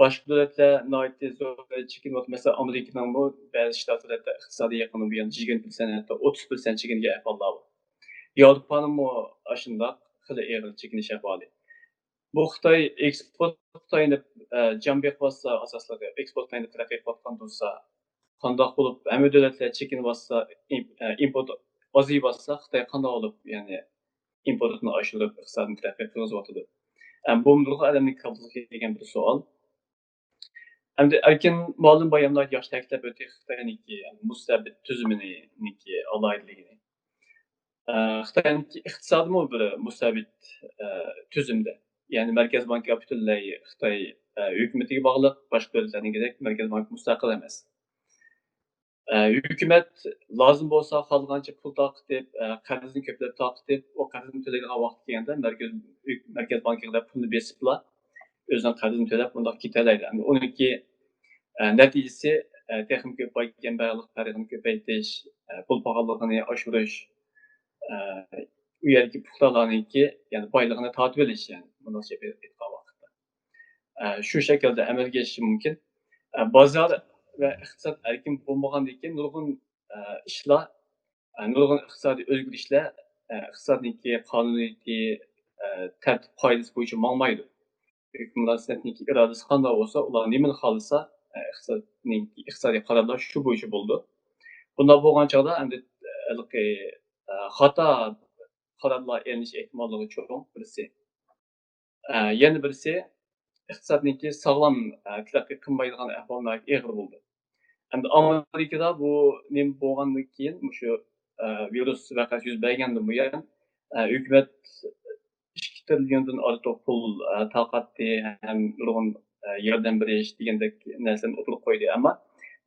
باشقا دۆلەتلەر ناھايىتى زور چېكىنىۋاتىدۇ. مەسىلەن، ئامېرىكىنىڭمۇ بەزى شتاتلىرىدا ئىقتىسادىي يىقىندىن بۇيان يىگىرمە پىرسەنت، ھەتتا ئوتتۇز پىرسەنت چېكىنگەن ئەھۋاللار بار. ياۋروپانىڭمۇ ئاشۇنداق خېلى ئېغىر چېكىنىش ئەھۋالى. بۇ خىتاي ئېكسپورتقا تايىنىپ، ئە، جان بېقىۋاتسا، ئاساسلىقى ئېكسپورتقا تايىنىپ تەرەققىي قىلىۋاتقان تۇرسا، قانداق بولۇپ ھەممە دۆلەتلەر چېكىنىۋاتسا، ئىم-، ئە، ئىمپورت ئازىيىۋاتسا، خىتاي قانداق بولۇپ، يەنى ئىمپورتنى ئاشۇرۇپ، ئىقتىسادنى تەرەققىي قىلغۇزۇۋاتىدۇ؟ ئە، بۇ نۇرغۇن ئادەمنىڭ كاللىسىغا كەلگەن بىر سوئال. ئەمدى ئەركىن مۇئەللىم بايام ناھايىتى ياخشى تەكىتلەپ ئۆتتى، خىتاينىڭكى مۇستەبىت تۈزۈمىنىڭكى ئالاھىدىلىكىنى. ئە، خىتاينىڭكى ئىقتىسادىمۇ بىر مۇستەبىت، ئە، تۈزۈمدە. يەنى مەركەز بانكا پۈتۈنلەي خىتاي، ئە، ھۆكۈمىتىگە باغلىق، باشقا دۆلەتلەرنىڭكىدەك مەركەز بانكا مۇستەقىل ئەمەس. ئە، ھۆكۈمەت لازىم بولسا خالىغانچە پۇل تارقىتىپ، ئە، قەرزنى كۆپلەپ تارقىتىپ، ئۇ قەرزنى تۆلەيدىغان ۋاقتى كەلگەندە مەركەز، مەركەز بانكىغا پۇلنى بېسىپلا ئۆزىنىڭ قەرزىنى تۆلەپ، ئۇنداق كېتەلەيدۇ. ئەمدى ئۇنىڭكى، ئە، نەتىجىسى، ئە، تېخىمۇ كۆپ باي كەمبەغەللىك پەرقىنى كۆپەيتىش، ئە، پۇل پاخاللىقىنى ئاشۇرۇش، ئە، ئۇ يەردىكى پۇقرالارنىڭكى، يەنى بايلىقىنى تارتىۋېلىش، يەنى مۇنداقچە ئېيتقان ۋاقىتتا. ئە، شۇ شەكىلدە ئەمەلگە ئېشىشى مۇمكىن. ئە، بازار ۋە ئىقتىساد ئەركىن بولمىغاندىن كېيىن نۇرغۇن، ئە، ئىشلار، ئە، نۇرغۇن ئىقتىسادىي ئۆزگىرىشلەر، ئە، ئىقتىسادنىڭكى قانۇنىيىتى، ئە، تەرتىپ قائىدىسى بويىچە ماڭمايدۇ. ھۆكۈمران سىنىپنىڭكى ئىرادىسى قانداق بولسا، ئۇلار نېمىنى خالىسا، ئە، ئىقتىسادنىڭكى ئىقتىسادىي قارارلار شۇ بويىچە بولىدۇ. بۇنداق بولغان چاغدا ئەمدى، ئە، ھېلىقى، ئە، خاتا قارارلار ئېلىنىش ئېھتىماللىقى چوڭ، بىرسى. ئە، يەنە بىرسى، ئىقتىسادنىڭكى ساغلام، ئە، تەرەققىي قىلمايدىغان ئەھۋال ناھايىتى ئېغىر بولدى. ئەمدى ئامېرىكىدا بۇ نېمە بولغاندىن كېيىن، مۇشۇ، ئە، ۋىرۇس ۋەقەسى يۈز بەرگەندىن بۇيان، ئە، ھۆكۈمەت ئىككى تىرىليوندىن ئارتۇق پۇل، ئە، تارقاتتى ھەم نۇرغۇن، ئە، ياردەم بېرىش دېگەندەك نەرسىلەرنى ئوتتۇرىغا قويدى. ئەمما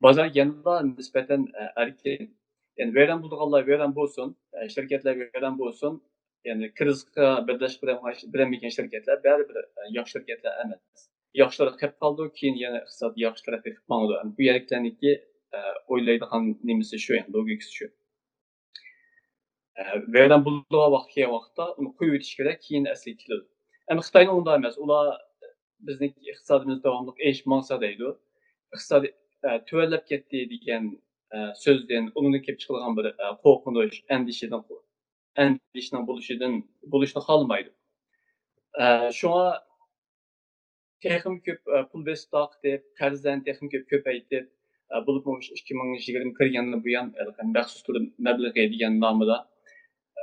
بازار يەنىلا نىسبەتەن، ئە، ئەركىن. يەنى ۋەيران بولىدىغانلار ۋەيران بولسۇن، ئە، شىركەتلەر ۋەيران بولسۇن. يەنى كىرىزىسقا بەرداشلىق بېرەلمىگەن شىركەتلەر بەرىبىر، ئە، ياخشى شىركەتلەر ئەمەس. ياخشىلار قېلىپ قالىدۇ، كېيىن يەنە ئىقتىساد ياخشى تەرەپكە قېلىپ ماڭىدۇ. بۇ يەرلىكلەرنىڭكى، ئە، ئويلايدىغان نېمىسى شۇ، يەنى لوگىكىسى شۇ. ئە، ۋەيران بولىدىغان ۋاقتى كەلگەن ۋاقىتتا ئۇنى قويۇۋېتىش كېرەك، كېيىن ئەسلىگە كېلىدۇ. ئەمما خىتاينىڭ ئۇنداق ئەمەس. ئۇلار بىزنىڭكى ئىقتىسادىمىز داۋاملىق ئېشىپ ماڭسا دەيدۇ. ئىقتىساد، ئە، تۆۋەنلەپ كەتتى دېگەن، ئە، سۆزدىن، ئۇنىڭدىن كېلىپ چىقىدىغان بىر، ئە، قورقۇنچ، ئەندىشىدىن، ئەندىشىنىڭ بولۇشىدىن، بولۇشىنى خالىمايدۇ. ئە، شۇڭا تېخىمۇ كۆپ، ئە، پۇل بېسىپ تارقىتىپ، قەرزلەرنى تېخىمۇ كۆپ كۆپەيتىپ، ئە، بولۇپمۇ مۇشۇ ئىككى مىڭ يىگىرمە كىرگەندىن بۇيان، ئە، مەخسۇس تۈر مەبلىغى دېگەن نامىدا،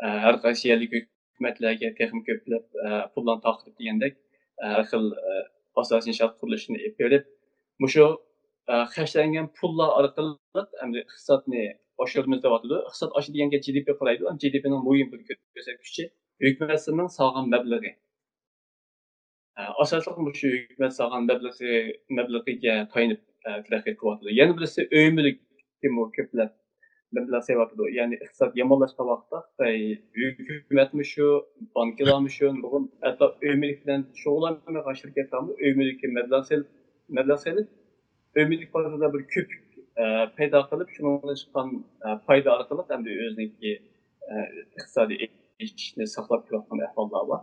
ئە، ھەر قايسى يەرلىك ھۆكۈمەتلەرگە تېخىمۇ كۆپلەپ، ئە، پۇللارنى تارقىتىپ دېگەندەك، ئە، ھەر خىل، ئە، ئاساسىي ئىنشائات قۇرۇلۇشىنى ئېلىپ بېرىپ، مۇشۇ، ئە، خەجلەنگەن پۇللار ئارقىلىق ئەمدى ئىقتىسادنى ئاشۇرىمىز دەۋاتىدۇ. ئىقتىساد ئاشىدۇ دېگەنگە جى دى پى قارايدۇ. جى دى پىنىڭ مۇھىم بىر كۆرسەتكۈچى ھۆكۈمەتنىڭ سالغان مەبلىغى. ئاساسلىق مۇشۇ ھۆكۈمەت سالغان مەبلىغى، مەبلىغىگە تايىنىپ، ئە، تەرەققىي قىلىۋاتىدۇ. يەنە بىرسى ئۆي مۈلۈككىمۇ كۆپلەپ، مەبلەغ سېلىۋاتىدۇ. يەنى ئىقتىساد يامانلاشقان ۋاقىتتا خىتاي ھۆكۈمەتمۇ شۇ، بانكىلارمۇ شۇ، نۇرغۇن ھەتتا ئۆي مۈلۈك بىلەن شۇغۇللانمىغان شىركەتلەرمۇ ئۆي مۈلۈككە مەبلەغ سېلىپ، مەبلەغ سېلىپ، ئۆي مۈلۈك بازىرىدا بىر كۆپۈك، ئە، پەيدا قىلىپ، شۇنىڭدىن چىققان، ئە، پايدا ئارقىلىق ئەمدى ئۆزىنىڭكى، ئە، ئىقتىسادىي ئېشىشنى ساقلاپ كېلىۋاتقان ئەھۋاللار بار.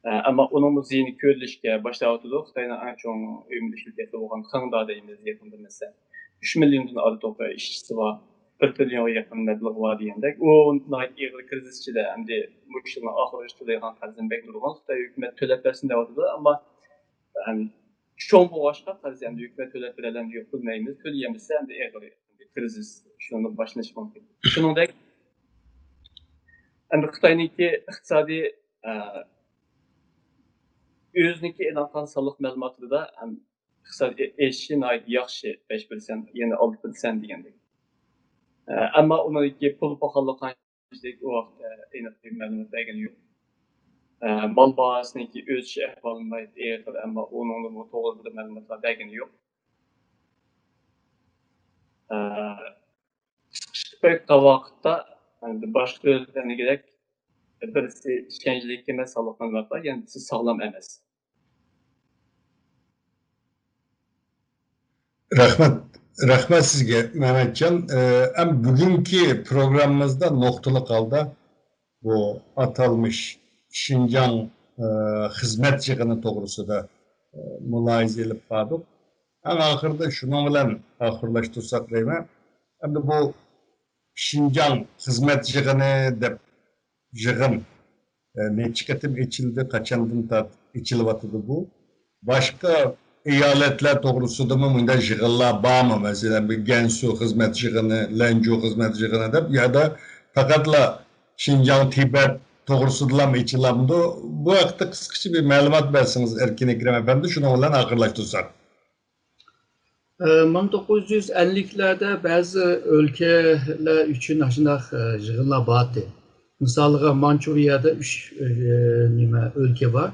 ئە، ئەمما ئۇنىڭمۇ زىيىنى كۆرۈلۈشكە باشلاۋاتىدۇ. خىتاينىڭ ئەڭ چوڭ ئۆي مۈلۈك شىركەتى بولغان خېڭدا دەيمىز، يېقىندا مەسىلەن، ئۈچ مىليوندىن ئارتۇق ئىشچىسى بار، بىر تىرىليونغا يېقىن مەبلىغى بار دېگەندەك. ئۇ ناھايىتى ئېغىر كرىزىس ئىچىدە ئەمدى مۇشۇ يىلنىڭ ئاخىرىغىچە تۆلەيدىغان قەرزىنى بەك نۇرغۇن خىتاي ھۆكۈمەت تۆلەپ بەرسۇن دەۋاتىدۇ. ئەمما، ئەم، چوڭ بولغاچقا، قەرز ئەمدى ھۆكۈمەت تۆلەپ بېرەلەمدۇ يوق بىلمەيمىز. تۆلىيەلمىسە، ئەمدى ئېغىر كرىزىس شۇنىڭدىن باشلىنىشى مۇمكىن. شۇنىڭدەك، ئەمدى خىتاينىڭكى ئىقتىسادىي، ئە، ئۆزىنىڭكى ئېلان قىلغان سانلىق مەلۇماتلىرىدا، ئەم، ئىقتىساد ئېشىشى ناھايىتى ياخشى، بەش پىرسەنت، يەنە ئالتە پىرسەنت دېگەندەك. ئە، ئەمما ئۇنىڭدىكى پۇل پاخاللىق قانچىلىك، ئۇ ھەقتە ئېنىق بىر مەلۇمات بەرگىنى يوق. ئە، مال باھاسىنىڭكى ئۆسۈش ئەھۋالى ناھايىتى ئېغىر، ئەمما ئۇنىڭدىمۇ توغرا بىر مەلۇماتلار بەرگىنى يوق. ئە، قىسقىچە ئېيتقان ۋاقىتتا، ئەمدى باشقا دۆلەتلەرنىڭكىدەك بىرسى ئىشەنچلىك ئەمەس سانلىق مەلۇماتلار، يەنە بىرسى ساغلام ئەمەس. رەھمەت، رەھمەت سىزگە، مەمەتجان. ئە، ئەم بۈگۈنكى پروگراممىمىزدا نۇقتىلىق ھالدا بۇ ئاتالمىش شىنجاڭ، ئە، خىزمەت يىغىنى توغرىسىدا، ئە، مۇلاھىزە ئېلىپ باردۇق. ئەڭ ئاخىرىدا شۇنىڭ بىلەن ئاخىرلاشتۇرساق دەيمەن. ئەمدى بۇ شىنجاڭ خىزمەت يىغىنى دەپ يىغىن، ئە، نەچچە قېتىم ئېچىلدى، قاچاندىن تارتىپ ئېچىلىۋاتىدۇ بۇ؟ باشقا ئىيالەتلەر توغرىسىدىمۇ مۇنداق يىغىنلار بارمۇ؟ مەسىلەن، بىر گەنسۇ خىزمەت يىغىنى، لەنجۇ خىزمەت يىغىنى دەپ، يا پەقەتلا شىنجاڭ، تىبەت توغرىسىدىلا ئېچىلامدۇ؟ بۇ ھەقتە قىسقىچە بىر مەلۇمات بەرسىڭىز، ئەركىن ئەكرەم ئەپەندى، شۇنىڭ بىلەن ئاخىرلاشتۇرساق. ئە، مىڭ توققۇز يۈز ئەللىكلەردە بەزى ئۆلكىلەر ئۈچۈن ئاشۇنداق، ئە، يىغىنلار بارتى. مىسالىغا، مانچۇرىيەدە ئۈچ، ئە، نېمە، ئۆلكە بار.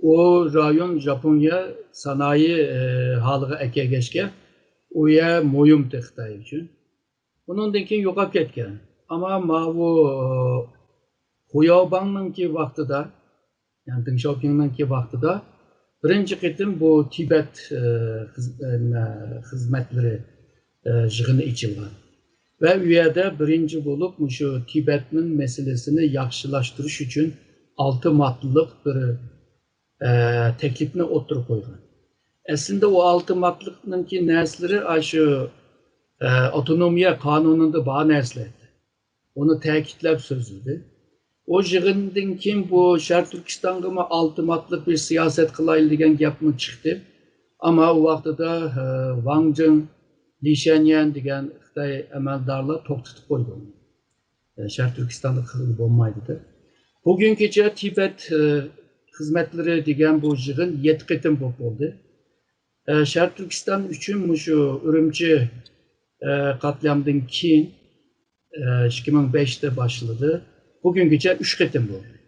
ئۇ رايون ژاپونىيە سانائى، ئە، ھالىغا ئەكەلگەچكە، ئۇ يەر مۇھىمتى خىتاي ئۈچۈن. ئۇنىڭدىن كېيىن يوقاپ كەتكەن. ئەمما ماۋۇ، ئە، خۇياۋباڭنىڭكى ۋاقتىدا، يەنى دېڭ شياۋپىڭنىڭكى ۋاقتىدا بىرىنچى قېتىم بۇ تىبەت، ئە، خىز-، ئە، نېمە، خىزمەتلىرى، ئە، يىغىنى ئېچىلغان. ۋە ئۇ يەردە بىرىنچى بولۇپ مۇشۇ تىبەتنىڭ مەسىلىسىنى ياخشىلاشتۇرۇش ئۈچۈن ئالتە ماددىلىق بىر، ئە، تەكلىپنى ئوتتۇرىغا قويغان. ئەسلىدە ئۇ ئالتە ماددىلىقنىڭكى نەرسىلىرى ئاشۇ، ئە، ئاپتونومىيە قانۇنىدا بار نەرسىلەر ئىدى. ئۇنى تەكىتلەپ سۆزلىدى. ئۇ يىغىندىن كېيىن بۇ شەرقىي تۈركىستانغىمۇ ئالتە ماددىلىق بىر سىياسەت قىلايلى دېگەن گەپمۇ چىقتى. ئەمما ئۇ ۋاقتىدا، ئە، ۋاڭ جىڭ، لى شەنيەن دېگەن خىتاي ئەمەلدارلار توختىتىپ قويدى ئۇنى. ئە، شەرقىي تۈركىستاندا قىلغىلى بولمايدۇ دەپ. بۈگۈنگىچە تىبەت، ئە، خىزمەتلىرى دېگەن بۇ يىغىن يەتتە قېتىم بولۇپ بولدى. ئە، شەرقىي تۈركىستان ئۈچۈن مۇشۇ ئۈرۈمچى، ئە، قاتلامدىن كېيىن، ئە، ئىككى مىڭ بەشتە باشلىدى. بۈگۈنگىچە ئۈچ قېتىم بولدى.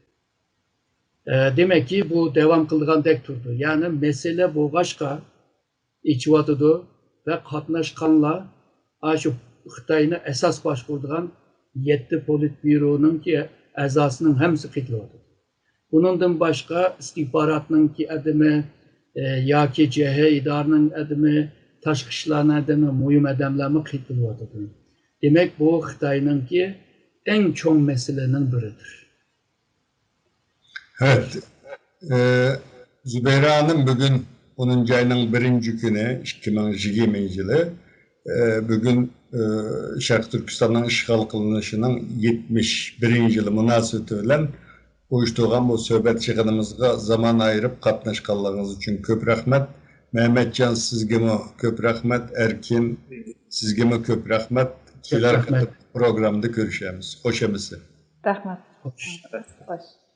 ئە، دېمەككى، بۇ داۋام قىلىدىغاندەك تۇرىدۇ. يەنى مەسىلە بولغاچقا، ئېچىۋاتىدۇ ۋە قاتناشقانلار ئاشۇ خىتاينى ئاساس باشقۇرىدىغان يەتتە پولىتبيۇرونىڭكى ئەزاسىنىڭ ھەممىسى قېتىلىۋاتىدۇ. بۇنىڭدىن باشقا ئىستىخباراتنىڭكى ئادىمى، ئە، ياكى جەھە ئىدارىنىڭ ئادىمى، تاشقى ئىشلارنىڭ ئادىمى، مۇھىم ئادەملەرمۇ قېتىلىۋاتىدۇ. دېمەك، بۇ خىتاينىڭكى ئەڭ چوڭ مەسىلىنىڭ بىرىدۇر. Evet. Ee, Zübeyra Hanım, bugün onuncu ayının birinci günü, ikki ming yigirmanchi yili. Ee, bugün, e, Şarkı Türkistan'ın işgal kılınışının yetmiş birinci yılı münasebeti bilen uyuşturğan bu söhbet yığınımızga zaman ayırıp katnaşkanlarınız için köp rahmet. Mehmetcan, sizgemi köp rahmet. Erkin, sizgemi köp rahmet. Keler rahmet. Programda görüşemiz. Hoş emisi. Rahmet. Hoş. Hoş.